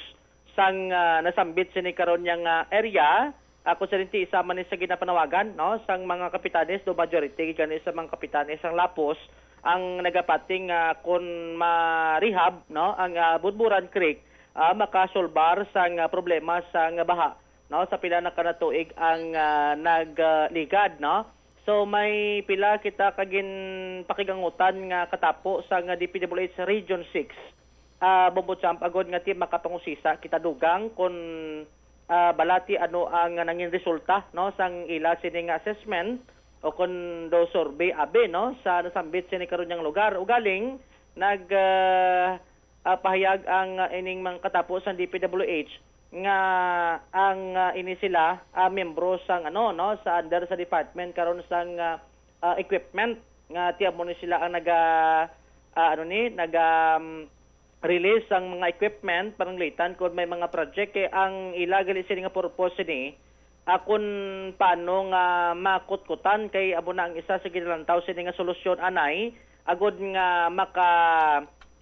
sang, ah, nasambit sini karon yang, ah, area. Ako sa rinti, isa man ni sa ginapanawagan, no, sang mga kapitanes, do majority gani sa mga kapitanes sang Lapos ang nagapati nga kun ma-rehab, no, ang, ah, Budburan Creek, ah, makasolbar sang, ah, problema sang baha, no, sa pila na ka na tuig ang, ah, nagligad, no. So, may pila kita ka ginpakigangutan nga katapo sang D P W H Region six, ah, Bombo Cham, agod nga ti makapangusisa kita dugang kon, ah, balati ano ang nangin resulta, no, sang ila sini nga assessment o kon do survey abi, no, sa nasambit sini karon yang lugar. Ugaling nag, ah, ah, pahayag ang, ah, ining mga katapo sang D P W H nga ang, ah, ini sila, ah, miyembro sang, ano, no, sa under sa department karon sang, ah, ah, equipment nga ti amo ni sila ang naga, ah, ano ni, naga, um, release sang mga equipment, pananglitan kung may mga project, kay ang ila gali sini nga purpose sini, ah, kung paano nga makutkutan, kay amo na ang isa sa ginalantaw sini nga solusyon anay, agod nga maka,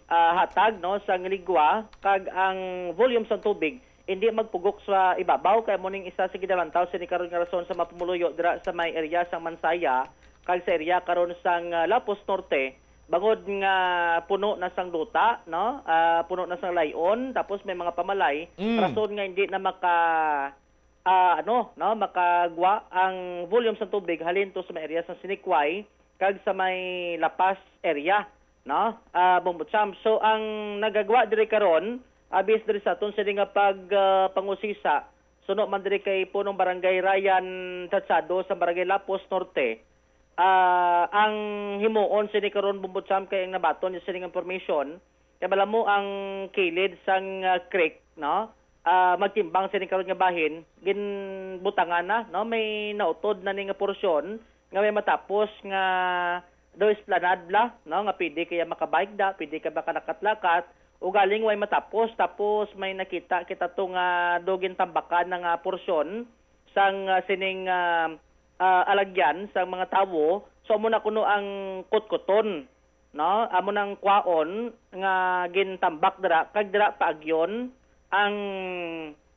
ah, hatag, no, sang ligwa, kag ang volume sang tubig hindi magpugok sa ibabaw, kay amo ning isa sa ginalantaw sini karon nga rason sa mga pumuluyo dira sa may area sang Mansaya kag sa area karon sang, ah, Lapos Norte, bangod nga puno na sang duta, no? Ah, puno na sang lay-on, tapos may mga pamalay, Mm. rason nga hindi na maka, ah, ano, no, makagwa ang volume sa tubig halin to sa may area sa Sinikway kag sa may La Paz area, no? Ah, Bombo Cham. So, ang nagagwa diri karon, abis diri sa aton sini nga pag, ah, pangusisa, suno man diri kay punong barangay Ryan Tachado sa barangay Lapos Norte, Ah, ang himuon sini karon, Bombo Champ, kay ang nabaton niya sining information, kay bala mo ang kilid sang, ah, creek, no? Ah, magtimbang sini karon nga bahin, ginbutangan na, no? May nautod na ni nga porsyon nga may matapos nga daw esplanade la, no? Nga pwede kaya makabike da, pwede ka makalakat-lakat, o galing way matapos, tapos may nakita kita to nga do gintambakan na nga porsyon sang, ah, sining, ah, ah, alagyan sang mga tawo. So, amo na kuno ang kutkuton, no? Amo nang kwaon nga gintambak dira, kag dira paagyon ang,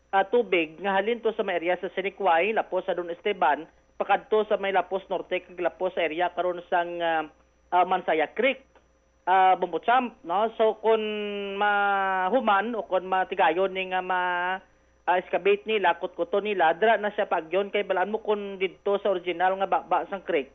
ah, tubig nga halin to sa may area sa Sinikway, lapos sa Don Esteban, pakadto sa may lapos norte, kag lapos sa area karon sang, ah, ah, Mansaya Creek, ah, Bombo Champ, no? So, kun mahuman o kun matigayon ni nga ma, ah, excavate nila, kutkuton nila, dira na siya paagyon, kay balaan mo kun didto sa original nga baba sang creek,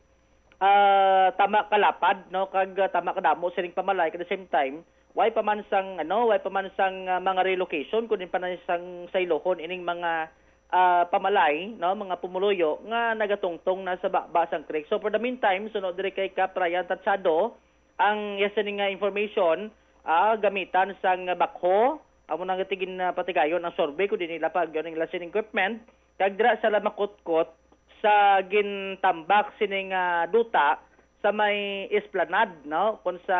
ah, tama kalapad, no? Kag, ah, tama kadamo sining pamalay, at the same time, way pa man sang, ano, way pa man sang, ah, mga relocation, kundi pa na sang saylohon ining mga, ah, pamalay, no? Mga pumuluyo nga nagatungtong na sa baba sang creek. So, for the meantime, suno diri kay Kap Ryan Tachado, ang iya sini nga information, ah, gamitan sang backhoe, amo na nga tigin, ah, patigayon ang survey, kundi nila paagyon ang ila sining equipment, kag dira sila makutkot sa gintambak sining, ah, duta sa may esplanade, no? Kung sa,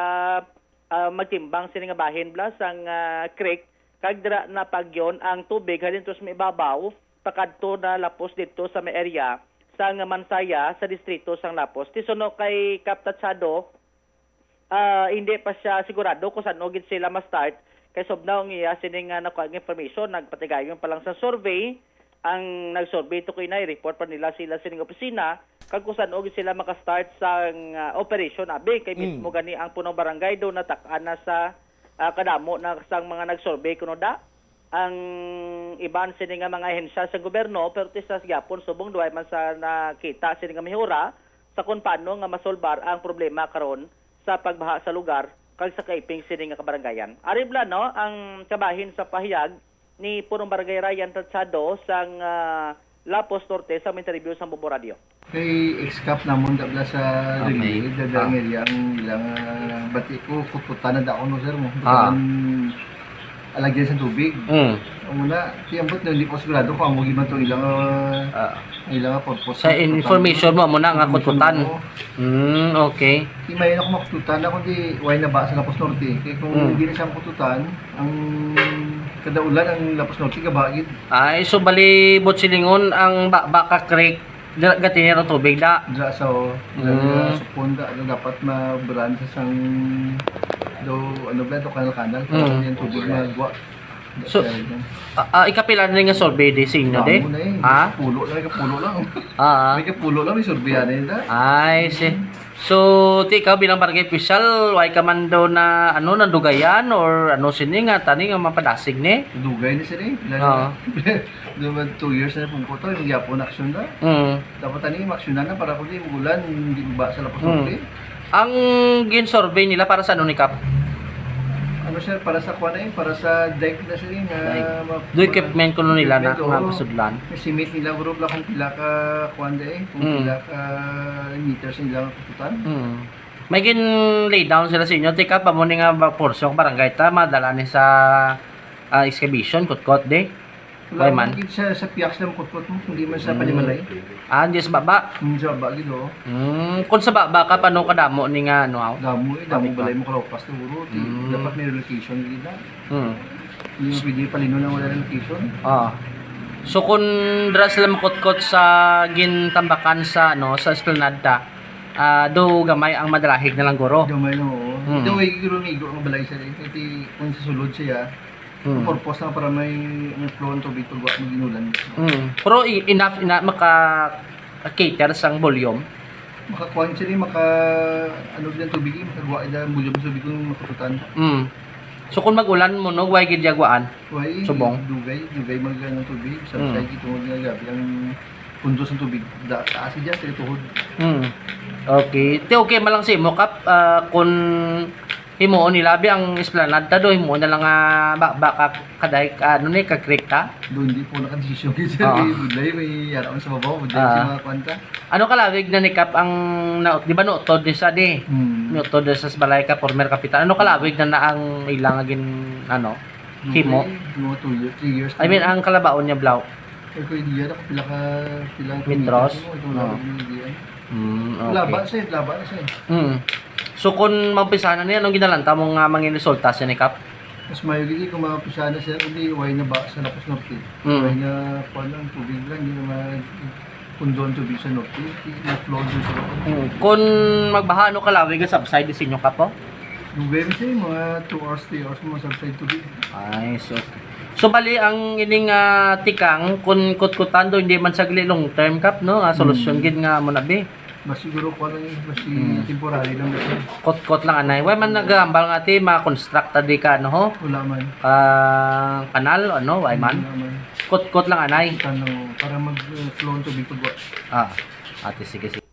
ah, magtimbang sini nga bahin bala sang, ah, creek, kag dira na paagyon ang tubig halin to sa may ibabaw, pakadto na lapos didto sa may area sang Mansaya sa distrito sang Lapos. Ti suno kay Kap Tachado, ah, hindi pa siya sigurado kung san-o gid sila ma-start, kay subnaw ang iya sini nga nakuha nga information, nagpatigayon pa lang sa survey. Ang nag-survey to kay na, i-report pa nila sila sining opisina, kag kung san-o gid sila maka-start sang, ah, operation, abi, kay Mm. mismo gani ang punong barangay do natak-an na sa, ah, kadamo na sang mga nag-survey kuno da. Ang iban sini nga mga ahensya sa gobyerno, pero ti sa gyapon subong duway man sa nakita sini nga mihura sa kung paano nga masolbar ang problema karon sa pagbaha sa lugar kag sa kaiping sini nga kabaranggayan. Ari bala, no, ang kabahin sa pahayag ni Punong Barangay Ryan Tachado sang, ah, Lapos Norte sa interview sa Bombo Radio. Kay ex-Kap namon da bala sa Ah, may, Relay, da, da ah. Ang area ang ilang, ah, bati ko, kutkutan na daw, no, sir, mo. Ah. Ang alagyan sa tubig. Mm. Ang una, ti ambot na, hindi ko sigurado kung amo gid man to ilang, ah, Ah. ang ilang purpose Sa sa kutkutan. Information mo, amo na nga Information kutkutan. mo. Mm, okay. Di may ako makutkutan ako, di, why na ba sa Lapos Norte? Kaya kung Mm. hindi na siya makutkutan, ang kada ulan, ang Lapos Norte, gaba gid. Ay, so bali, Boss Silingon, ang ba, Baka Creek, Dira, gatinira tubig da. Dira sa, o, dira, Mm. Sa punda, ano, dapat mabalan sa sang, do, ano ba, do kanal-kanal, para Mm. yung tubig magwa. So, Dira sa, ah, ah, ikapila na nga survey di sa inyo, di? Damo na eh. Ha? Pulo lang, ikapulo lang. Ah, ah. May kapulo lang, may survey na yun, da. Ay, si. So, ti ikaw bilang barangay official, why ka man daw na, ano, nandugayan or ano sini nga, tani nga mapadasig ni? Dugay ni sini. Pila Oo. na? Di ba, two years na pungko to, yung Yapon action na. Mm. Dapat ani, maaksyonan na para kundi magulan, hindi ba sa Lapos Mm. Norte. Ang gin-survey nila para sa ano ni Kap? Ano, sir, para sa kuwan na yun, para sa dike na, sir, yun, na Dike. ma-, Do equipment kuno nila na, equipment, nga oo. Pasudlan. Yung cement nila, bro, bla, kung pila ka kuwan da eh, kung Mm. pila ka meters nila ang kututan. Mm. May gin-lay down sila sa inyo, ti Kap, amo ni nga ba-, porsyong barangay ta, madala ni sa, ah, excavation, kutkot, di? Wala Why man? man gid sa, sa pihak sila makutkot mo, hindi man sa Mm. panimalay. Ah, hindi sa baba? Hindi sa baba gid, oo. Mm, kung sa baba ka, paano kadamo ni nga, ano, aw? Damo eh, damo Baba. balay mo kalapas na guro. Di, Mm. dapat may relocation gid na. Mm. Hindi mo pwede palinon ang wala relocation. Ah. So, kung dira sila makutkot sa gintambakan sa, ano, sa esplanade, ah, do gamay ang madalahig na lang guro? Gamay na, oo. Mm. Ito, way guro migo ang balay sa rin. Kasi kung sa sulod siya, Hmm. Ang purpose na para may, may flow ang tubig pag wa mag-inulan. Hmm. Pero i-, enough ina maka-cater sang volume? Makakuan siya ni, maka, ano din ang tubig, eh, makagwa ida ang volume sa tubig kung makututan. Hmm. So, kung mag-ulan mo, no, way gid yagwaan? Way, Subong? dugay, dugay mag, ano, tubig. Sa Hmm. side, itong nga gabi, ang puntos ng tubig, da, taas siya, sa tuhod. Hmm. Okay. Ti, okay, malang si mo, Kap, ah, kung Himuon nila, abi, ang esplanade ta do, himuon na lang nga ba, ba ka, kaday, ka, ano ni, ka creek ta? Doon, di po nakadesisyon kasi Oo. may budlay, may yara man sa babaw, budlay Ah. sa mga kwan ka. Ano kalawig na ni Kap ang, na, di ba, nautod ni sa di? Hmm. Nautod sa balay ka, former kapitan. Ano kalawig na na ang ilang gin, ano, himo? Mga two years, three years I mean, na. Ang kalabaon niya, Blau? Ay, ko, hindi yan. Ako, pila ka, pila ka Metros? Metros mo, itong Oo. labas mo, hindi yan. Mm, okay. Laba siya, laba na siya. Mm. So, kung maumpisahan na niya, anong ginalantaw mo nga mangin resulta siya ni Kap? Mas mayo gid kung maumpisahan na siya, kundi way na ba sa Lapos Norte. Mm. Way na, kuwan lang, tubig lang, hindi na ma-, pundo ang tubig sa Norte, ma-flow dito. Mm. Kung magbaha, ano kalawig ang subside sa inyo, Kap, po? Dugay na siya, mga two hours, three hours mo subside tubig. Ay, so, so bali ang ining, ah, tikang kun kutkutan do, hindi man sagli long term, Kap, no? Nga solusyon Hmm. gid nga mo na, bi. Mas siguro ko lang, mas si Hmm. temporary lang siya. Kutkot lang, anay. Way man naghambal nga ti ma-construct ta di ka, ano, ho? Wala man. Ah, kanal, ano, way man? Wala man. Kutkot lang, anay. Kutkot lang, para mag, uh, flow ang tubig pagwa. Ah, ate, sige, sige.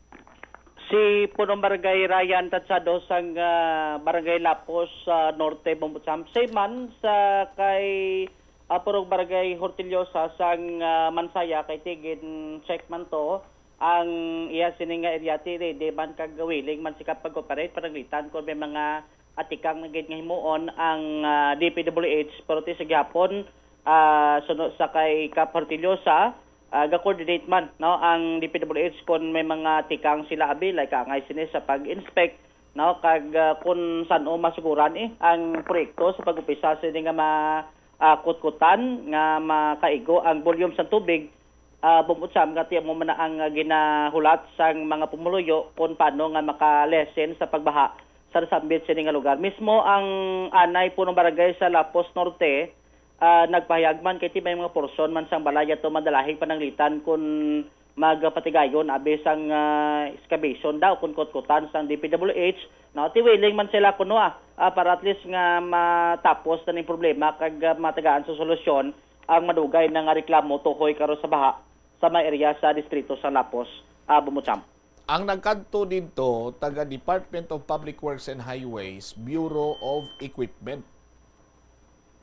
Si Punong Barangay Ryan Tatsado sang, ah, Barangay Lapos, ah, Norte, Bombocham. Same man sa kay, ah, Punong Barangay Hortillosa sang, ah, Mansaya, kay tigin check man to ang iya sini nga area, ti ready man kag willing man sika pag-operate pananglitan kung may mga atikang na gid nga himuon ang, ah, D P W H, pero ti sa gihapon, ah, suno sa kay Kap Hortillosa, ah, ga-coordinate man, no, ang D P W H kon may mga tikang sila abi, like, angay sini sa pag-inspect, no, kag, ah, kon san-o masuguran, eh, ang proyekto sa pag-umpisa sini nga ma-, ah, kutkutan nga makaigo ang volume sa tubig, ah, Bombocham, nga ti amo man na ang, ah, ginahulat sang mga pumuluyo kon paano nga maka-lessen sa pagbaha sa nasambit sini nga lugar. Mismo ang anay punong barangay sa Lapos Norte, ah, nagpahayag man kay ti may mga porsyon man sang balay ato madalahig pananglitan kon magpatigayon abi sang, ah, excavation daw kon kutkutan sang D P W H, no? Ti willing man sila kuno, ah, ah, para at least nga matapos na ning problema kag, ah, matagaan sa solusyon ang madugay na nga reklamo tuhoy karon sa baha sa may area sa distrito sa Lapos, ah, Bombocham. Ang nagkadto didto, taga Department of Public Works and Highways, Bureau of Equipment.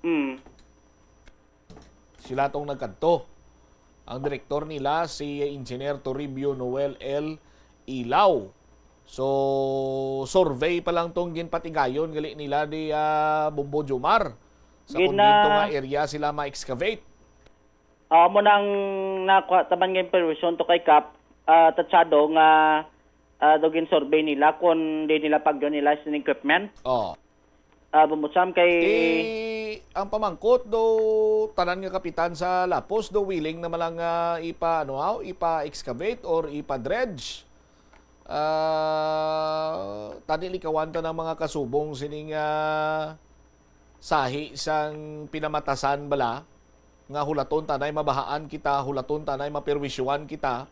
Mm. Sila tong nagkadto. Ang direktor nila, si Engineer Toribio Noel L. Ilaw. So, survey pa lang tong ginpatigayon gali nila di, ah, Bombo Jomar. Sa Gina- kung dito nga area sila ma-excavate. Ah, amo nang nakuha taman nga information to kay Kap, ah, Tatsado nga, ah, daw gin-survey nila kung di nila pagyo nila sin equipment. Oh. Ah, Bombocham kay Ti, ang pamangkot do, tanan nga kapitan sa Lapos do willing naman lang nga ipa, ano, aw, ipa-excavate or ipa-dredge. Ah, tani likawan ta ng mga kasubong sining, ah, sahi sang pinamatasan bala. Nga hulaton ta nay mabahaan kita, hulaton ta nay mapirwisyuhan kita,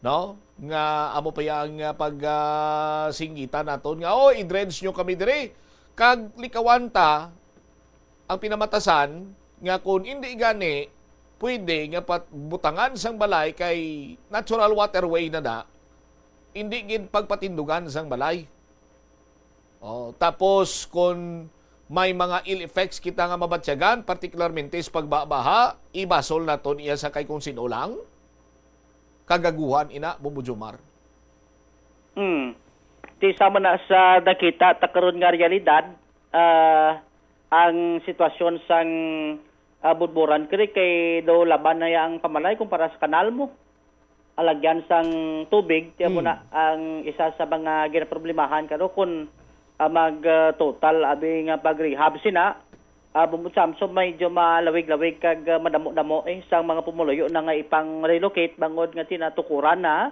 no? Nga amo pa ya ang, ah, pag, ah, singgitan naton nga, "Oh, i-dredge nyo kami diri." Kag likawan ta ang pinamatasan nga kung indi gani pwede nga pat-, butangan sang balay kay natural waterway na da, indi gid pagpatindugan sang balay. Oh, tapos kung may mga ill effects kita nga mabatyagan, partikularmente sa pagbabaha, ibasol naton iya sa kay kung sino lang. Kagaguhan ina, Bombo Jomar. Hmm. Ti sama na sa nakita ta karon nga realidad, ah, ang sitwasyon sang, ah, Budboran kini kay daw laban na ya ang pamalay kumpara sa kanal mo. Alagyan sang tubig, ti amo Hmm. na ang isa sa mga ginaproblemahan karon kun, ah, mag, ah, total abi nga pag-rehab sina, ah, Bombo Cham, so medyo malawig-lawig kag, ah, madamo-damo, eh, sang mga pumuluyo na nga ipang-relocate bangod nga tinatukuran na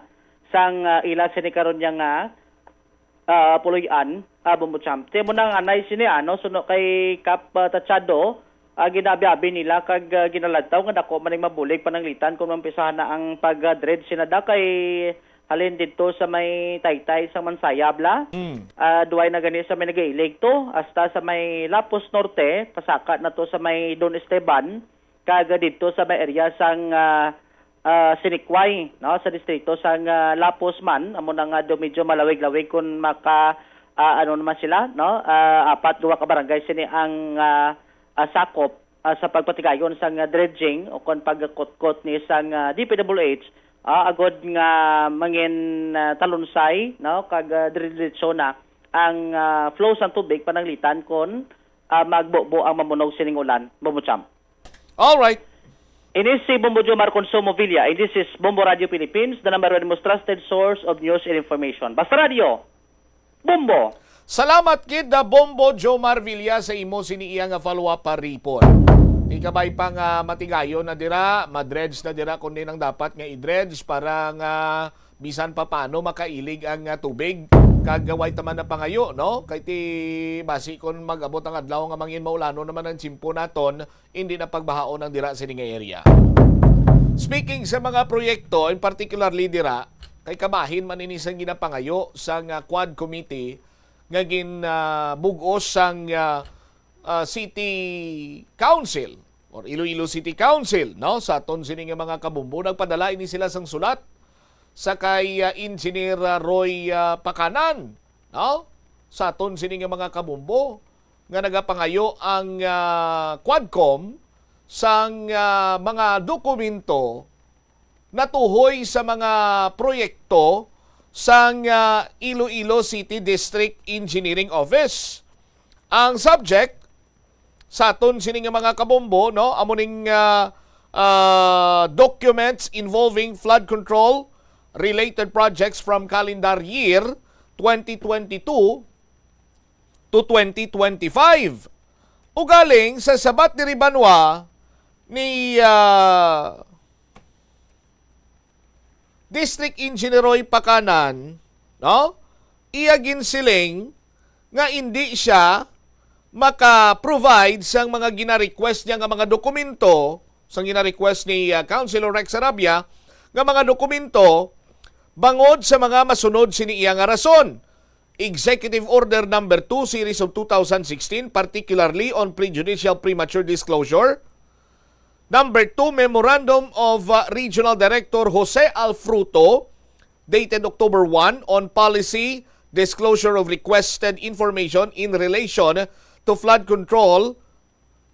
sang, ah, ila sini karon niya nga ah, puloy-an, ah, Bombo Cham. Ti amo nang anay sini, ano, suno kay Kap, ah, Tachado, ah, ginabi-abi nila kag, ah, ginalantaw nga dako man ang mabulig pananglitan kung maumpisahan na ang pag-dredge sina da kay halin didto sa may taytay sa Mansaya, bala. Mm. Ah, duway na gani sa may nagailig to, hasta sa may Lapos Norte, pasaka na to sa may Don Esteban, kag didto sa may area sang, ah, ah, Sinikway, no, sa distrito sang, ah, Lapos man, amo na nga do medyo malawig-lawig kung maka, ah, ano naman sila, no? Ah, apat, duha ka barangay sini ang, ah, ah, sakop, ah, sa pagpatigayon sang, ah, dredging o kon pagkutkot ni sang, ah, D P W H, ah, agod nga mangin, ah, talunsay, no? Kag, ah, dire-diretso na ang, ah, flow sang tubig pananglitan kon, ah, magbubo ang mamunog sining ulan, Bombo Champ. All right. Ini si Bombo Jomar Consumo Villa, and this is Bombo Radio Philippines, the number one most trusted source of news and information. Basta Radio, Bombo! Salamat gid na Bombo Jomar Villa sa imo sini iya nga follow-up report. Ikabay pa nga matigayon na dira, madredge na dira kung din ang dapat nga i-dredge para nga bisan pa paano makailig ang, ah, tubig. Kag way taman na pangayo, no? Kay ti basi kon mag-abot ang adlaw nga mangin maulanon naman ang tiyempo naton, hindi na pagbahaon ang dira sini nga area. Speaking sa mga proyekto, and particularly dira, kay kabahin man ini sang ginapangayo sang, ah, Quad Committee nga gin, ah, bug-os sang, ah, ah, City Council or Iloilo City Council, no? Sa aton sini nga mga kabumbo, nagpadala ini sila sang sulat sa kay, ah, Engineer, ah, Roy, ah, Pacanan, no? Sa aton sini nga mga kabumbo nga nagapangayo ang, ah, Quadcom sang, ah, mga dokumento natuhoy sa mga proyekto sang, ah, Iloilo City District Engineering Office. Ang subject sa aton sini nga mga kabombo, no, amo ning, ah, ah, documents involving flood control related projects from calendar year twenty twenty-two to twenty twenty-five. Ugaling sa sabat diri banwa ni, ah, District Engineer Roy Pacanan, no? Iya ginsiling nga indi siya maka-provide sang mga gina-request niya nga mga dokumento, sang gina-request ni, ah, Councilor Rex Arabia nga mga dokumento bangod sa mga masunod sini iya nga rason. Executive Order Number Two, Series of two thousand sixteen, particularly on prejudicial premature disclosure. Number two, Memorandum of, uh, Regional Director Jose Alfruto, dated October one, on policy disclosure of requested information in relation to flood control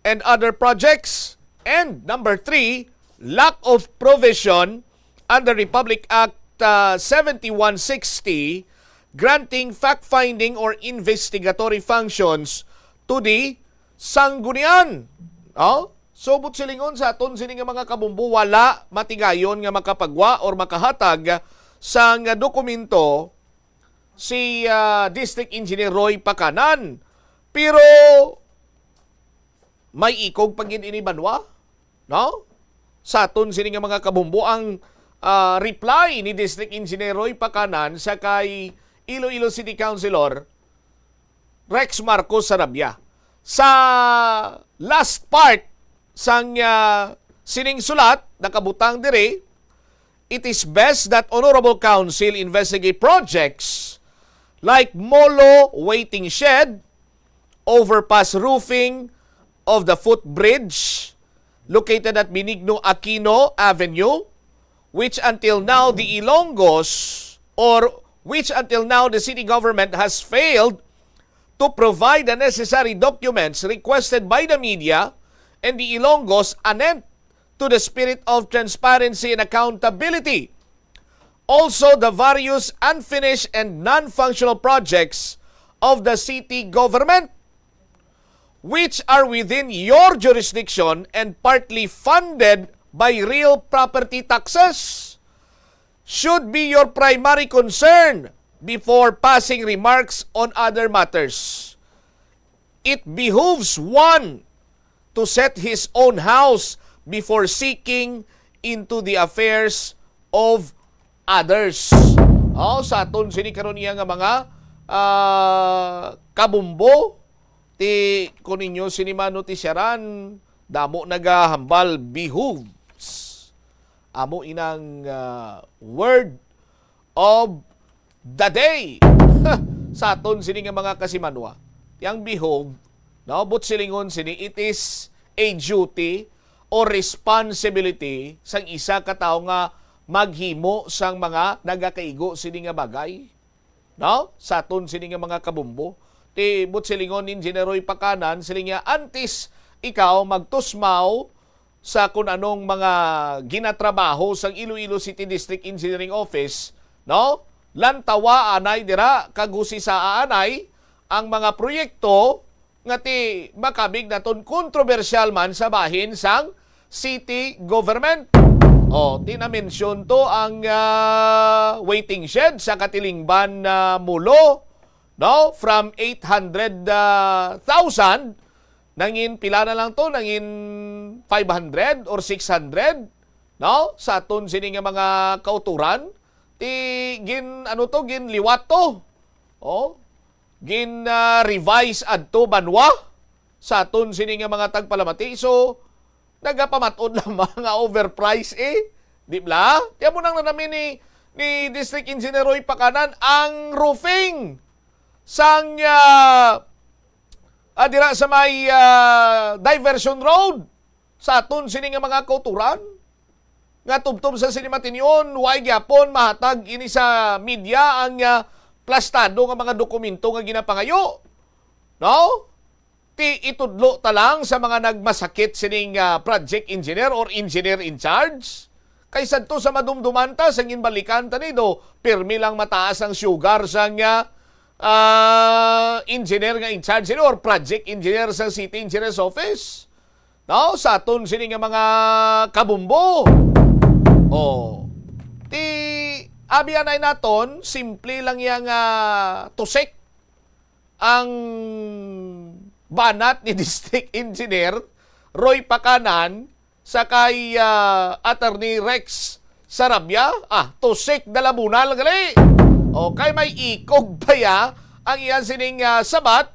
and other projects. And number three, lack of provision under Republic Act, uh, seventy-one sixty, granting fact-finding or investigatory functions to the Sanggunian. Oh? So, buot silingon sa aton sini nga mga kabumbo, wala matigayon nga makapagwa or makahatag sang dokumento si, ah, District Engineer Roy Pacanan. Pero may ikog pa gid ini banwa, no? Sa aton sini nga mga kabumbo, ang, ah, reply ni District Engineer Roy Pacanan sa kay Iloilo City Councilor Rex Marcos Sarabia. Sa last part sang, ah, sining sulat, nakabutang diri, "It is best that Honorable Council investigate projects like Molo Waiting Shed, overpass roofing of the footbridge located at Benigno Aquino Avenue, which until now the Ilonggos, or which until now the city government has failed to provide the necessary documents requested by the media and the Ilonggos anent to the spirit of transparency and accountability. Also, the various unfinished and non-functional projects of the city government, which are within your jurisdiction and partly funded by real property taxes, should be your primary concern before passing remarks on other matters. It behooves one to set his own house before seeking into the affairs of others." Oh, sa aton sini karon iya nga mga, ah, kabumbo, ti, kung ninyo sini manotisyaran, damo nagahambal, behooves. Amo inang, ah, word of the day sa aton sini nga mga kasimanwa. Ti ang behove, no, buot silingon sini, it is a duty or responsibility sang isa ka tawo nga maghimo sang mga nagakaigo sini nga bagay. no? Sa aton sini nga mga kabumbo. Ti buot silingon ni Engineer Roy Pacanan, siling niya, antes ikaw magtusmaw sa kun anong mga ginatrabaho sang Iloilo City District Engineering Office, no? Lantawa anay dira kag husisaa anay ang mga proyekto nga ti makabig naton kontrobersyal man sa bahin sang city government. O, ti na-mention to ang, ah, waiting shed sa Katilingban, ah, Molo, no? From eight hundred, ah, thousand, nangin pila na lang to? Nangin five hundred or six hundred, no? Sa aton sini nga mga kauturan, ti gin, ano to, ginliwat to. O, gin, ah, revise adto banwa sa aton sini nga mga tagpalamati. So, nagapamat-od lamang nga overprice, eh. Di bala? Kaya mo nang nanami ni, ni District Engineer Roy Pacanan ang roofing sang, ah, ah, dira sa may, ah, diversion road sa aton sini nga mga kauturan nga tubtob sa sini matinyon, way gyapon mahatag ini sa media ang, ah, plastado nga mga dokumento nga ginapangayo. No? Ti itudlo ta lang sa mga nagmasakit sining, ah, project engineer or engineer in charge. Kay sadto sa madumduman ta, sa ginbalikan ta ni do, pirmi lang mataas ang sugar sang, ah, ah, engineer nga in charge sini or project engineer sa City Engineer's Office. No? Sa aton sini nga mga kabumbo. Oh. Ti, abi anay naton, simple lang iya nga tusik ang banat ni District Engineer Roy Pacanan sa kay, ah, Attorney Rex Sarabia. Ah, tusik dalabunal gali. O, kay may ikog pa ya ang iya sining, ah, sabat,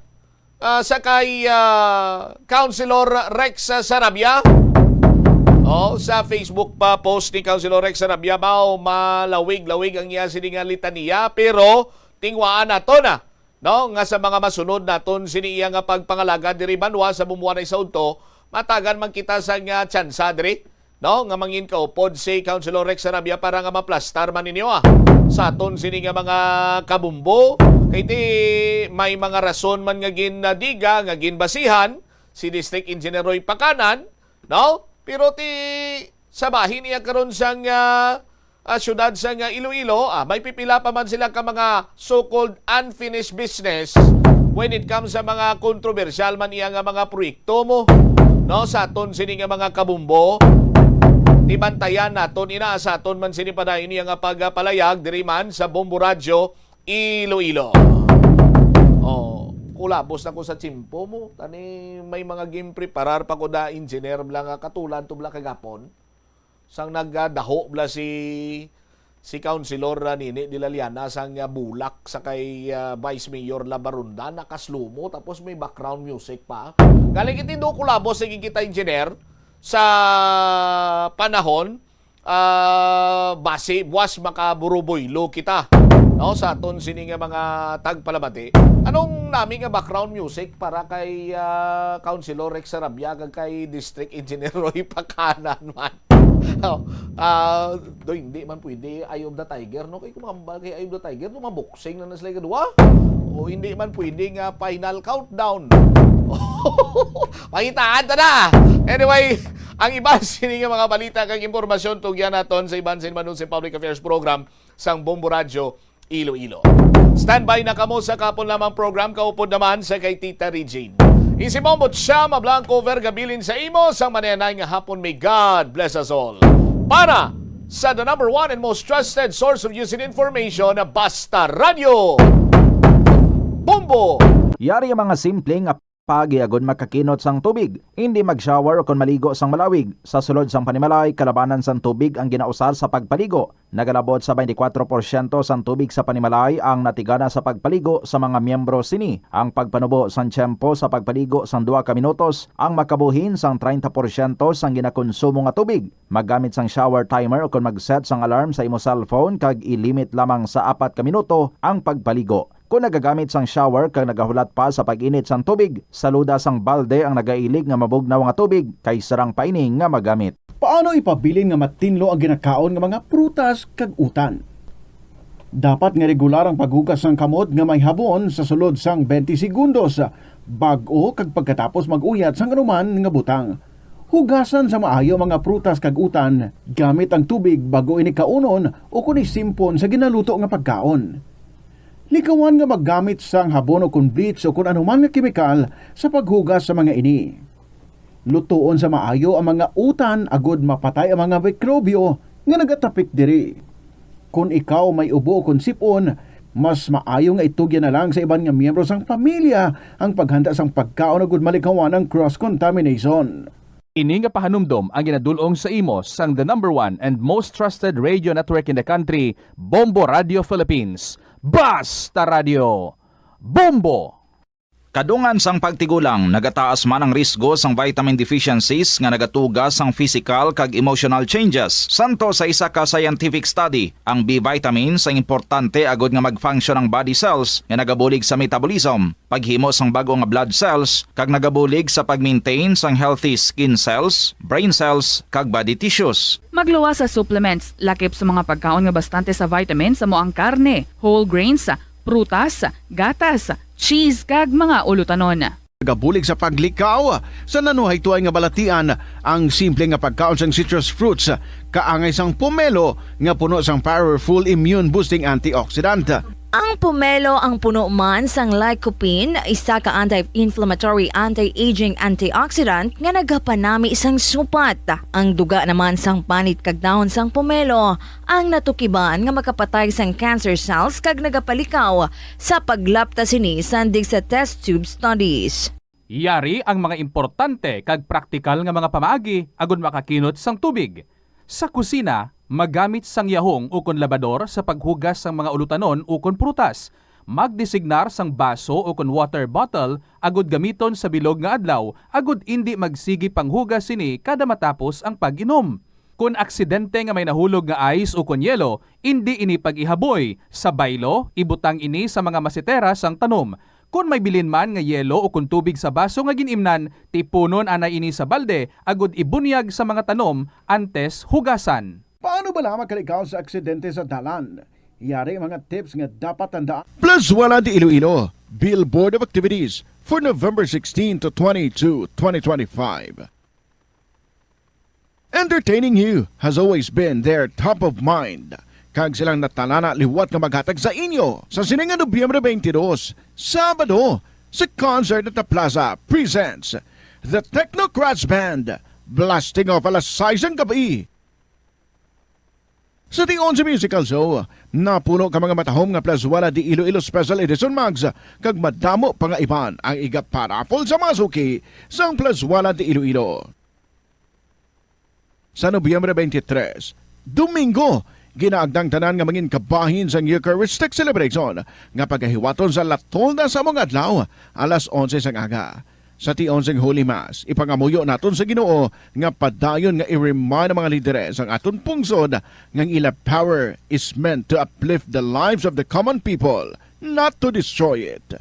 ah, sa kay, ah, Councilor Rex Sarabia. O, sa Facebook pa post ni Councilor Rex Sarabia, mao malawig-lawig ang iya sining, ah, litania, pero tingwaan nato na, no, nga sa mga masunod naton sini iya nga pagpangalagad diri banwa sa bumuanay sa udto, matagan man kita sang, ah, tsansa diri, no, nga mangin kaupod si Councilor Rex Sarabia para nga maplastar man ninyo, ah, sa aton sini nga mga kabumbo. Kay ti may mga rason man nga ginadiga, nga ginbasihan si District Engineer Roy Pacanan, no? Pero ti sa bahin niya karon sang, ah, ah, siyudad sang, ah, Iloilo, ah, may pipila pa man sila ka mga so-called unfinished business when it comes sa mga kontrobersyal man iya nga mga proyekto mo, no, sa aton sini nga mga kabumbo. Ti bantayan naton ina sa aton man sini padayon niya nga pagpalayag diri man sa Bombo Radyo Iloilo. Oh, kulabos na ko sa tiyempo mo. Tani may mga ginpreparar pa ko da engineer bala nga katulad to bala kagapon. Sang nagadaho bala si, si Councilor, ah, Nini Dela Liana sang, ah, bulak sa kay, ah, Vice Mayor Labaronda, nakaslumo, tapos may background music pa. Galing iti do kulabos, sige kita, engineer, sa panahon, ah, basi buwas makaburuboylo kita, no, sa aton sini nga mga tagpalamati. Anong nami nga background music para kay, ah, Councilor Rex Sarabia kag kay District Engineer Roy Pacanan man? Oh, ah, do, hindi man pwede Eye of the Tiger, no? Kay kung mahambal kay Eye of the Tiger, do maboxing na na sila kadua. O hindi man pwede nga Final Countdown. Pangitaan ta na. Anyway, ang iban sini nga mga balita kag impormasyon tugyan naton sa iban sin Manunsi Public Affairs Program sang Bombo Radyo Iloilo. Standby na kamo sa kapon lamang program, kaupod naman sa kay Tita Regine. Isi mo mo siya mablang cover gabilin sa imo sang manayanay nga hapon. May God bless us all. Para sa the number one and most trusted source of news and information, Basta Radyo. Bombo! Yari ang mga simple nga pagi agud makakinot sang tubig. Indi mag-shower ukon maligo sang malawig. Sa sulod sang panimalay, kalabanan sang tubig ang ginausar sa pagpaligo. Nagalabot sa twenty-four porsyento sang tubig sa panimalay ang natigana sa pagpaligo sa mga miyembro sini. Ang pagpanubo sang tiyempo sa pagpaligo sang duha ka minutos ang makabuhin sang treinta porsyento sang ginakonsumo nga tubig. Maggamit sang shower timer ukon mag-set sang alarm sa imo cellphone kag i-limit lamang sa apat ka minuto ang pagpaligo. Kon nagagamit sang shower kag nagahulat pa sa pag-init sang tubig, saluda sang balde ang nagailig nga mabugnaw nga tubig kay sarang pa ini nga magamit. Paano ipabilin nga matinlo ang ginakaon nga mga prutas kag utan? Dapat nga regular ang paghugas sang kamot nga may habon sa sulod sang twenty segundos, bag-o kag pagkatapos mag-uyat sang anuman nga butang. Hugasan sa maayo ang mga prutas kag utan gamit ang tubig bag-o ini kaunon o kon isimpon sa ginaluto nga pagkaon. Likawan nga maggamit sang habon o kon bleach o kon anuman nga kemikal sa paghugas sa mga ini. Lutoon sa maayo ang mga utan agod mapatay ang mga mikrobyo nga nagatapik diri. Kon ikaw may ubo o kon sip-on, mas maayo nga itugyan na lang sa iban nga miyembro sang pamilya ang paghanda sang pagkaon agud malikawan ang cross-contamination. Ini nga pahanumdom ang ginadul-ong sa imo sang the number one and most trusted radio network in the country, Bombo Radio Philippines. Basta Radio Bombo! Kadungan sang pagtigulang, nagataas man ang risgo sang vitamin deficiencies nga nagatuga sang physical kag emotional changes. Santo sa isa ka scientific study, ang B vitamins ang importante agud nga mag-function ang body cells nga nagabulig sa metabolism, paghimo sang bag-o nga blood cells, kag nagabulig sa pag-maintain sang healthy skin cells, brain cells, kag body tissues. Magluwas sa supplements, lakip sa mga pagkaon nga bastante sa vitamins amo ang karne, whole grains, prutas, gatas, cheese, kag mga ulutanon. Nagabulig sa paglikaw sa nanuhaytoay nga balatian ang simple nga pagkaon sang citrus fruits, kaangay sang pomelo nga puno sang powerful immune boosting antioxidant. Ang pomelo ang puno man sang lycopene, isa ka anti-inflammatory, anti-aging antioxidant nga nagapanami sang supat. Ang duga naman sang panit kag dahon sang pomelo ang natukiban nga makapatay sang cancer cells kag nagapalikaw sa paglapta sini sandig sa test tube studies. Yari ang mga importante kag praktikal nga mga pamaagi agud makakinot sang tubig. Sa kusina, magamit sang yahong ukon labador sa paghugas sang mga ulutanon ukon prutas. Magdesignar sang baso ukon water bottle agud gamiton sa bilog nga adlaw agud indi magsigi panghugas sini kada matapos ang pag-inom. Kon aksidente nga may nahulog nga ice ukon yelo, indi ini pag-ihaboy. Sa baylo, ibutang ini sa mga masetera sang tanom. Kon may bilin man nga yelo ukon tubig sa baso nga gin-imnan, tipunon anay ini sa balde agud ibunyag sa mga tanom antes hugasan. Paano bala makalikaw sa aksidente sa dalan? Yari mga tips nga dapat tandaan. Plazuela de Iloilo, Billboard of Activities for November sixteen to twenty-two, twenty twenty-five. Entertaining You has always been their top of mind, kag silang natalana liwat nga maghatag sa inyo sa sini nga Nobyembre twenty-two, Sabado, sa Concert at the Plaza presents The Technocrats Band, blasting off alas sais sang gabi. Sa tion sa musical show, napuno ka mga matahom nga Plazuela de Iloilo Special Edition mugs, kag madamo pa nga iban ang iga-paraffle sa mga suki sang Plazuela de Iloilo. Sa Nobyembre twenty-three, Domingo, ginaagda ang tanan nga mangin kabahin sang Eucharistic Celebration nga pagahiwaton sa La Tolda sa amo nga adlaw, alas onse sang aga. Sa tion sang Holy Mass, ipangamuyo naton sa Ginoo nga padayon nga i-remind ang mga lideres sang aton pungsod nga ang ila power is meant to uplift the lives of the common people, not to destroy it.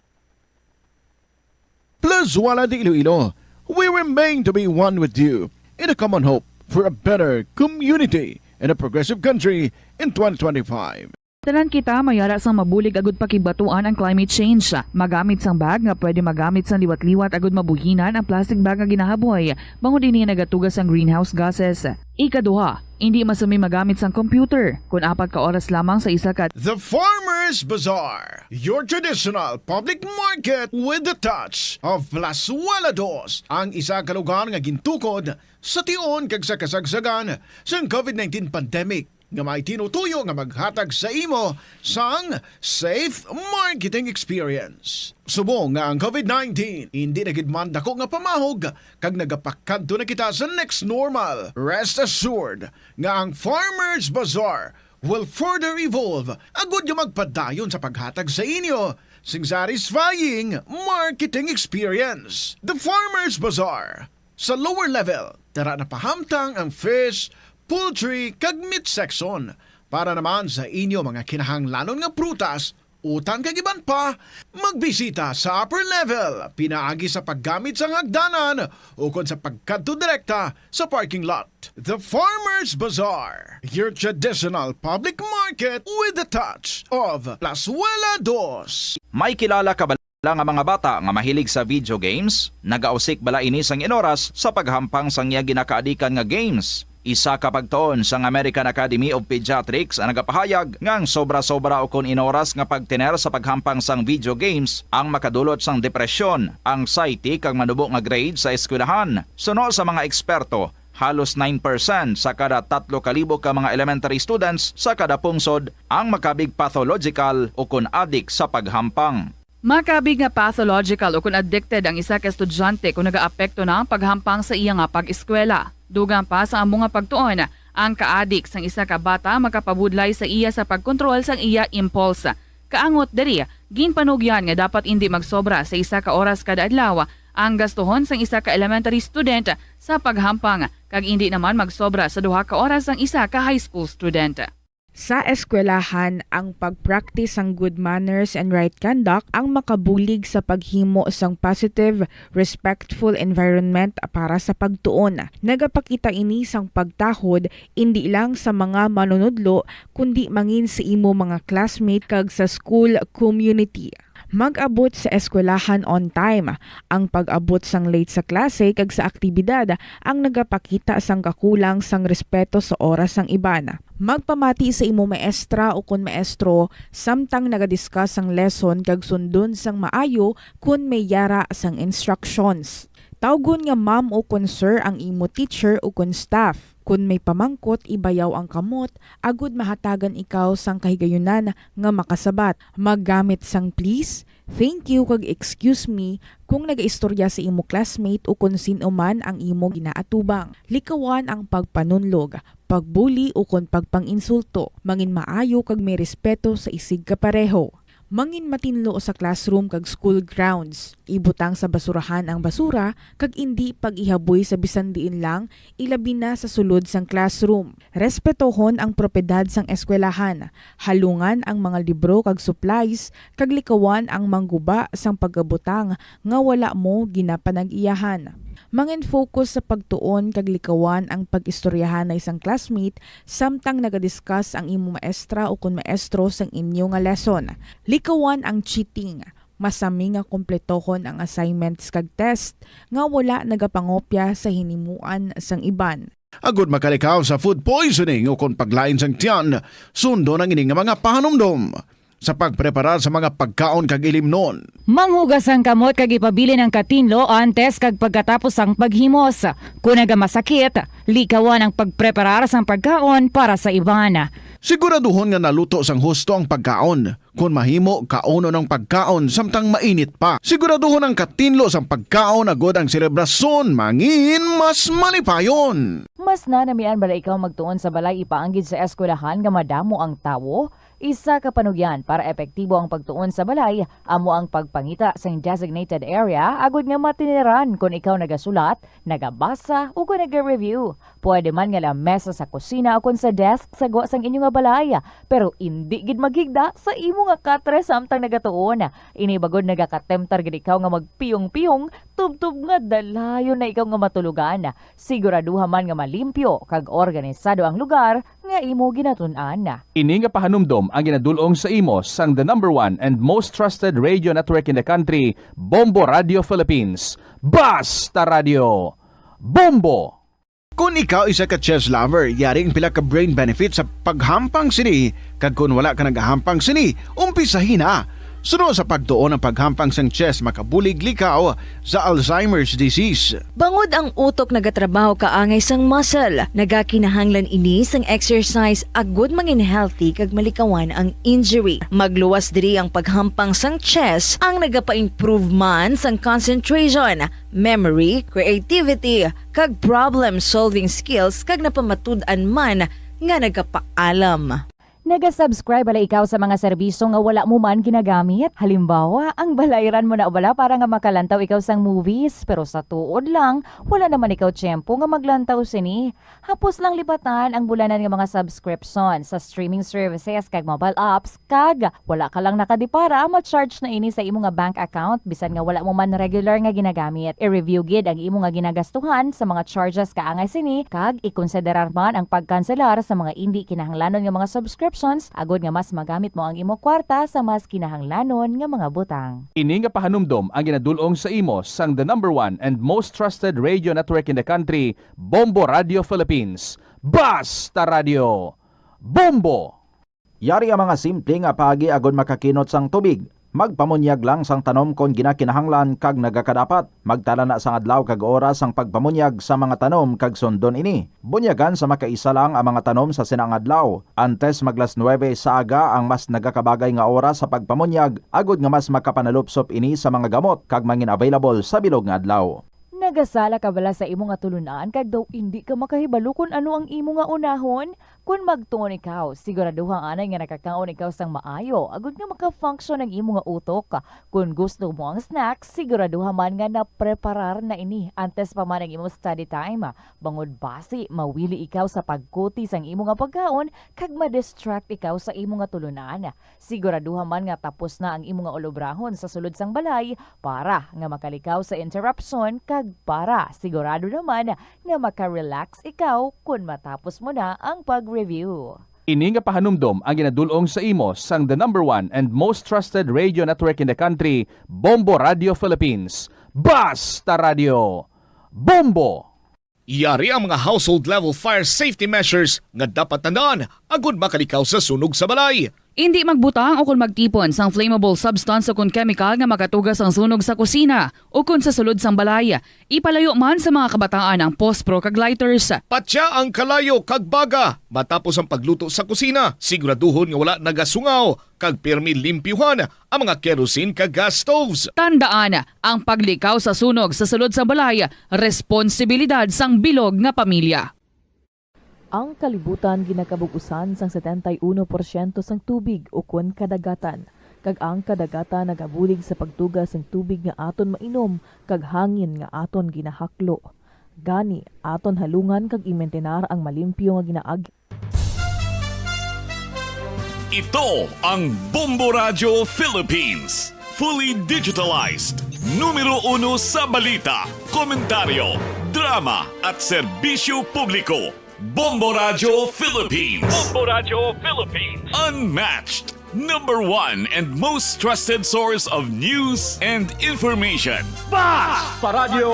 Plazuela de Iloilo, we remain to be one with you in a common hope for a better community and a progressive country in twenty twenty-five. Tanan kita may ara sang mabulig agud pakigbatuan ang climate change. Magamit sang bag nga pwede magamit sang liwat-liwat agud mabuhinan ang plastic bag nga ginahaboy, bangod ini nagatuga sang greenhouse gases. Ikaduha, indi masami magamit sang computer kon apat ka oras lamang sa isa ka The Farmers Bazaar, your traditional public market with the touch of Plazuela Dos, ang isa ka lugar nga gintukod sa tion kag sa kasagsagan sang COVID nineteen pandemic, nga may tinutuyo nga maghatag sa imo sang safe marketing experience. Subong nga ang COVID nineteen indi na gid man dako nga pamahog kag nagapakadto na kita sa next normal, rest assured nga ang Farmers Bazaar will further evolve agud nga magpadayon sa paghatag sa inyo sing satisfying marketing experience. The Farmers Bazaar, sa lower level, tara na pahamtang ang fish, poultry, kag meat section para naman sa inyo mga kinahanglanon nga prutas utang kag iban pa, magbisita sa upper level pinaagi sa paggamit sang hagdanan ukon sa pagkadto direkta sa parking lot. The Farmers Bazaar, your traditional public market with a touch of Plazuela Dos. May kilala ka ba nga mga bata nga mahilig sa video games? Nagausik bala ini sang inoras sa paghampang sang iya ginakaadikan nga games? Isa ka pagtuon sang American Academy of Pediatrics ang nagapahayag nga ang sobra-sobra ukon inoras nga pagtener sa paghampang sang video games ang makadulot sang depresyon, anxiety, kag manubo nga grade sa eskwelahan. Suno sa mga eksperto, halos nine percent sa kada tatlo ka libo ka mga elementary students sa kada pungsod ang makabig pathological ukon adik sa paghampang. Makabig nga pathological ukon addicted ang isa ka estudyante kon nagaapekto na ang paghampang sa iya nga pag-eskwela. Dugang pa sa amo nga pagtuon, ang kaadik sang isa ka bata makapabudlay sa iya sa pagkontrol sang iya impulse. Kaangot diri, ginpanugyan nga dapat indi magsobra sa isa ka oras kada adlaw ang gastuhon sang isa ka elementary student sa paghampang, kag indi naman magsobra sa duha ka oras ang isa ka high school student. Sa eskwelahan, ang pag-practice sang good manners and right conduct ang makabulig sa paghimo sang positive, respectful environment para sa pagtuon. Nagapakita ini sang pagtahod indi lang sa mga manunudlo, kundi mangin sa imo mga classmate kag sa school community. Mag-abot sa eskwelahan on time. Ang pag-abot sang late sa klase kag sa aktibidad ang nagapakita sang kakulang sang respeto sa oras sang iban. Magpamati sa imo maestra ukon maestro samtang nagadiscuss sang lesson kag sundon sang maayo kon may yara sang instructions. Tawgon nga ma'am ukon sir ang imo teacher ukon staff. Kon may pamangkot, ibayaw ang kamot agod mahatagan ikaw sang kahigayunan nga makasabat. Maggamit sang please, thank you, kag excuse me kung nagaistorya sa imo classmate ukon sin-o man ang imo ginaatubang. Likawan ang pagpanunlog, pagbuli, ukon pagpang-insulto. Mangin maayo kag may respeto sa isigkapareho. Mangin matinlo sa classroom kag school grounds. Ibutang sa basurahan ang basura kag indi pag-ihaboy sa bisan diin lang, ilabi na sa sulod sang classroom. Respetohon ang propiedad sang eskwelahan. Halungan ang mga libro kag supplies kag likawan ang mangguba sang pagabutang nga wala mo ginapanag-iyahan. Mangin-focus sa pagtuon kag likawan ang pag-istoryahanay sang classmate samtang nagadiscuss ang imo maestra ukon maestro sang inyo nga lesson. Likawan ang cheating. Masami nga kompletohon ang assignments kag test nga wala nagapangopya sa hinimuan sang iban. Agud makalikaw sa food poisoning ukon paglain sang tiyan, sundon ang ini nga mga pahanumdom. Sa pagpreparar sa mga pagkaon kag ilimnon. Manghugas ang kamot kag ipabilin ang katinlo antes kag pagkatapos sang paghimos. Kon nagamasakit, likawan ang pagpreparar sang pagkaon para sa iban. Siguraduhon nga naluto sang husto ang pagkaon. Kon mahimo, kaunon ang pagkaon samtang mainit pa. Siguraduhon ang katinlo sang pagkaon agud ang selebrasyon mangin mas malipayon. Mas nanamian bala ikaw magtuon sa balay ipaanggid sa eskwelahan nga madamo ang tawo? Isa ka panugyan para epektibo ang pagtuon sa balay amo ang pagpangita sing designated area agud nga matineran kon ikaw nagasulat, nagabasa, o kon naga-review. Pwede man nga lamesa sa kusina o kon sa desk sa gwa sang inyo nga balay, pero indi gid maghigda sa imo nga katre samtang nagatuon. Ini bagod nagakatemtar gid ikaw nga magpiyong-piyong tubtob nga dalayon na ikaw nga matulogan. Siguraduha man nga malimpyo kag organisado ang lugar nga imo ginatun-an. Ini nga pahanumdom ang ginadul-ong sa imo sang the number one and most trusted radio network in the country, Bombo Radio Philippines. Basta Radio, Bombo! Kon ikaw isa ka chess lover, yari ang pila ka brain benefit sa paghampang sini, kag kon wala ka nagahampang sini, umpisahi na. Suno sa pagtuon, ang paghampang sang chess makabulig likaw sa Alzheimer's disease. Bangod ang utok nagatrabaho kaangay sang muscle, nagakinahanglan ini sang exercise agud mangin healthy kag malikawan ang injury. Magluwas diri ang paghampang sang chess ang nagapa-improve man sang concentration, memory, creativity, kag problem-solving skills kag napamatud-an man nga nagapaalam. Naga-subscribe bala ikaw sa mga serbisyo nga wala mo man ginagamit? Halimbawa, ang balayran mo na bala para nga makalantaw ikaw sang movies, pero sa tuod lang, wala naman ikaw tiyempo nga maglantaw sini. Hapos lang libatan ang bulanan nga mga subscription sa streaming services kag mobile apps, kag wala ka lang nakadipara, ma-charge na ini sa imo nga bank account bisan nga wala mo man regular nga ginagamit. I-review gid ang imo nga ginagastuhan sa mga charges kaangay sini, kag ikonsiderar man ang pagkanselar sa mga indi kinahanglanon nga mga subscriptions agod nga mas magamit mo ang imo kwarta sa mas kinahanglanon nga mga butang. Ini nga pahanumdom ang ginadul-ong sa imo sang the number one and most trusted radio network in the country, Bombo Radio Philippines. Basta Radio! Bombo! Yari ang mga simple nga paagi agod makakinot sang tubig. Magpamunyag lang sang tanom kon ginakinahanglan kag nagakadapat. Magtala na sang adlaw kag oras sang pagpamunyag sa mga tanom kag sundon ini. Bunyagan sa makaisa lang ang mga tanom sa sina nga adlaw. Antes mag las nuebe sa aga ang mas nagakabagay nga oras sa pagpamunyag, agod nga mas makapanalupsop ini sa mga gamot kag mangin-available sa bilog nga adlaw. Nagasala ka bala sa imo nga tulunan kag daw indi ka makahibalo kon ano ang imo nga unahon? Kon magtuon ikaw, siguraduha anay nga nakakaon ikaw sang maayo agod nga maka-function ang imo nga utok. Kon gusto mo ang snack, siguraduha man nga napreparar na ini antes pa man ang imo study time, bangod basi mawili ikaw sa pagkuti sang imo nga pagkaon kag ma-distract ikaw sa imo nga tulunan. Siguraduha man nga tapos na ang imo nga ulobrahon sa sulod sang balay para nga makalikaw sa interruption kag para sigurado naman nga maka-relax ikaw kon matapos mo na ang pag-review. Ini nga pahanumdom ang ginadul-ong sa imo sang the number one and most trusted radio network in the country, Bombo Radio Philippines. Basta Radio! Bombo! Yari ang mga household level fire safety measures nga dapat tandaan agud makalikaw sa sunog sa balay. Indi magbutang o kon magtipon sang flammable substance o kon chemical nga makatuga sang sunog sa kusina o kon sa sulod sang balay. Ipalayo man sa mga kabataan ang pospro kag lighters. Patya ang kalayo kag baga matapos ang pagluto sa kusina. Siguraduhon nga wala nagasungaw kag pirmi limpyuhan ang mga kerosene kag gas stoves. Tandaan, ang paglikaw sa sunog sa sulod sa balay, responsibilidad sang bilog nga pamilya. Ang kalibutan ginakabug-usan sang setenta y uno porsyento sang tubig ukon kadagatan, kag ang kadagatan nagabulig sa pagtuga sang tubig nga aton mainom kag hangin nga aton ginahaklo. Gani, aton halungan kag imintinar ang malimpyo nga ginaagi. Ito ang Bombo Radyo Philippines, fully digitalized, numero uno sa balita, komentaryo, drama, at serbisyo publiko. Bombo Radyo Philippines. Bombo Radyo Philippines. Unmatched, number one and most trusted source of news and information. Basta Radyo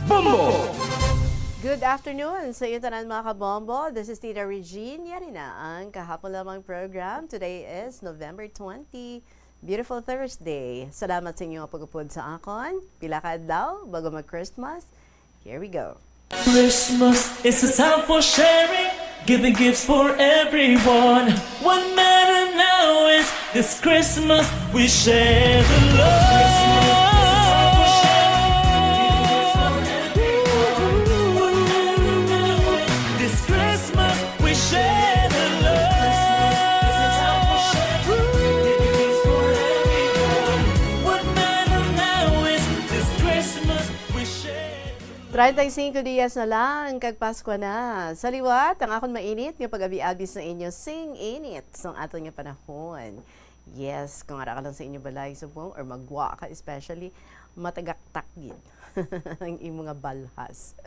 Bombo! Good afternoon sa iyo tanan, mga kabombo. This is Tita Regine. Yari na ang kahapon lamang program. Today is November twenty. Beautiful Thursday. Salamat sa inyo nga pag-upod sa akon. Pila ka adlaw bago mag-Christmas. Here we go. Christmas is a time for sharing, giving gifts for everyone. What matter now is this Christmas we share the love. This Christmas we share the love. What matter now is this Christmas we share. Treinta y cinco dias na lang kag Paskwa na. Sa liwat, ang akon mainit nga pag-abi-abi sa inyo sing init sang aton nga panahon. Yes, kung ara ka lang sa inyo balay subong or magwa ka especially, matagaktak gid ang imo nga balhas.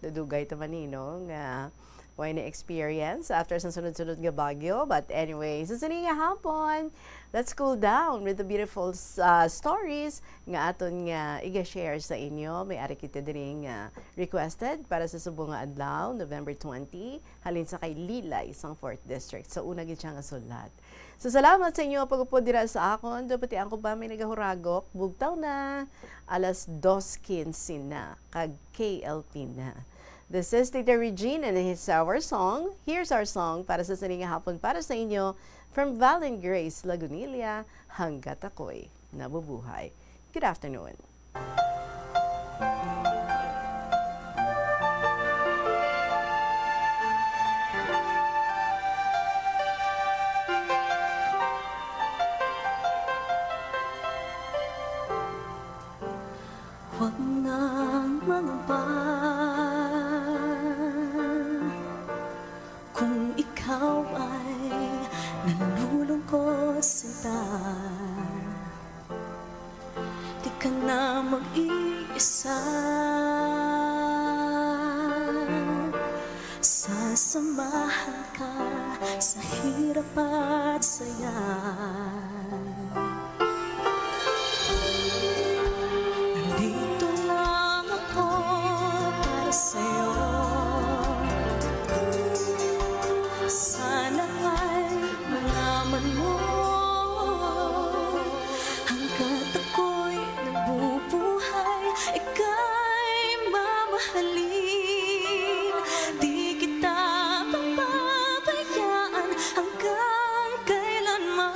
Dudugay ta man ni, no, nga way na experience after sa sunod-sunod nga bagyo. But anyway, sa sini nga hapon, let's cool down with the beautiful uh, stories nga aton nga iga-share sa inyo. May ari kita diri nga requested para sa subong nga adlaw, November twenty, halin sa kay Lilay sang Fourth District. Sa una gid siya nga sulat. So, salamat sa inyo pag-upod dira sa akon. Daw pati ang kuba may nagahuragok. Bugtaw na. Alas dos quince na. Kag K L P na. This is Tita Regine and it's our song. Here's our song para sa sini nga hapon para sa inyo from Val and Grace Lagunilla, Hanggat Ako'y Nabubuhay. Good afternoon. Kung ikaw ay nalulungkot, sinta, di ka na mag-iisa. Sasamahan ka sa hirap at saya. Nandito lang ako para sa'yo. Sana ay malaman mo, hanggat ako'y nabubuhay, ika'y mamahalin. Di kita papabayaan hanggang kailanman.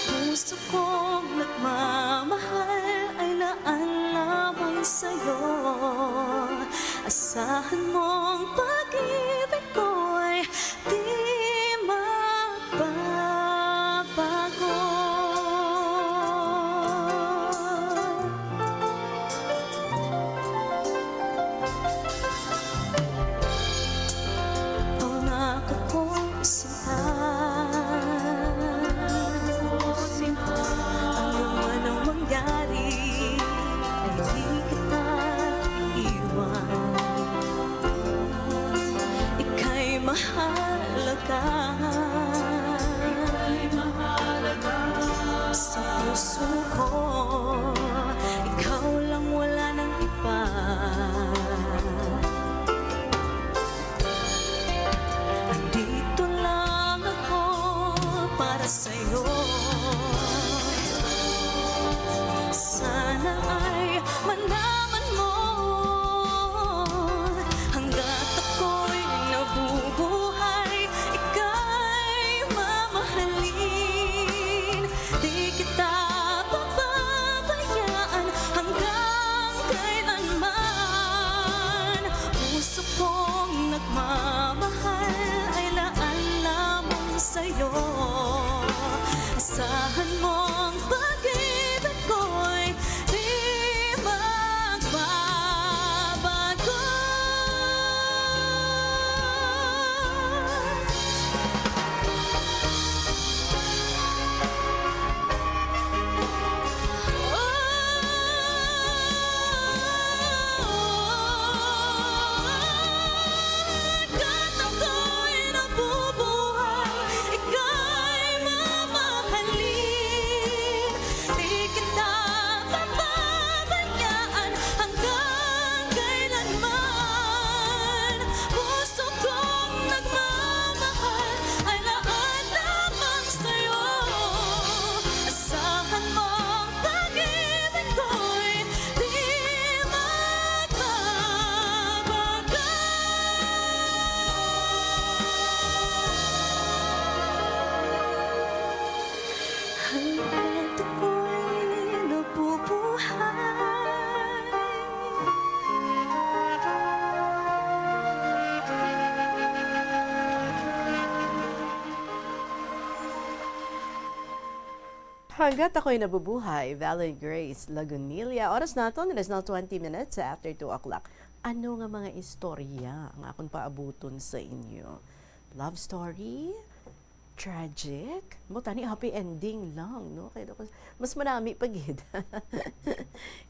Puso kong nagmamahal ay laan lamang sa'yo. Asahan mong pag-ibig ko'y di magbabago. Pangako kong sinta, ano man ang mangyari, ay di kita iiwan. Ika'y mahalaga sa puso ko. Ikaw lang, wala nang iba. Andito lang ako para sa'yo. Sana ay malaman mo, hanggat ako'y nabubuhay, ika'y mamahalin. Di kita pababayaan hanggang kailanman. Puso kong nagmamahal ay laan lamang sa'yo. Asahan mong pag-ibig ko'y di magbabago. Hanggat ako'y nabubuhay, ika'y mamahalin. Di kita pababayaan hanggang kailanman. Puso kong nagmamahal ay laan lamang sa'yo. Asahan mong pag-ibig ko'y di magbabago. Hanggat ako'y nabubuhay. Hanggat ako'y nabubuhay, Valerie Grace Lagunilla. Oras naton, it is now twenty minutes after two o'clock. Ano nga mga istorya ang akon paabuton sa inyo? Love story? Tragic? Mo tani happy ending lang, no? Kay daw, mas manami pa gid.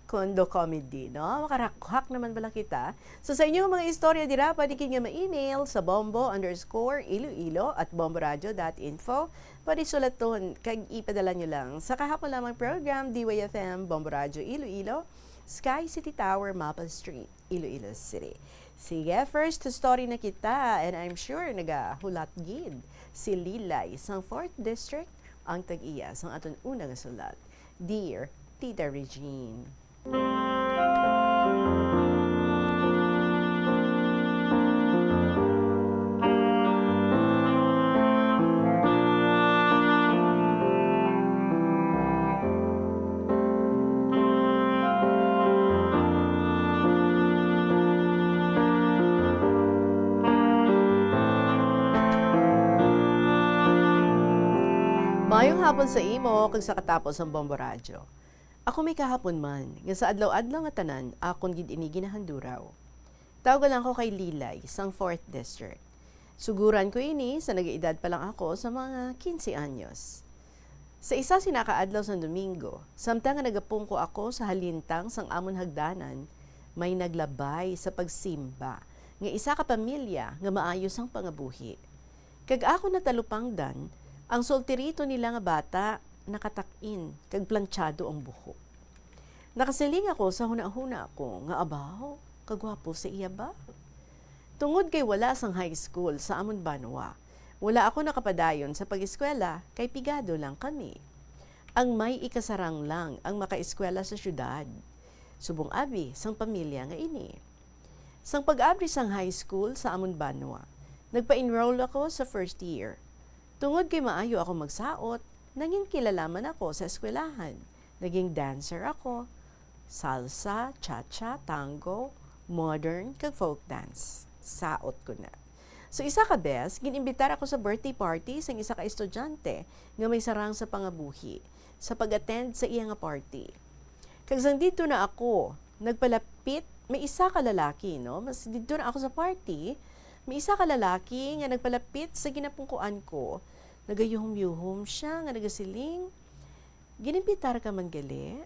Kondo comedy, no? Makarakhak naman bala kita. So, sa inyo nga mga istorya dira, pwede gid nga ma-email sa bombo underscore iloilo at bomboradio dot info. Pwede sulaton kag ipadala nyo lang sa kahapon lamang program, D Y F M, Bombo Radio Iloilo, Sky City Tower, Maple Street, Iloilo City. Sige, first story na kita, and I'm sure nagahulat gid si Lilay sang Fourth District, ang tag-iya sang aton una nga sulat. Dear Tita Regine. Maayong hapon sa imo kag sa katapos sang Bombo Radyo. Ako may kahapon man, nga sa adlaw-adlaw nga tanan, akon gid ini ginahanduraw. Tawga lang ko kay Lilay, sang Fourth District. Suguran ko ini sa nagaedad pa lang ako sa mga quince anyos. Sa isa sina ka adlaw sang Domingo, samtang nga nagapungko ako sa halintang sang amon hagdanan, may naglabay sa pagsimba nga isa ka pamilya nga maayo sang pangabuhi. Kag ako natalupangdan ang solterito nila nga bata nakatak-in kag plantsado ang buhok. Nakasiling ako sa hunahuna ko nga, "Abaw, kagwapo sa iya ba?" Tungod kay wala sang high school sa amon banwa, wala ako nakapadayon sa pag-eskwela kay pigado lang kami. Ang may ikasarang lang ang makaeskwela sa syudad, subong abi sang pamilya nga ini. Sang pag-abri sang high school sa amon banwa, nagpa-enroll ako sa first year. Tungod kay maayo ako magsaot, nangin kilala man ako sa eskwelahan. Naging dancer ako, salsa, cha-cha, tango, modern, kag folk dance. Saot ko na. So, isa ka bes, gin-imbitar ako sa birthday party sang isa ka estudyante nga may sarang sa pangabuhi sa pag-attend sa iya nga party. Kag sang didto na ako, nagpalapit, may isa ka lalaki, no? Mas didto na ako sa party, may isa ka lalaki nga nagpalapit sa ginapungkuan ko. Nagayuhom-yuhom siya nga nagasiling, "Ginimbitar ka man gali?"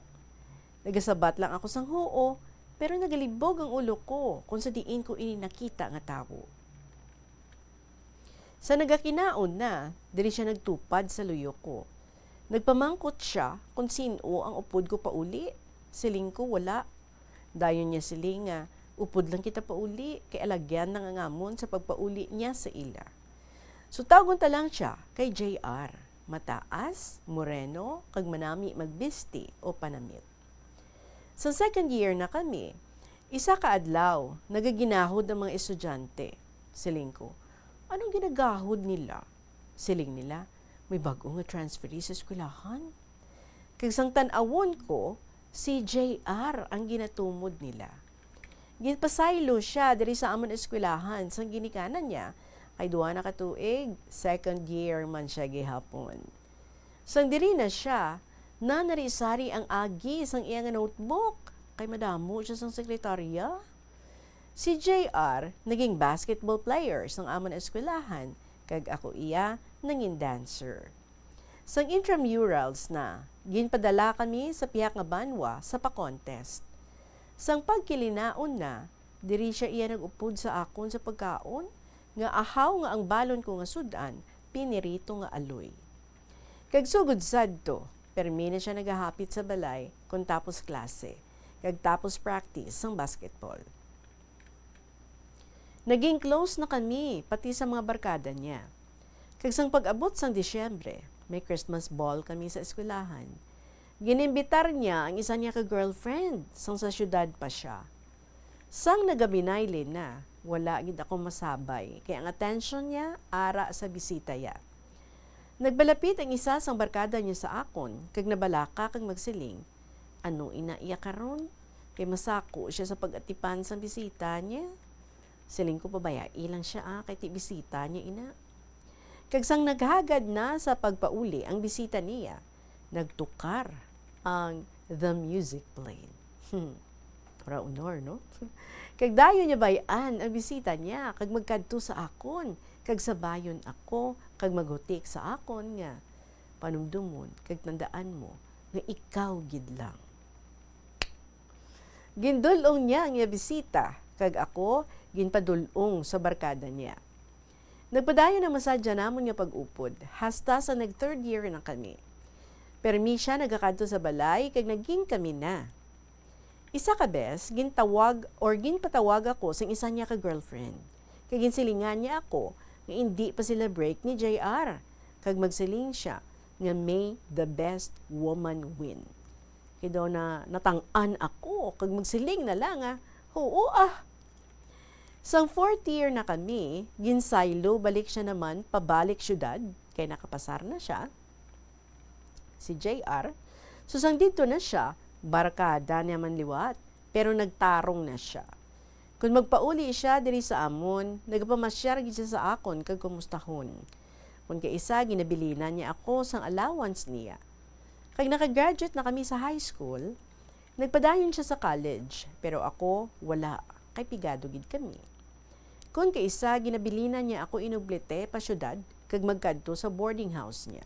Nagasabat lang ako sang huo, pero nagalibog ang ulo ko kon sa diin ko ini nakita nga tawo. Sa nagakinaon na, diri siya nagtupad sa luyo ko. Nagpamangkot siya kon sin-o ang upod ko pauli. Siling ko, "Wala." Dayon niya siling nga, "Upod lang kita pauli, kay alagyan na nga ngamon sa pagpauli niya sa ila." So, tawgon ta lang siya kay J R. Mataas, moreno, kag manami magbisti o panamit. Sa second year na kami, isa ka adlaw, nagaginahod ang mga estudyante. Siling ko, "Anong ginagahod nila?" Siling nila, "May bag-o nga transferee sa eskwelahan." Kag sang tan-awon ko, si J R ang ginatumod nila. Ginpasaylo siya diri sa amon eskwelahan sang ginikanan niya, kay duha na ka tuig, second year man siya gihapon. Sang diri na siya, nanari-sari ang agi sang iya nga notebook, kay madamo siya sang sekretarya. Si J R naging basketball player sang amon eskwelahan, kag ako iya nangin dancer. Sang intramurals na, ginpadala kami sa pihak nga banwa sa pa-contest. Sang pagkilinaon na, diri siya iya nag-upod sa akon sa pagkaon, nga ahaw nga ang balon ko nga sud-an, pinirito nga aloy. Kag sugod sadto, permi na siya nagahapit sa balay kon tapos klase, kag tapos practice sang basketball. Naging close na kami, pati sa mga barkada niya. Kag sang pag-abot sang Disyembre, may Christmas ball kami sa eskwelahan. Ginimbitar niya ang isa niya ka girlfriend, sang sa syudad pa siya. Sang nagabinaylin na, wala gid ako masabay, kay ang atensyon niya ara sa bisita ya. Nagpalapit ang isa sang barkada niya sa akon, kag nabalaka kag magsiling, "Ano ina iya karon? Kay masako siya sa pag-atipan sang bisita niya." Siling ko, "Pabayai lang siya, ah, kay ti bisita niya ina." Kag sang naghagad na sa pagpauli ang bisita niya, nagtukar ang The Music Plane. Hmm. Ra unor, no? Kag dayon niya bay-an ang bisita niya, kag magkadto sa akon, kag sabayon ako, kag maghutik sa akon nga panumdomon, kag tandaan mo nga ikaw gid lang. Gindul-ong niya ang iya bisita, kag ako ginpadul-ong sa barkada niya. Nagpadayon ang masadya namon nga pag-upod, hasta sa nag-third year na kami. Permi siya nagakadto sa balay, kag naging kami na. Isa ka bes, gintawag or ginpatawag ako sang isa niya ka girlfriend. Kag ginsilingan niya ako nga indi pa sila break ni J R, kag magsiling siya nga may the best woman win. Kay daw na natang-an ako, kag magsiling na lang nga, "Huo ah." Sang fourth year na kami, ginsaylo balik siya naman pabalik syudad, kay nakapasar na siya, si J R. So, sang didto na siya, barkada niya man liwat, pero nagtarong na siya. Kon magpauli siya diri sa amon, nagapamasyar gid siya sa akon kag kumustahon. Kon kaisa, ginabilinan niya ako sang allowance niya. Kag nakagraduate na kami sa high school, nagpadayon siya sa college, pero ako, wala, kay pigado gid kami. Kon kaisa, ginabilinan niya ako inugplete pa siyudad kag magkadto sa boarding house niya.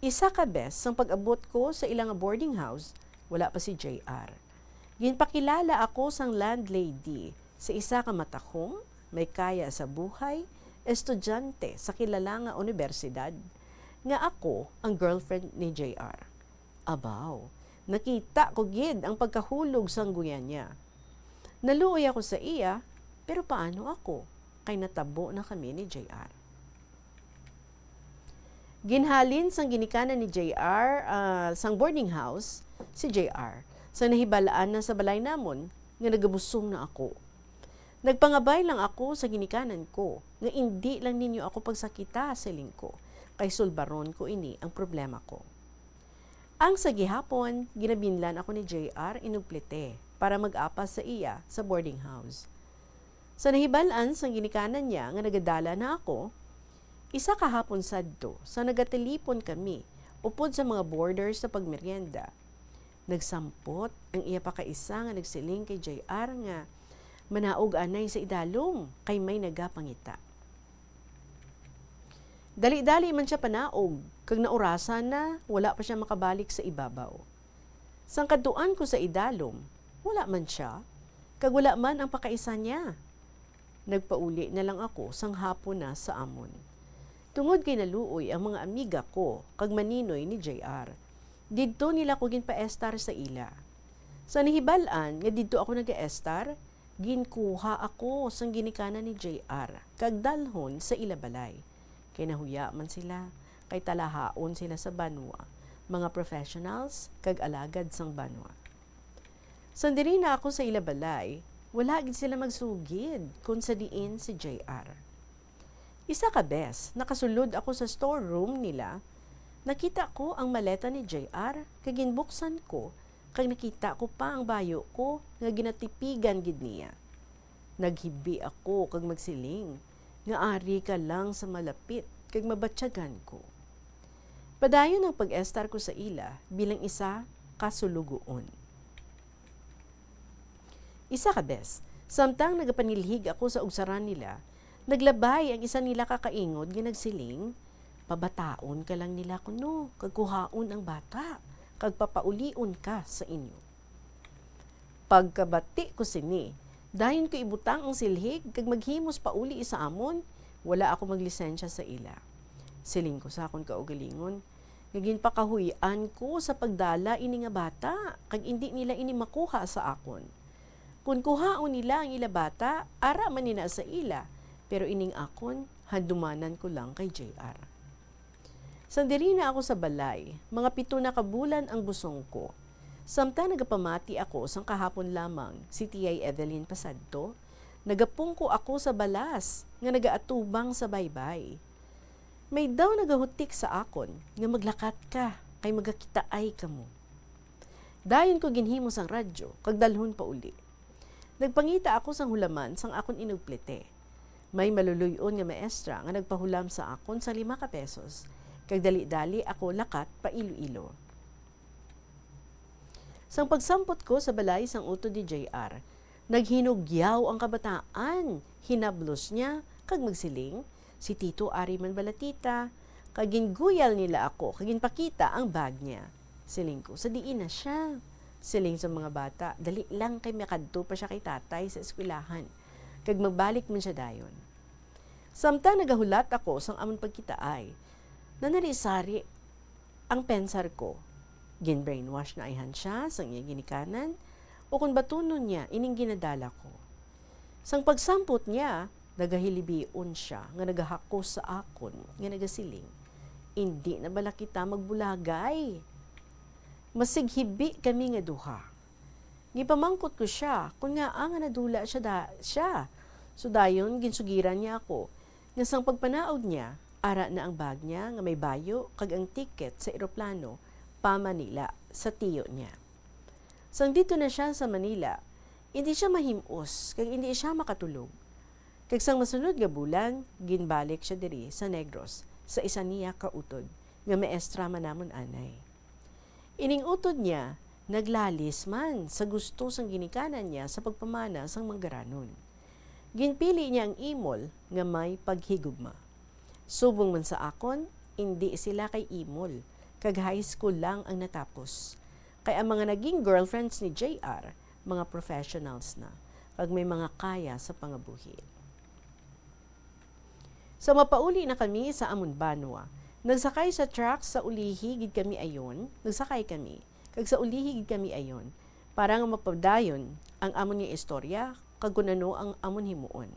Isa ka bes, sang pag-abot ko sa ila nga boarding house, wala pa si J R. Ginpakilala ako sang landlady sa isa ka matahom, may kaya sa buhay, estudyante sa kilala nga unibersidad, nga ako ang girlfriend ni J R. Abaw, nakita ko gid ang pagkahulog sang guya niya. Naluoy ako sa iya, pero paano ako? Kay natabo na kami ni J R. Ginhalin sang ginikanan ni J R, ah, sang boarding house, si J R. Sa nahibal-an na sa balay namon, nga nagabusong na ako. Nagpangabay lang ako sa ginikanan ko, nga indi lang ninyo ako pagsakita, siling ko, kay sulbaron ko ini ang problema ko. Ang sa gihapon, ginabinlan ako ni J R inugplete para mag-apas sa iya sa boarding house. Sa nahibal-an sang ginikanan niya nga nagadala na ako, isa ka hapon sadto, sa nagatelipon kami upod sa mga boarders sa pagmeryenda, nagsampot ang iya pakaisa nga nagsiling kay J R nga manaog anay sa idalom kay may nagapangita. Dali-dali man siya panaog, kag naurasan na wala pa siya makabalik sa ibabaw. Sang kadtuan ko sa idalom, wala man siya, kag wala man ang pakaisa niya. Nagpauli na lang ako sang hapon na sa amon. Tungod kay naluoy ang mga amiga ko kag maninoy ni J R, didto nila ko ginpaestar sa ila. Sa nahibal-an nga didto ako nagaestar, ginkuha ako sang ginikanan ni J R kag dalhon sa ila balay. Kay nahuya man sila, kay talahaon sila sa banwa, mga professionals kag alagad sang banwa. Sang diri na ako sa ila balay, wala gid sila magsugid kon sa diin si J R. Isa ka bes, nakasulod ako sa storeroom nila, nakita ko ang maleta ni J R, kag ginbuksan ko, kag nakita ko pa ang bayo ko nga ginatipigan gid niya. Naghibi ako kag magsiling nga ari ka lang sa malapit kag mabatyagan ko. Padayon ang pag-estar ko sa ila bilang isa ka sulugoon. Isa ka bes, samtang nagapanilhig ako sa ugsaran nila, naglabay ang isa nila ka kaingod nga nagsiling, "Pabataon ka lang nila kuno, kag kuhaon ang bata, kag papaulion ka sa inyo." Pagkabati ko sini, dayon ko ibutang ang silhig kag maghimos pauli sa amon, wala ako maglisensya sa ila. Siling ko sa akon kaugalingon, nga ginpakahuy-an ko sa pagdala ini nga bata, kag indi nila ini makuha sa akon. Kon kuhaon nila ang ila bata, ara man ina sa ila, pero ining akon, handumanan ko lang kay J R. Sang diri na ako sa balay, mga pito na ka bulan ang busong ko. Samtang nagapamati ako sang kahapon lamang si T I Evelyn pasadto, nagapungko ako sa balas nga nagaatubang sa baybay. May daw nagahutik sa akon nga maglakat ka kay magakitaay kamo. Dayon ko ginhimo sang radyo kag dalhon pauli. Nagpangita ako sang hulaman sang akon inugplete. May maluloy-on nga maestra nga nagpahulam sa akon sang lima ka pesos, kag dali-dali ako lakat pa Iloilo. Sang pagsampot ko sa balay sang utod ni J R, naghinugyaw ang kabataan. Hinablos niya kag magsiling, "Si Tito ari man bala, tita?" Kag ginguyal nila ako kag ginpakita ang bag niya. Siling ko, "Sa diin na sia?" Siling sa mga bata, "Dali lang kay makadto pa sia kay tatay sa eskwelahan, kag magbalik man sia dayon." Samtang nagahulat ako sang amon pagkitaay, nanari-sari ang pensar ko. Gin-brainwash na ayhan sia sang iya ginikanan, o kon batunon niya ining ginadala ko. Sang pagsampot niya, nagahilibion sia nga nagahakos sa akon nga nagasiling, "Indi na bala kita magbulagay? Masighibi kami nga duha." Gipamangkot ko sia kon ngaa nga nadula sia da-, sia. So dayon, ginsugiran niya ako nga sang pagpanaog niya, ara na ang bag niya nga may bayo kag ang ticket sa eroplano pa Manila sa tiyo niya. Sang didto na sia sa Manila, indi sia mahim-os kag indi sia makatulog. Kag sang masunod nga bulan, ginbalik sia diri sa Negros sa isa niya ka utod, nga maestra man namon anay. Ining utod niya naglalis man sa gusto sang ginikanan niya sa pagpamana sang manggaranon. Ginpili niya ang imol nga may paghigugma. Subong man sa akon, indi sila kay imol, kag high school lang ang natapos. Kay ang mga naging girlfriends ni J R, mga professionals na, kag may mga kaya sa pangabuhi. Sa mapauli na kami sa amon banwa, nagsakay sa truck sa ulihi gid kami ayon, nagsakay kami, kag sa ulihi gid kami ayon, para nga mapadayon ang amon nga istorya kag kun ano ang amon himuon.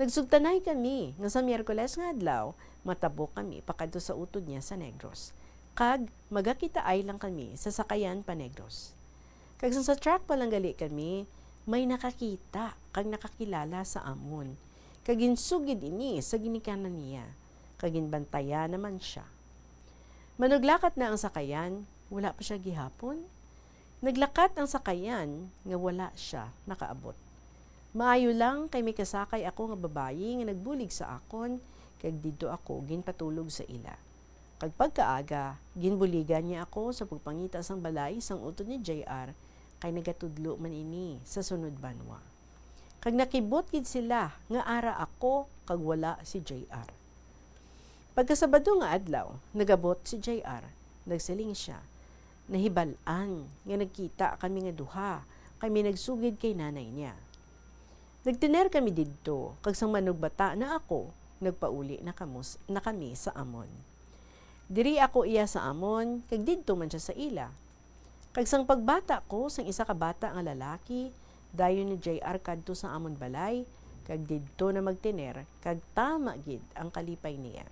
Nagsugtanay kami nga sa Miyerkules nga adlaw, matabok kami pakadto sa utod niya sa Negros, kag magakitaay lang kami sa sakayan pa Negros. Kag sang sa truck pa lang gali kami, may nakakita kag nakakilala sa amon, kag ginsugid ini sa ginikanan niya, kag ginbantayan naman sia. Manuglakat na ang sakayan, wala pa sia gihapon. Naglakat ang sakayan nga wala sia nakaabot. Maayo lang kay may kasakay ako nga babayi nga nagbulig sa akon, kag didto ako ginpatulog sa ila. Kag pagkaaga, ginbuligan niya ako sa pagpangita sang balay sang utod ni J R, kay nagatudlo man ini sa sunod banwa. Kag nakibot gid sila nga ara ako kag wala si J R. Pagkasabado nga adlaw, nagabot si J R. Nagsiling sia, "Nahibal-an nga nagkita kami nga duha, kay may nagsugid kay nanay niya." Nagtener kami didto, kag sang manugbata na ako, nagpauli na kamo s-, na kami sa amon. Diri ako iya sa amon, kag didto man sia sa ila. Kag sang pagbata ko sang isa ka bata nga lalaki, dayon ni J R kadto sa amon balay, kag didto na magtener, kag tama gid ang kalipay niya.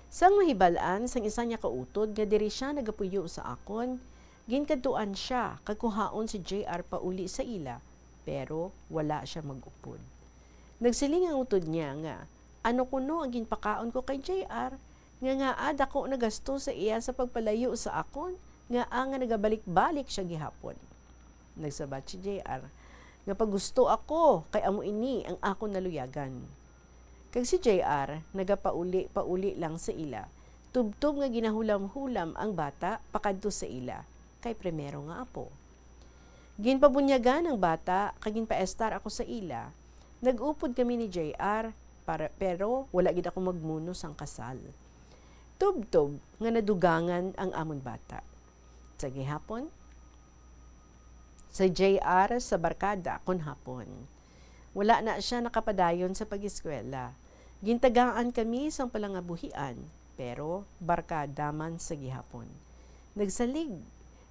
Sang mahibal-an sang isa niya ka utod nga diri sia nagapuyo sa akon, ginkadtuan sia kag kuhaon si J R pauli sa ila, pero wala sia mag-upod. Nagsiling ang utod niya nga, "Ano kuno ang ginpakaon ko kay J R, nga ngaa dako na gasto sa iya sa pagpalayo sa akon, ngaa nga nagabalik-balik sia gihapon?" Nagsabat si J R nga, "Pagusto ako, kay amo ini ang akon naluyagan." Kag si J R nagapauli-pauli lang sa ila, tubtob nga ginahulam-hulam ang bata pakadto sa ila, kay primero nga apo. Ginpabunyagan ang bata kag ginpaestar ako sa ila. Nag-upod kami ni J R, para, pero wala gid ako magmuno sang kasal, tubtob nga nadugangan ang amon bata. Sa gihapon, sa J R sa barkada kon hapon. Wala na sia nakapadayon sa pag-eskwela. Gintagaan kami sang palangabuhian, pero barkada man sa gihapon. Nagsalig,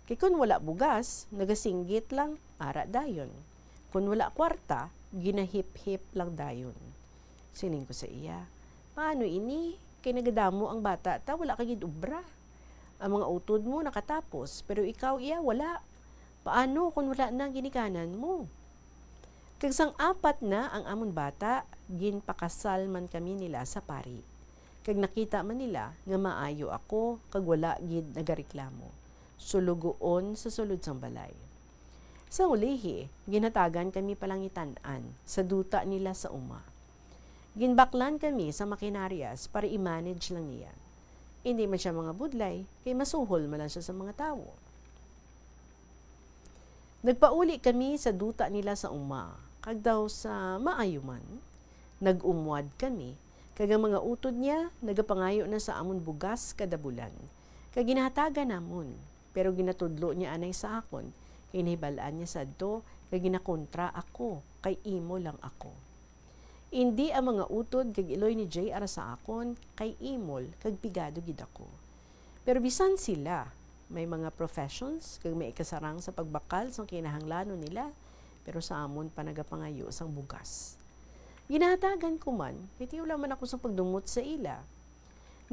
kay kon wala bugas, nagasinggit lang, ara dayon. Kon wala kwarta, ginahiphip lang dayon. Siling ko sa iya, "Paano ini? Kay nagadamo ang bata ta, wala ka gid obra. Ang mga utod mo nakatapos, pero ikaw iya wala. Paano kon wala na ang ginikanan mo?" Kag sang apat na ang amon bata, ginpakasal man kami nila sa pari. Kag nakita man nila nga maayo ako kag wala gid nagareklamo. Sulugoon sa sulod sang balay. Sa ulihi, ginhatagan kami palangitan-an sa duta nila sa uma. Ginbaklan kami sa makinaryas para i-manage lang niya. Indi man sia mangabudlay, kay masuhol man lang sia sa mga tawo. Nagpauli kami sa duta nila sa uma, kag daw sa maayo man, nag-umwad kami, kag ang mga utod niya nagapangayo na sa amon bugas kada bulan, kag ginahatagan namon. Pero ginatudlo niya anay sa akon, kay nahibal-an niya sadto nga ginakontra ako, kay imol lang ako. Indi ang mga utod kag iloy ni J R sa akon, kay imol kag pigado gid ako. Pero bisan sila, may mga professions kag may ikasarang sa pagbakal sang kinahanglanon nila, pero sa amon pa nagapangayo sang bugas. Ginahatagan ko man, kay tiyo lang man ako sang pagdumot sa ila.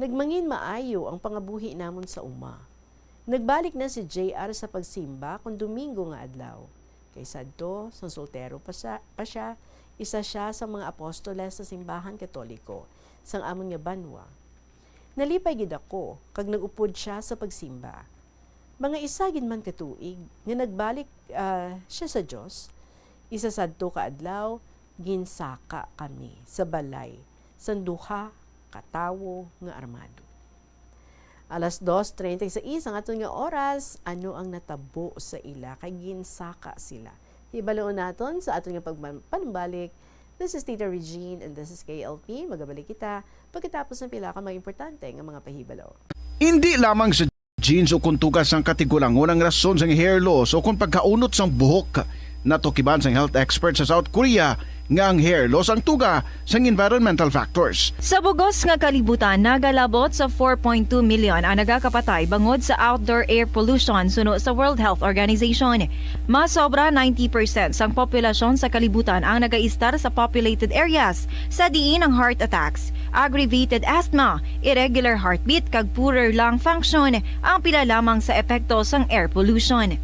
Nagmangin maayo ang pangabuhi namon sa uma. Nagbalik na si J R sa pagsimba kon Domingo nga adlaw. Kay sadto, sang soltero pa siya, pa siya, isa siya sa mga apostoles sa simbahan Katoliko sang amon nga banwa. Nalipay gid ako, kag nag-upod siya sa pagsimba. Mga isa gid man ka tuig nga nagbalik, ah, siya sa Dios, isa sadto ka adlaw, ginsaka kami sa balay sang duha ka tawo nga armado. Alas dos treinta y seis ang aton nga oras. Ano ang natabo sa ila? Kay ginsaka sila. Hibaloon naton sa aton nga pagpanumbalik. This is Tita Regine and this is K L P. Magabalik kita pagkatapos ng pila ka mga importante nga mga pahibalo. Hindi lamang sa genes o kung tuga sang katigulangon ang rason sang hair loss o kung pagkaunot sang buhok. Natukiban sang health expert sa South Korea nga ang hair loss ang tuga sang environmental factors. Sa bugos nga kalibutan, nagalabot sa four point two million ang nagakapatay bangod sa outdoor air pollution suno sa World Health Organization. Masobra ninety percent sang populasyon sa kalibutan ang nagaistar sa populated areas, sa diin ang heart attacks, aggravated asthma, irregular heartbeat kag poorer lung function ang pila lamang sa epekto sang air pollution.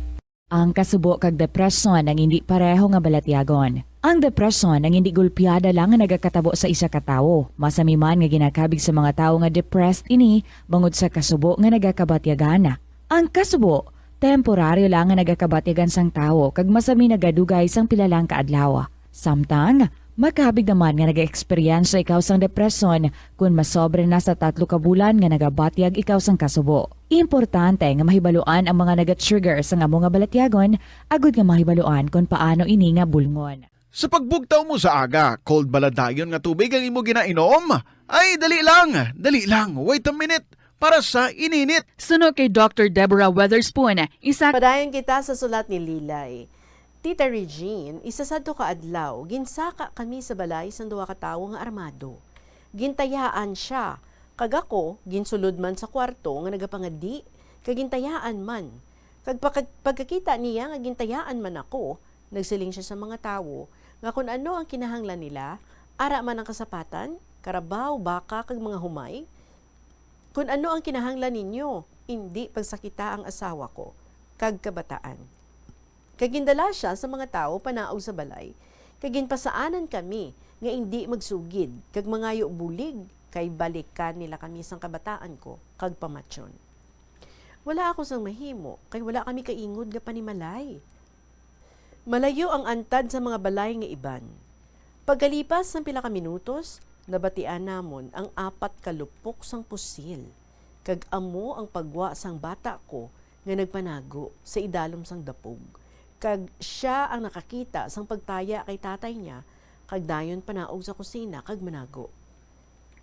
Ang kasubo kag depresyon ang indi pareho nga balatyagon. Ang depresyon ang indi gulpiada lang nga nagakatabo sa isa ka tawo. Masami man nga ginakabig sa mga tawo nga depressed ini bangod sa kasubo nga nagakabatyagan. Ang kasubo, temporaryo lang nga nagakabatyagan sang tawo kag masami nagadugay sang pila lang ka adlaw. Samtang, makabig naman nga nagaeksperyensya ikaw sang depresyon kon masobra na sa tatlo ka bulan nga nagabatyag ikaw sang kasubo. Importante nga mahibaluan ang mga nagatrigger sang amo nga balatyagon agud nga mahibaluan kon paano ini nga bulngon. Sa pagbugtaw mo sa aga, cold bala dayon nga tubig ang imo ginainom? Ay, dali lang, dali lang, wait a minute, para sa ininit. Suno kay Doctor Deborah Weatherspoon, isa Padayon kita sa sulat ni Lilay. Tita Regine, isa sadto ka adlaw, ginsaka kami sa balay sang duha ka tawo nga armado. Gintayaan sia, kag ako ginsulod man sa kwarto nga nagapangadi, kag gintayaan man. Kag pagka- pagkakita niya nga gintayaan man ako, nagsiling sia sa mga tawo nga kon ano ang kinahanglan nila, ara man ang kasapatan, karabaw, baka, kag mga humay. Kon ano ang kinahanglan ninyo, indi pagsakita ang asawa ko kag kabataan. Kag gindala sia sa mga tawo panaog sa balay, kag ginpasaanan kami nga indi magsugid kag mangayo bulig, kay balikan nila kami sang kabataan ko kag pamatyon. Wala ako sang mahimo, kay wala kami kaingod nga panimalay. Malayo ang antad sa mga balay nga iban. Pagkalipas sang pila ka minutos, nabatian namon ang apat ka lupok sang pusil, kag amo ang pagwa sang bata ko nga nagpanago sa idalom sang dapog, kag sia ang nakakita sang pagtaya kay tatay niya, kag dayon panaog sa kusina kag manago.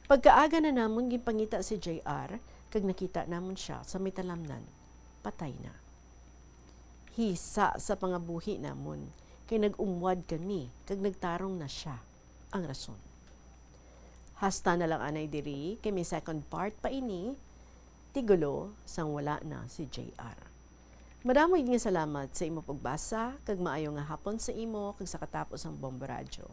Pagkaaga na namon ginpangita si J R, kag nakita namon sia sa may talamnan. Patay na. Hisa sa pangabuhi namon, kay nag-umwad kami kag nagtarong na sia ang rason. Hasta na lang anay diri, kay may second part pa ini, tigulo sang wala na si J R. Madamo gid nga salamat sa imo pagbasa, kag maayo nga hapon sa imo kag sa katapos sang Bombo Radyo.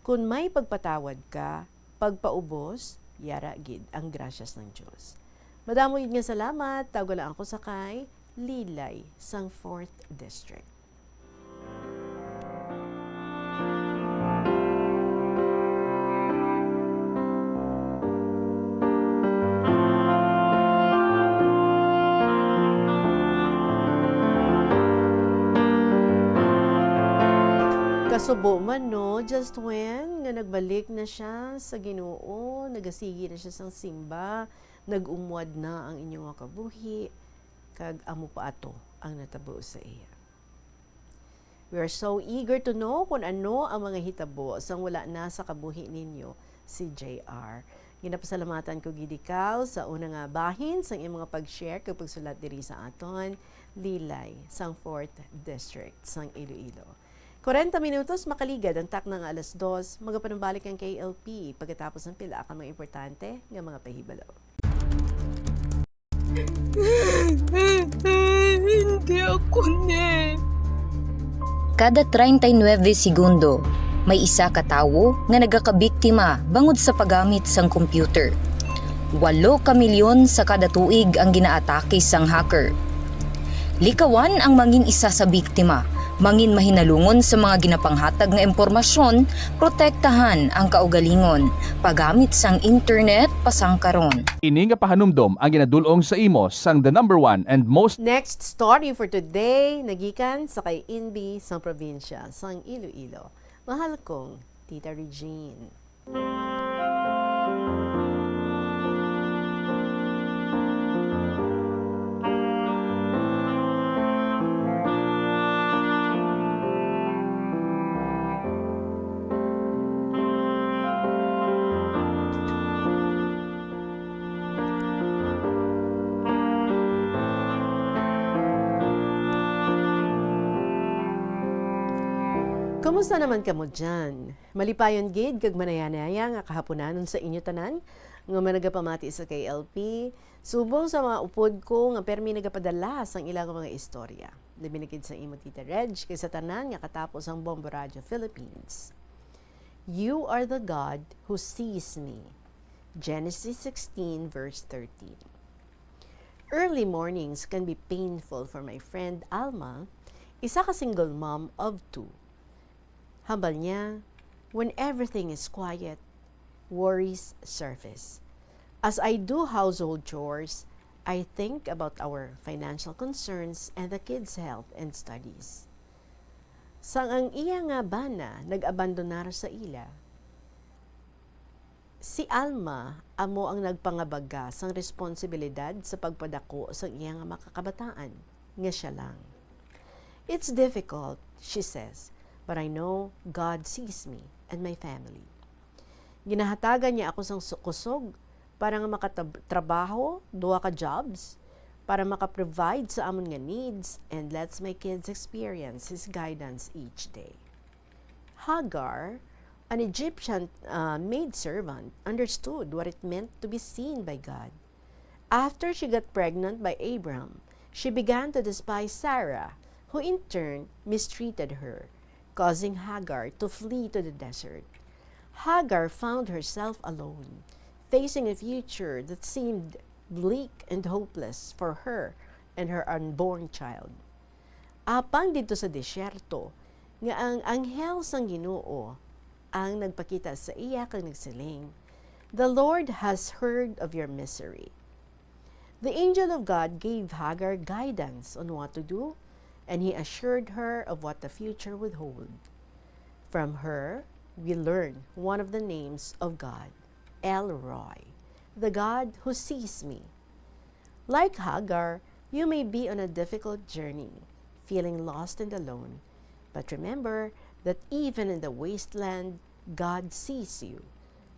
Kon may pagpatawad ka, pagpaubos, yara gid ang grasya sang Dios. Madamo gid nga salamat, tawga lang ako sa kay Lilay sang Fourth District. Kasubo man, no, Just When, nga nagbalik na siya sa Ginoo, nagasigi na siya sang simba, nag-umwad na ang inyo nga kabuhi, kag amo pa ato ang natabo sa iya. We are so eager to know kung ano ang mga hitabo sang wala na sa kabuhi ninyo si J R. Ginapasalamatan ko gid ikaw sa una nga bahin sang imong mga pag-share kag pagsulat diri sa aton, Lilay, sang Fourth District sang Iloilo. Kwarenta minutos makaligad ang takna nga alas dos, magapanumbalik ang K L P pagkatapos ng pila ka mga importante nga mga pahibalo. Hindi ako ni. Kada treinta y nueve segundo, may isa ka tawo nga nagakabiktima bangod sa paggamit sang computer. Walo ka milyon sa kada tuig ang ginaatake sang hacker. Likawan ang mangin isa sa biktima, mangin mahinalungon sa mga ginapanghatag nga impormasyon, protektahan ang kaugalingon, paggamit sang internet pasangkaron. Ini nga pahanumdom ang ginadul-ong sa imo sang the number one and most Next story for today, nagikan sa kay Inbi sang probinsya sang Iloilo. Mahal kong Tita Regine. Kumusta naman kamo dyan? Malipayon gid kag manayanaya nga kahaponanon sa inyo tanan nga mga nagapamati sa K L P, subong sa mga upod ko nga permi nagapadala sang ilang mga istorya. Labi na gid sa imo, Tita Reg, kay sa tanan nga katapo sang Bombo Radio Philippines. "You are the God who sees me." Genesis sixteen, verse thirteen. Early mornings can be painful for my friend Alma, isa ka single mom of two. Hambal niya, "When everything is quiet, worries surface. As I do household chores, I think about our financial concerns and the kids' health and studies." Sang ang iya nga bana nag-abandonar sa ila, si Alma amo ang nagpangabaga sang responsibilidad sa pagpadako sang iya nga mga kabataan nga siya lang. "It's difficult," she says, "but I know God sees me and my family." Ginahatagan niya ako sang su-, kusog para nga makatrabaho duha ka jobs, para maka-provide sa amon nga needs, and lets my kids experience His guidance each day. Hagar, an Egyptian, uh, maidservant, understood what it meant to be seen by God. After she got pregnant by Abram, she began to despise Sarah, who in turn mistreated her, causing Hagar to flee to the desert. Hagar found herself alone, facing a future that seemed bleak and hopeless for her and her unborn child. Apang didto sa disyerto, nga ang anghel sang Ginoo ang nagpakita sa iya kag nagsiling, "The Lord has heard of your misery." The angel of God gave Hagar guidance on what to do, and he assured her of what the future would hold. From her, we learn one of the names of God, El Roi, the God who sees me. Like Hagar, you may be on a difficult journey, feeling lost and alone. But remember that even in the wasteland, God sees you.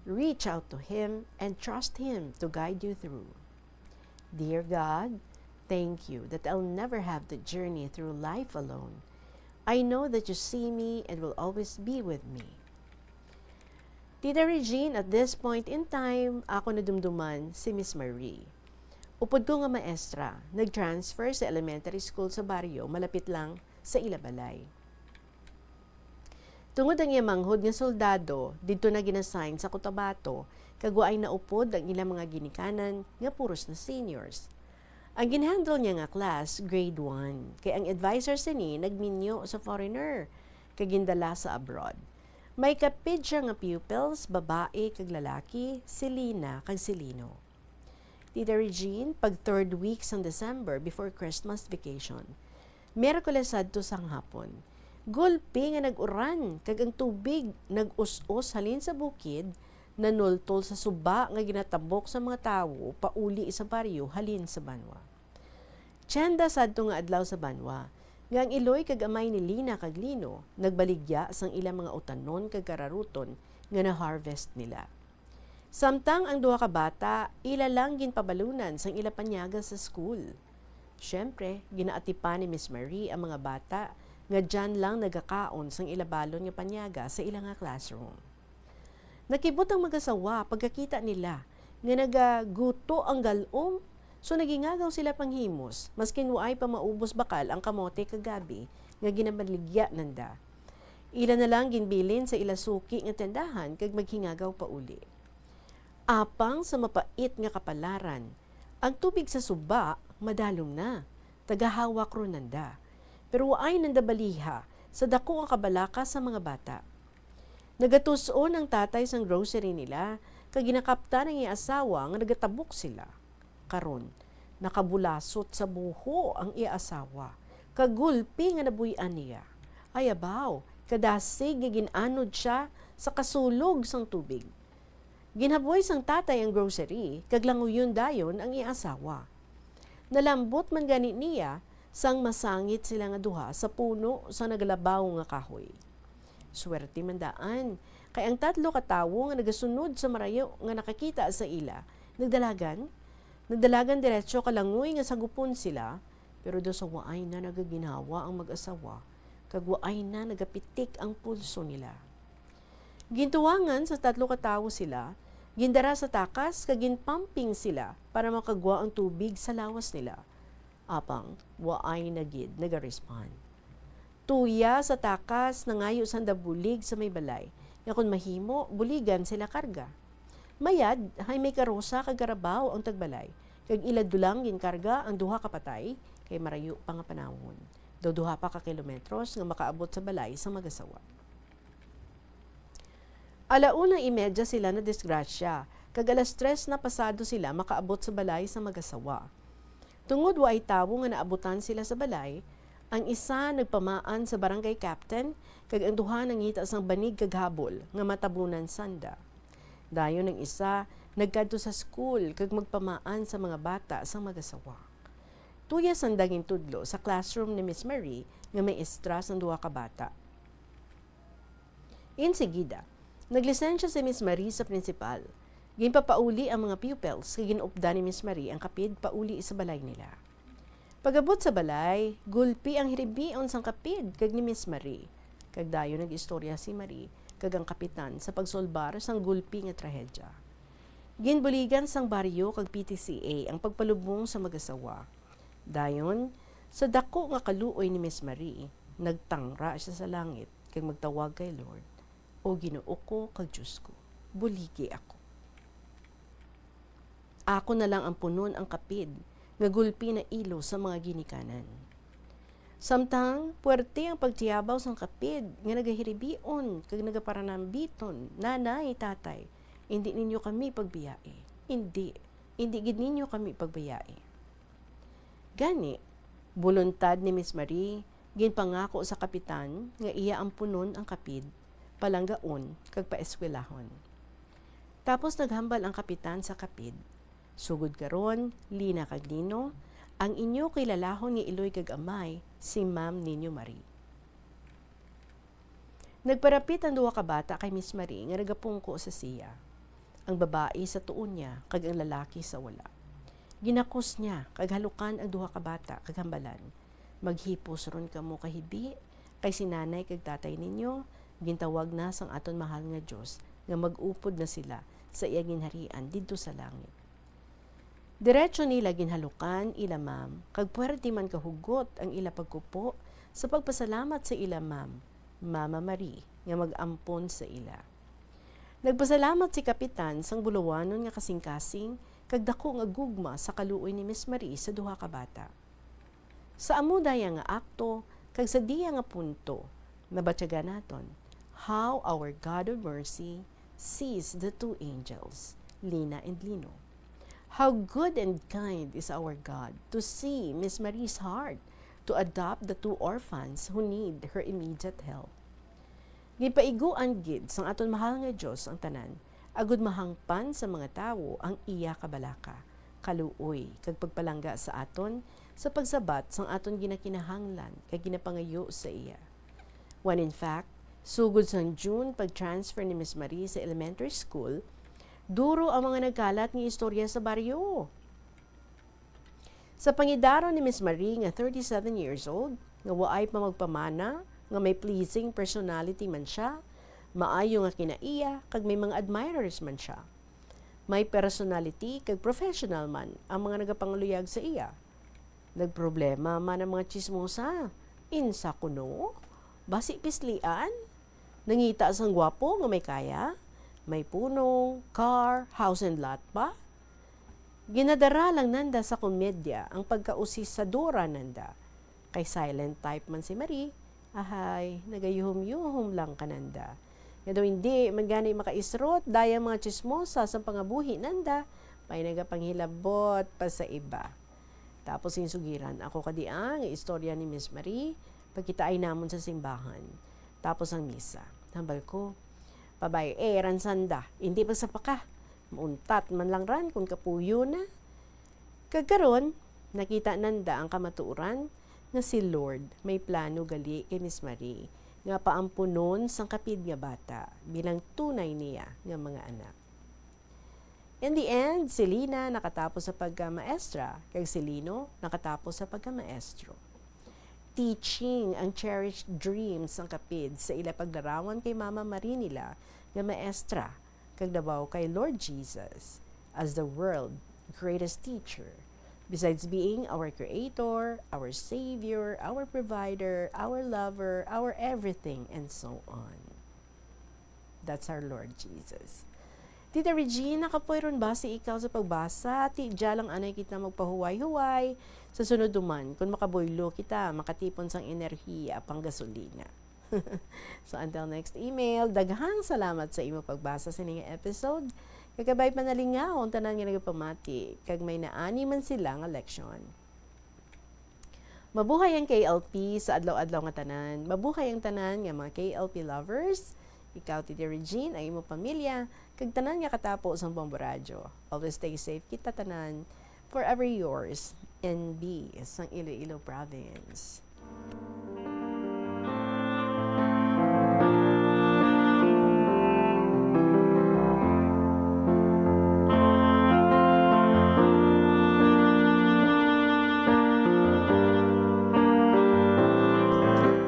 Reach out to Him and trust Him to guide you through. Dear God, thank you that I'll never have to journey through life alone. I know that you see me and will always be with me. Tita Regine, at this point in time, ako nadumduman si Miss Marie. Upod ko nga maestra, nag-transfer sa elementary school sa baryo, malapit lang sa ila balay. Tungod ang iya manghod nga soldado, didto na gin-assign sa Cotabato, kag waay naupod ang ilang mga ginikanan nga puros na seniors. Ang ginhandle niya nga class, grade one, kay ang adviser sini nagminyo sa foreigner, kag gindala sa abroad. May kapid siya nga pupils, babae kag lalaki, si Lina kag si Lino. Tita Regine, pag third week sang December, before Christmas vacation, Miyerkules sadto sang hapon, gulpi nga nag-uran, kag ang tubig nag-us-os halin sa bukid, nanultol sa suba nga ginatabok sa mga tawo pauli sa baryo halin sa banwa. Tsiyenda sadto nga adlaw sa banwa, nga ang iloy kag amay ni Lina kag Lino nagbaligya sang ilang mga utanon kag kararuton nga na-harvest nila. Samtang ang duha ka bata, ila lang ginpabalunan sang ila panyaga sa school. Siyempre, ginaatipan ni Miss Marie ang mga bata nga diyan lang nagakaon sang ila balon nga panyaga sa ila nga classroom. Nakibot ang mag-asawa pagkakita nila nga nagaguto ang gal-om, so nagingagaw sila panghimos, maskin waay pa maubos bakal ang kamote kagabi nga ginabaligya nanda. Ila na lang ginbilin sa ila suki nga tindahan kag maghingagaw pauli. Apang sa mapait nga kapalaran, ang tubig sa suba madalom na, tagahawak ron nanda. Pero waay nanda baliha sa dako nga kabalaka sa mga bata. Nagatus-on ang tatay sang grocery nila, kag ginakaptan ang iya asawa nga nagatabok sila. Karon, nakabulasot sa buho ang iya asawa, kag gulpi nga nabuy-an niya. Ay abaw, kadasig nga gin-anod sia sa kasulog sang tubig. Ginhaboy sang tatay ang grocery, kag languyon dayon ang iya asawa. Nalambot man gani niya sang masangit sila nga duha sa puno sang nagalabaw nga kahoy. Swerte man daan, kay ang tatlo ka tawo nga nagasunod sa marayo nga nakakita sa ila, nagdalagan, nagdalagan diretso ka langoy nga sagupon sila, pero daw sa waay na nagaginhawa ang mag-asawa, kag waay na nagapitik ang pulso nila. Gintuwangan sa tatlo ka tawo sila, gindara sa takas kag ginpumping sila para makagwa ang tubig sa lawas nila. Apang waay na gid naga-respond. Tuya sa takas nangayo sanda bulig sa may balay, nga kon mahimo, buligan sila karga. Mayad, hay may karosa kag karabaw ang tagbalay, kag ila dulang ginkarga ang duha ka patay, kay marayo pa nga panahon, daw duha pa ka kilometros nga makaabot sa balay sang mag-asawa. Ala una y medya sila nadisgrasya, kag alas tres na pasado sila makaabot sa balay sang mag-asawa. Tungod waay tawo nga naabutan sila sa balay, ang isa nagpamaan sa barangay captain, kag ang duha nangita sang banig kag habol nga matabunan sanda. Dayon ang isa nagkadto sa school kag magpamaan sa mga bata sang mag-asawa. Tuya sanda gintudlo sa classroom ni Miss Marie nga maestra sang duha ka bata. Insigida, naglisensya si Miss Marie sa prinsipal. Ginpapauli ang mga pupils kag gin-updan ni Miss Marie ang kapid pauli sa balay nila. Pag-abot sa balay, gulpi ang hiribion sang kapid kag ni Miss Marie. Kag dayon nag-istorya si Marie kag ang kapitan sa pagsolbar sang gulpi nga trahedya. Ginbuligan sang baryo kag P T C A ang pagpalubong sa mag-asawa. Dayon, sa daku nga kaluoy ni Miss Marie, nagtangra sia sa langit kag magtawag kay Lord, "O Ginoo ko kag Dios ko, buligi ako. Ako na lang ampunon ang kapid nga gulpi na ilo sa mga ginikanan." Samtang puwerte ang pagtiyabaw sang kapid nga nagahiribion kag nagaparanambiton, "Nanay, tatay, indi ninyo kami pagbiyai. Indi, indi gid ninyo kami pagbayai." Gani, boluntad ni Miss Marie, ginpangako sa kapitan nga iya ampunon ang kapid, palanggaon, kag paeskwelahon. Tapos naghambal ang kapitan sa kapid, "Sugod karon, Lina kag Lino, ang inyo kilalahon nga iloy kag amay si Ma'am ninyo Marie." Nagparapit ang duha ka bata kay Miss Marie nga nagapungko sa siya. Ang babayi sa tuo niya kag ang lalaki sa wala. Ginakos niya kag halukan ang duha ka bata kag hambalan, "Maghipos ron kamo kahibi, kay si nanay kag tatay ninyo gintawag na sang aton mahal nga Dios nga mag-upod na sila sa iya ginharian didto sa langit." Diretso nila ginhalukan ila ma'am, kag puwerte man kahugot ang ila pagkupo sa pagpasalamat sa ila ma'am, Mama Marie, nga mag-ampon sa ila. Nagpasalamat si Kapitan sang bulawanon nga kasingkasing kag daku nga gugma sa kaluoy ni Miss Marie sa duha ka bata. Sa amo daya nga akto kag sa diya nga punto, nabatyagan naton how our God of mercy sees the two angels, Lina and Lino. How good and kind is our God to see Miss Marie's heart to adopt the two orphans who need her immediate help. Ginpaiguan gid sang aton mahal nga Dios ang tanan, agud mahangpan sa mga tawo ang iya kabalaka, kaluoy, kag pagpalangga sa aton sa pagsabat sang aton ginakinahanglan kag ginapangayo sa iya. When in fact, sugod sang June pag-transfer ni Miss Marie sa elementary school, duro ang mga nagkalat nga istorya sa baryo. Sa pangidaron ni Miss Marie nga thirty-seven years old, nga waay pa magpamana, nga may pleasing personality man siya, maayo nga kinaiya, kag may mga admirers man siya. May personality kag professional man ang mga nagapangluyag sa iya. Nagproblema man ang mga tsismosa. Insa kuno? Basi pislian? Nangita sang gwapo nga may kaya? May punong, car, house and lot pa? Ginadara lang nanda sa komedya ang pagkausisadora nanda. Kay silent type man si Marie, ahay, nagayuhom-yuhom lang kananda. Nga daw hindi man gani makaisrot dayang mga tsismosa sa pangabuhi nanda, may nagapanghilabot pa sa iba. Tapos ginsugiran ako kadi ang istorya ni Miss Marie, pagkitaay namon sa simbahan. Tapos ang misa. Hambal ko, "Pabay-i ran sanda, hindi pagsapaka. Mauntat man lang ran kung kapuyo na." Kag karon, nakita nanda ang kamatuoran nga si Lord may plano gali kay Miss Marie nga paampunon sang kapid nga bata bilang tunay niya nga mga anak. In the end, si Lina nakatapos sa pagkamaestra, kag si Lino nakatapos sa pagkamaestro. teaching, ang cherished dreams sang kapid sa ila paglarawan kay Mama Marie nila nga maestra, kag labaw kay Lord Jesus as the world greatest teacher, besides being our creator, our savior, our provider, our lover, our everything, and so on. That's our Lord Jesus. Tita Regina, kapoy ron basi ikaw sa pagbasa. Ti, dya lang anay kita magpahuway-huway. Sa sunod duman, kung makabuylo kita, makatipon sang enerhiya, panggasolina. So, until next email, daghang salamat sa imo pagbasa sa ining episode. Kag kabay panalingaw ang tanan nga nagapamati, kag may naani man sila nga leksyon. Mabuhay ang K L P sa adlaw-adlaw nga tanan. Mabuhay ang tanan nga mga K L P lovers. Ikaw, Tita Regine, ang imong pamilya, kag tanan nga katapo sang Bombo Radyo. Always stay safe kita tanan. Forever yours, N B, sang Iloilo Province.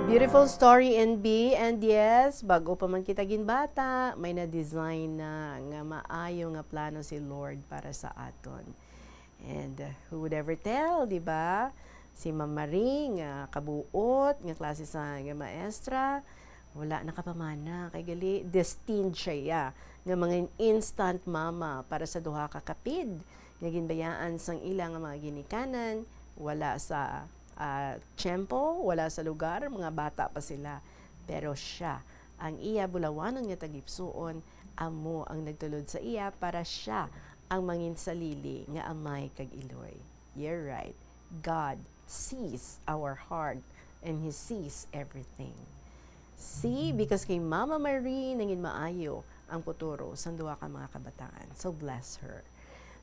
Beautiful story, N B. And yes, bag-o pa man kita ginbata, may na-design na nga maayo nga plano si Lord para sa aton. And, uh, who would ever tell, di ba? Si Ma'am Marie nga kabuot nga klase sa nga maestra, wala nakapamana kay gali destined siya, ya, nga mga instant mama para sa duha ka kapid nga ginbayaan sang ila nga mga ginikanan, wala sa, ah, tiyempo, wala sa lugar, mga bata pa sila. Pero siya, ang iya bulawanon nga tagipsuon, amo ang nagtulod sa iya para siya ang manginsalili nga amay kag iloy. You're right. God sees our heart and He sees everything. See, because kay Mama Marie nangin maayo ang futuro sang duha ka mga kabataan. So bless her.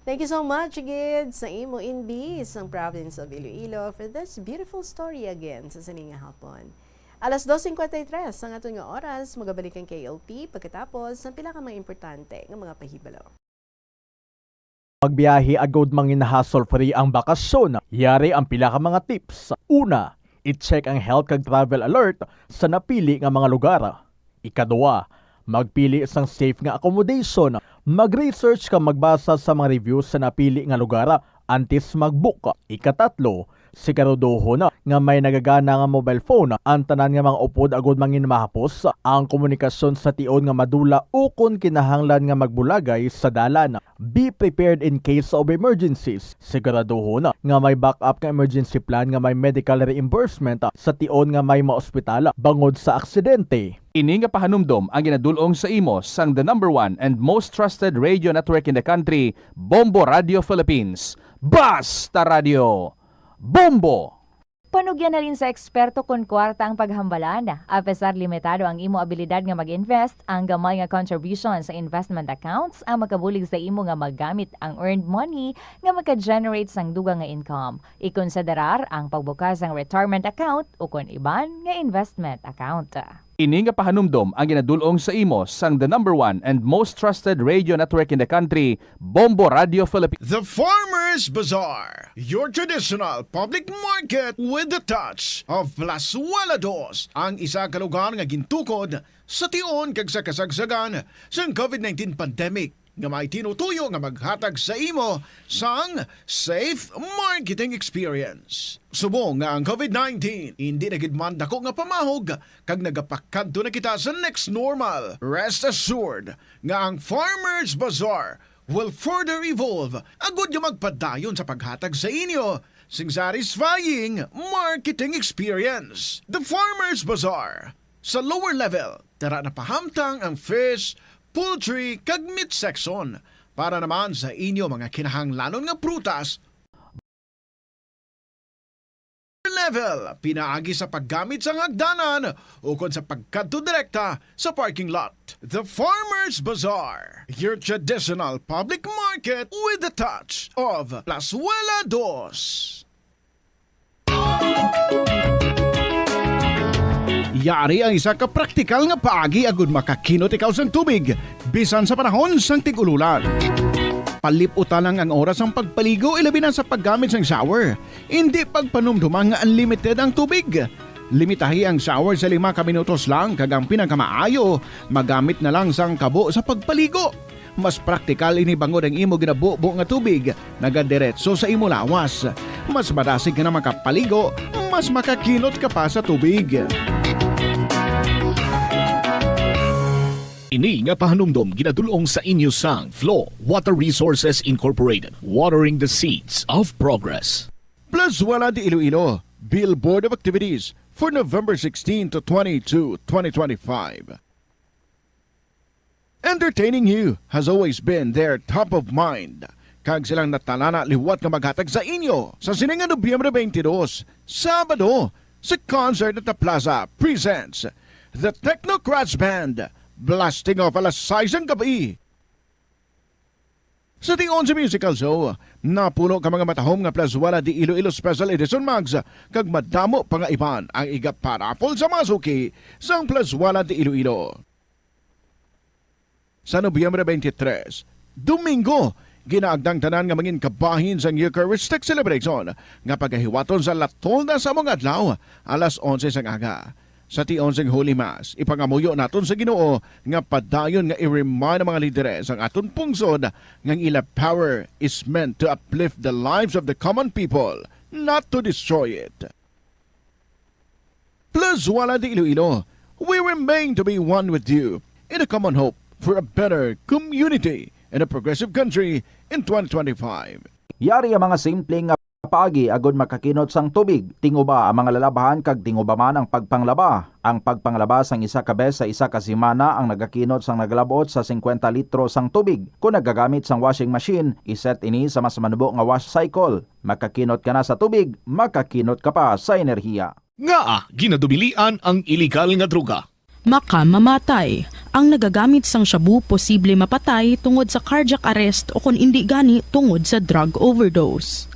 Thank you so much, gid, sa imo, N B, sang province of Iloilo, for this beautiful story again sa sini nga hapon. Alas dos cincuenta y tres ang aton nga oras, magabalik ang K L P pagkatapos sang pila ka mga importante nga mga pahibalo. Magbiyahe agud mangin hassle-free ang bakasyon. Yari ang pila ka mga tips. Una, i-check ang health kag travel alert sa napili nga mga lugar. Ikadua, magpili sang safe nga accommodation. Mag-research kag magbasa sa mga reviews sa napili nga lugar antes mag-book. Ikatatlo, siguraduhon nga may nagagana nga mobile phone ang tanan nga mga upod agud mangin mahapos ang komunikasyon sa tion nga madula ukon kinahanglan nga magbulagay sa dalan. Be prepared in case of emergencies. Siguraduhon nga may backup nga emergency plan nga may medical reimbursement sa tion nga may maospital bangod sa aksidente. Ini nga pahanumdom ang ginadul-ong sa imo sang the number one and most trusted radio network in the country, Bombo Radio Philippines. Basta Radio! Bombo! Panugyan halin sa eksperto kon kwarta ang paghambalan. Apesar limitado ang imo abilidad nga mag-invest, ang gamay nga contribution sa investment accounts ang makabulig sa imo nga magamit ang earned money nga maka-generate sang dugang nga income. Ikonsiderar ang pagbukas sang retirement account ukon iban nga investment account. Ini nga pahanumdom ang ginadul-ong sa imo sang the number one and most trusted radio network in the country, Bombo Radio Philippines. The Farmers Bazaar, your traditional public market with the touch of Plazuela Dos, ang isa ka lugar nga gintukod sa tion kag sa kasagsagan sang COVID nineteen pandemic, nga may tinutuyo nga maghatag sa imo sang safe marketing experience. Subong nga ang COVID nineteen indi na gid man dako nga pamahog kag nagapakadto na kita sa next normal, rest assured nga ang Farmers Bazaar will further evolve agud nga magpadayon sa paghatag sa inyo sing satisfying marketing experience. The Farmers Bazaar, sa lower level, tara na pahamtang ang fish, poultry, kag meat section. Para naman sa inyo mga kinahanglanon nga prutas, level, pinaagi sa paggamit sa hagdanan ukon sa pagkadto direkta sa parking lot. The Farmers Bazaar, your traditional public market with the touch of Plazuela Dos. Yari ang isa ka praktikal nga paagi agud makakinot ikaw sang tubig, bisan sa panahon sang tig-ululan. Palip-uta lang ang oras sang pagpaligo, ilabi na sa paggamit sang shower. Indi pagpanumduma nga unlimited ang tubig. Limitahi ang shower sa lima ka minutos lang, kag ang pinakamaayo, magamit na lang sang kabo sa pagpaligo. Mas praktikal ini bangod ang imo ginabubo nga tubig nagadiretso sa imo lawas. Mas madasig ka na makapaligo, mas makakinot ka pa sa tubig. Ini nga pahanumdom ginadul-ong sa inyo sang Flow Water Resources Incorporated, watering the seeds of progress. Plazuela de Iloilo, Billboard of Activities for November sixteen to twenty-two, twenty twenty-five. Entertaining you has always been their top of mind, kag silang natalana liwat nga maghatag sa inyo sa sini nga Nobyembre twenty-two, Sabado, sa Concert at the Plaza presents The Technocrats Band, blasting off alas sais sang gabi. Sa T onse Musical Show, napuno ka mga matahom nga Plazuela de Iloilo Special Edition mugs, kag madamo pa nga iban ang iga-paraffle sa mga suki sang Plazuela de Iloilo. Sa Nobyembre twenty-three, Domingo, ginaagda ang tanan nga mangin kabahin sang Eucharistic Celebration nga pagahiwaton sa La Tolda sa among adlaw, alas onse sang aga. Sa T onse Holy Mass, ipangamuyo naton sa Ginoo nga padayon nga i-remind ang mga lideres sang aton pungsod nga ang ila power is meant to uplift the lives of the common people, not to destroy it. Plazuela de Iloilo, we remain to be one with you in a common hope for a better community and a progressive country in twenty twenty-five. Yari ang mga simple nga paagi agud makakinot sang tubig. Tinguba ang mga lalabahan kag tinguba man ang pagpanglaba. Ang pagpanglaba sang isa ka bes sa isa ka semana ang nagakinot sang nagalab-ot sa singkwenta litro sang tubig. Kon nagagamit sang washing machine, iset ini sa mas manubo nga wash cycle. Makakinot ka na sa tubig, makakinot ka pa sa enerhiya. Ngaa ginadubilian ang iligal nga droga? Makamamatay. Ang nagagamit sang shabu posible mapatay tungod sa cardiac arrest o kon indi gani tungod sa drug overdose.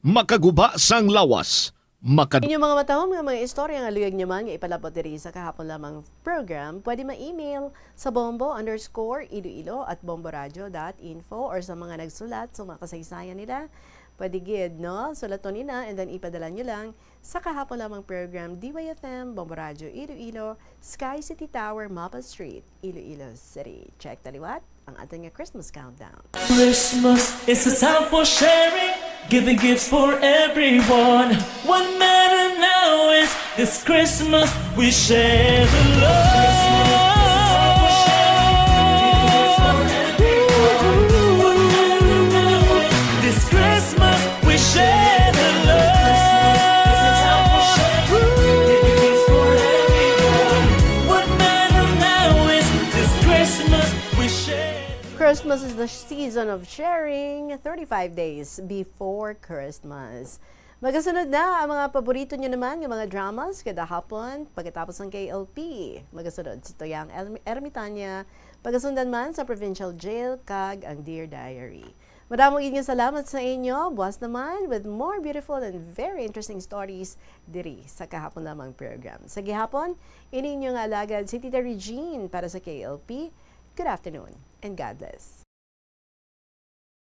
Makaguba sang lawas. Makad- Inyong mga matahom nga mga istorya nga luyag nyo man nga ipalabot diri sa Kahapon Lamang program, pwede ma-email sa bombo underscore iloilo at bomboradio dot info, or sa mga nagsulat sa mga kasaysayan nila, pwede gid, no? Sulaton nila and then ipadala nyo lang sa Kahapon Lamang program, D Y F M, Bombo Radyo Iloilo, Sky City Tower, Mapa Street, Iloilo City. Check ta liwat ang aton nga Christmas countdown. Christmas is a time for sharing, giving gifts for everyone. What matter now is this Christmas we share the love. This Christmas we share the love. What matter now is this Christmas we share. Christmas is the season of sharing, thirty-five days before Christmas. Magasunod na ang mga paborito nyo naman nga mga dramas kada hapon pagkatapos ng K L P. Magasunod si Toyang Erm-, Ermitania, pagasundan man sa Provincial Jail kag ang Dear Diary. Madamo gid nga salamat sa inyo. Buwas naman with more beautiful and very interesting stories diri sa Kahapon Lamang program. Sa gihapon, ini inyo nga alagad si Tita Regine para sa K L P. Good afternoon and God bless.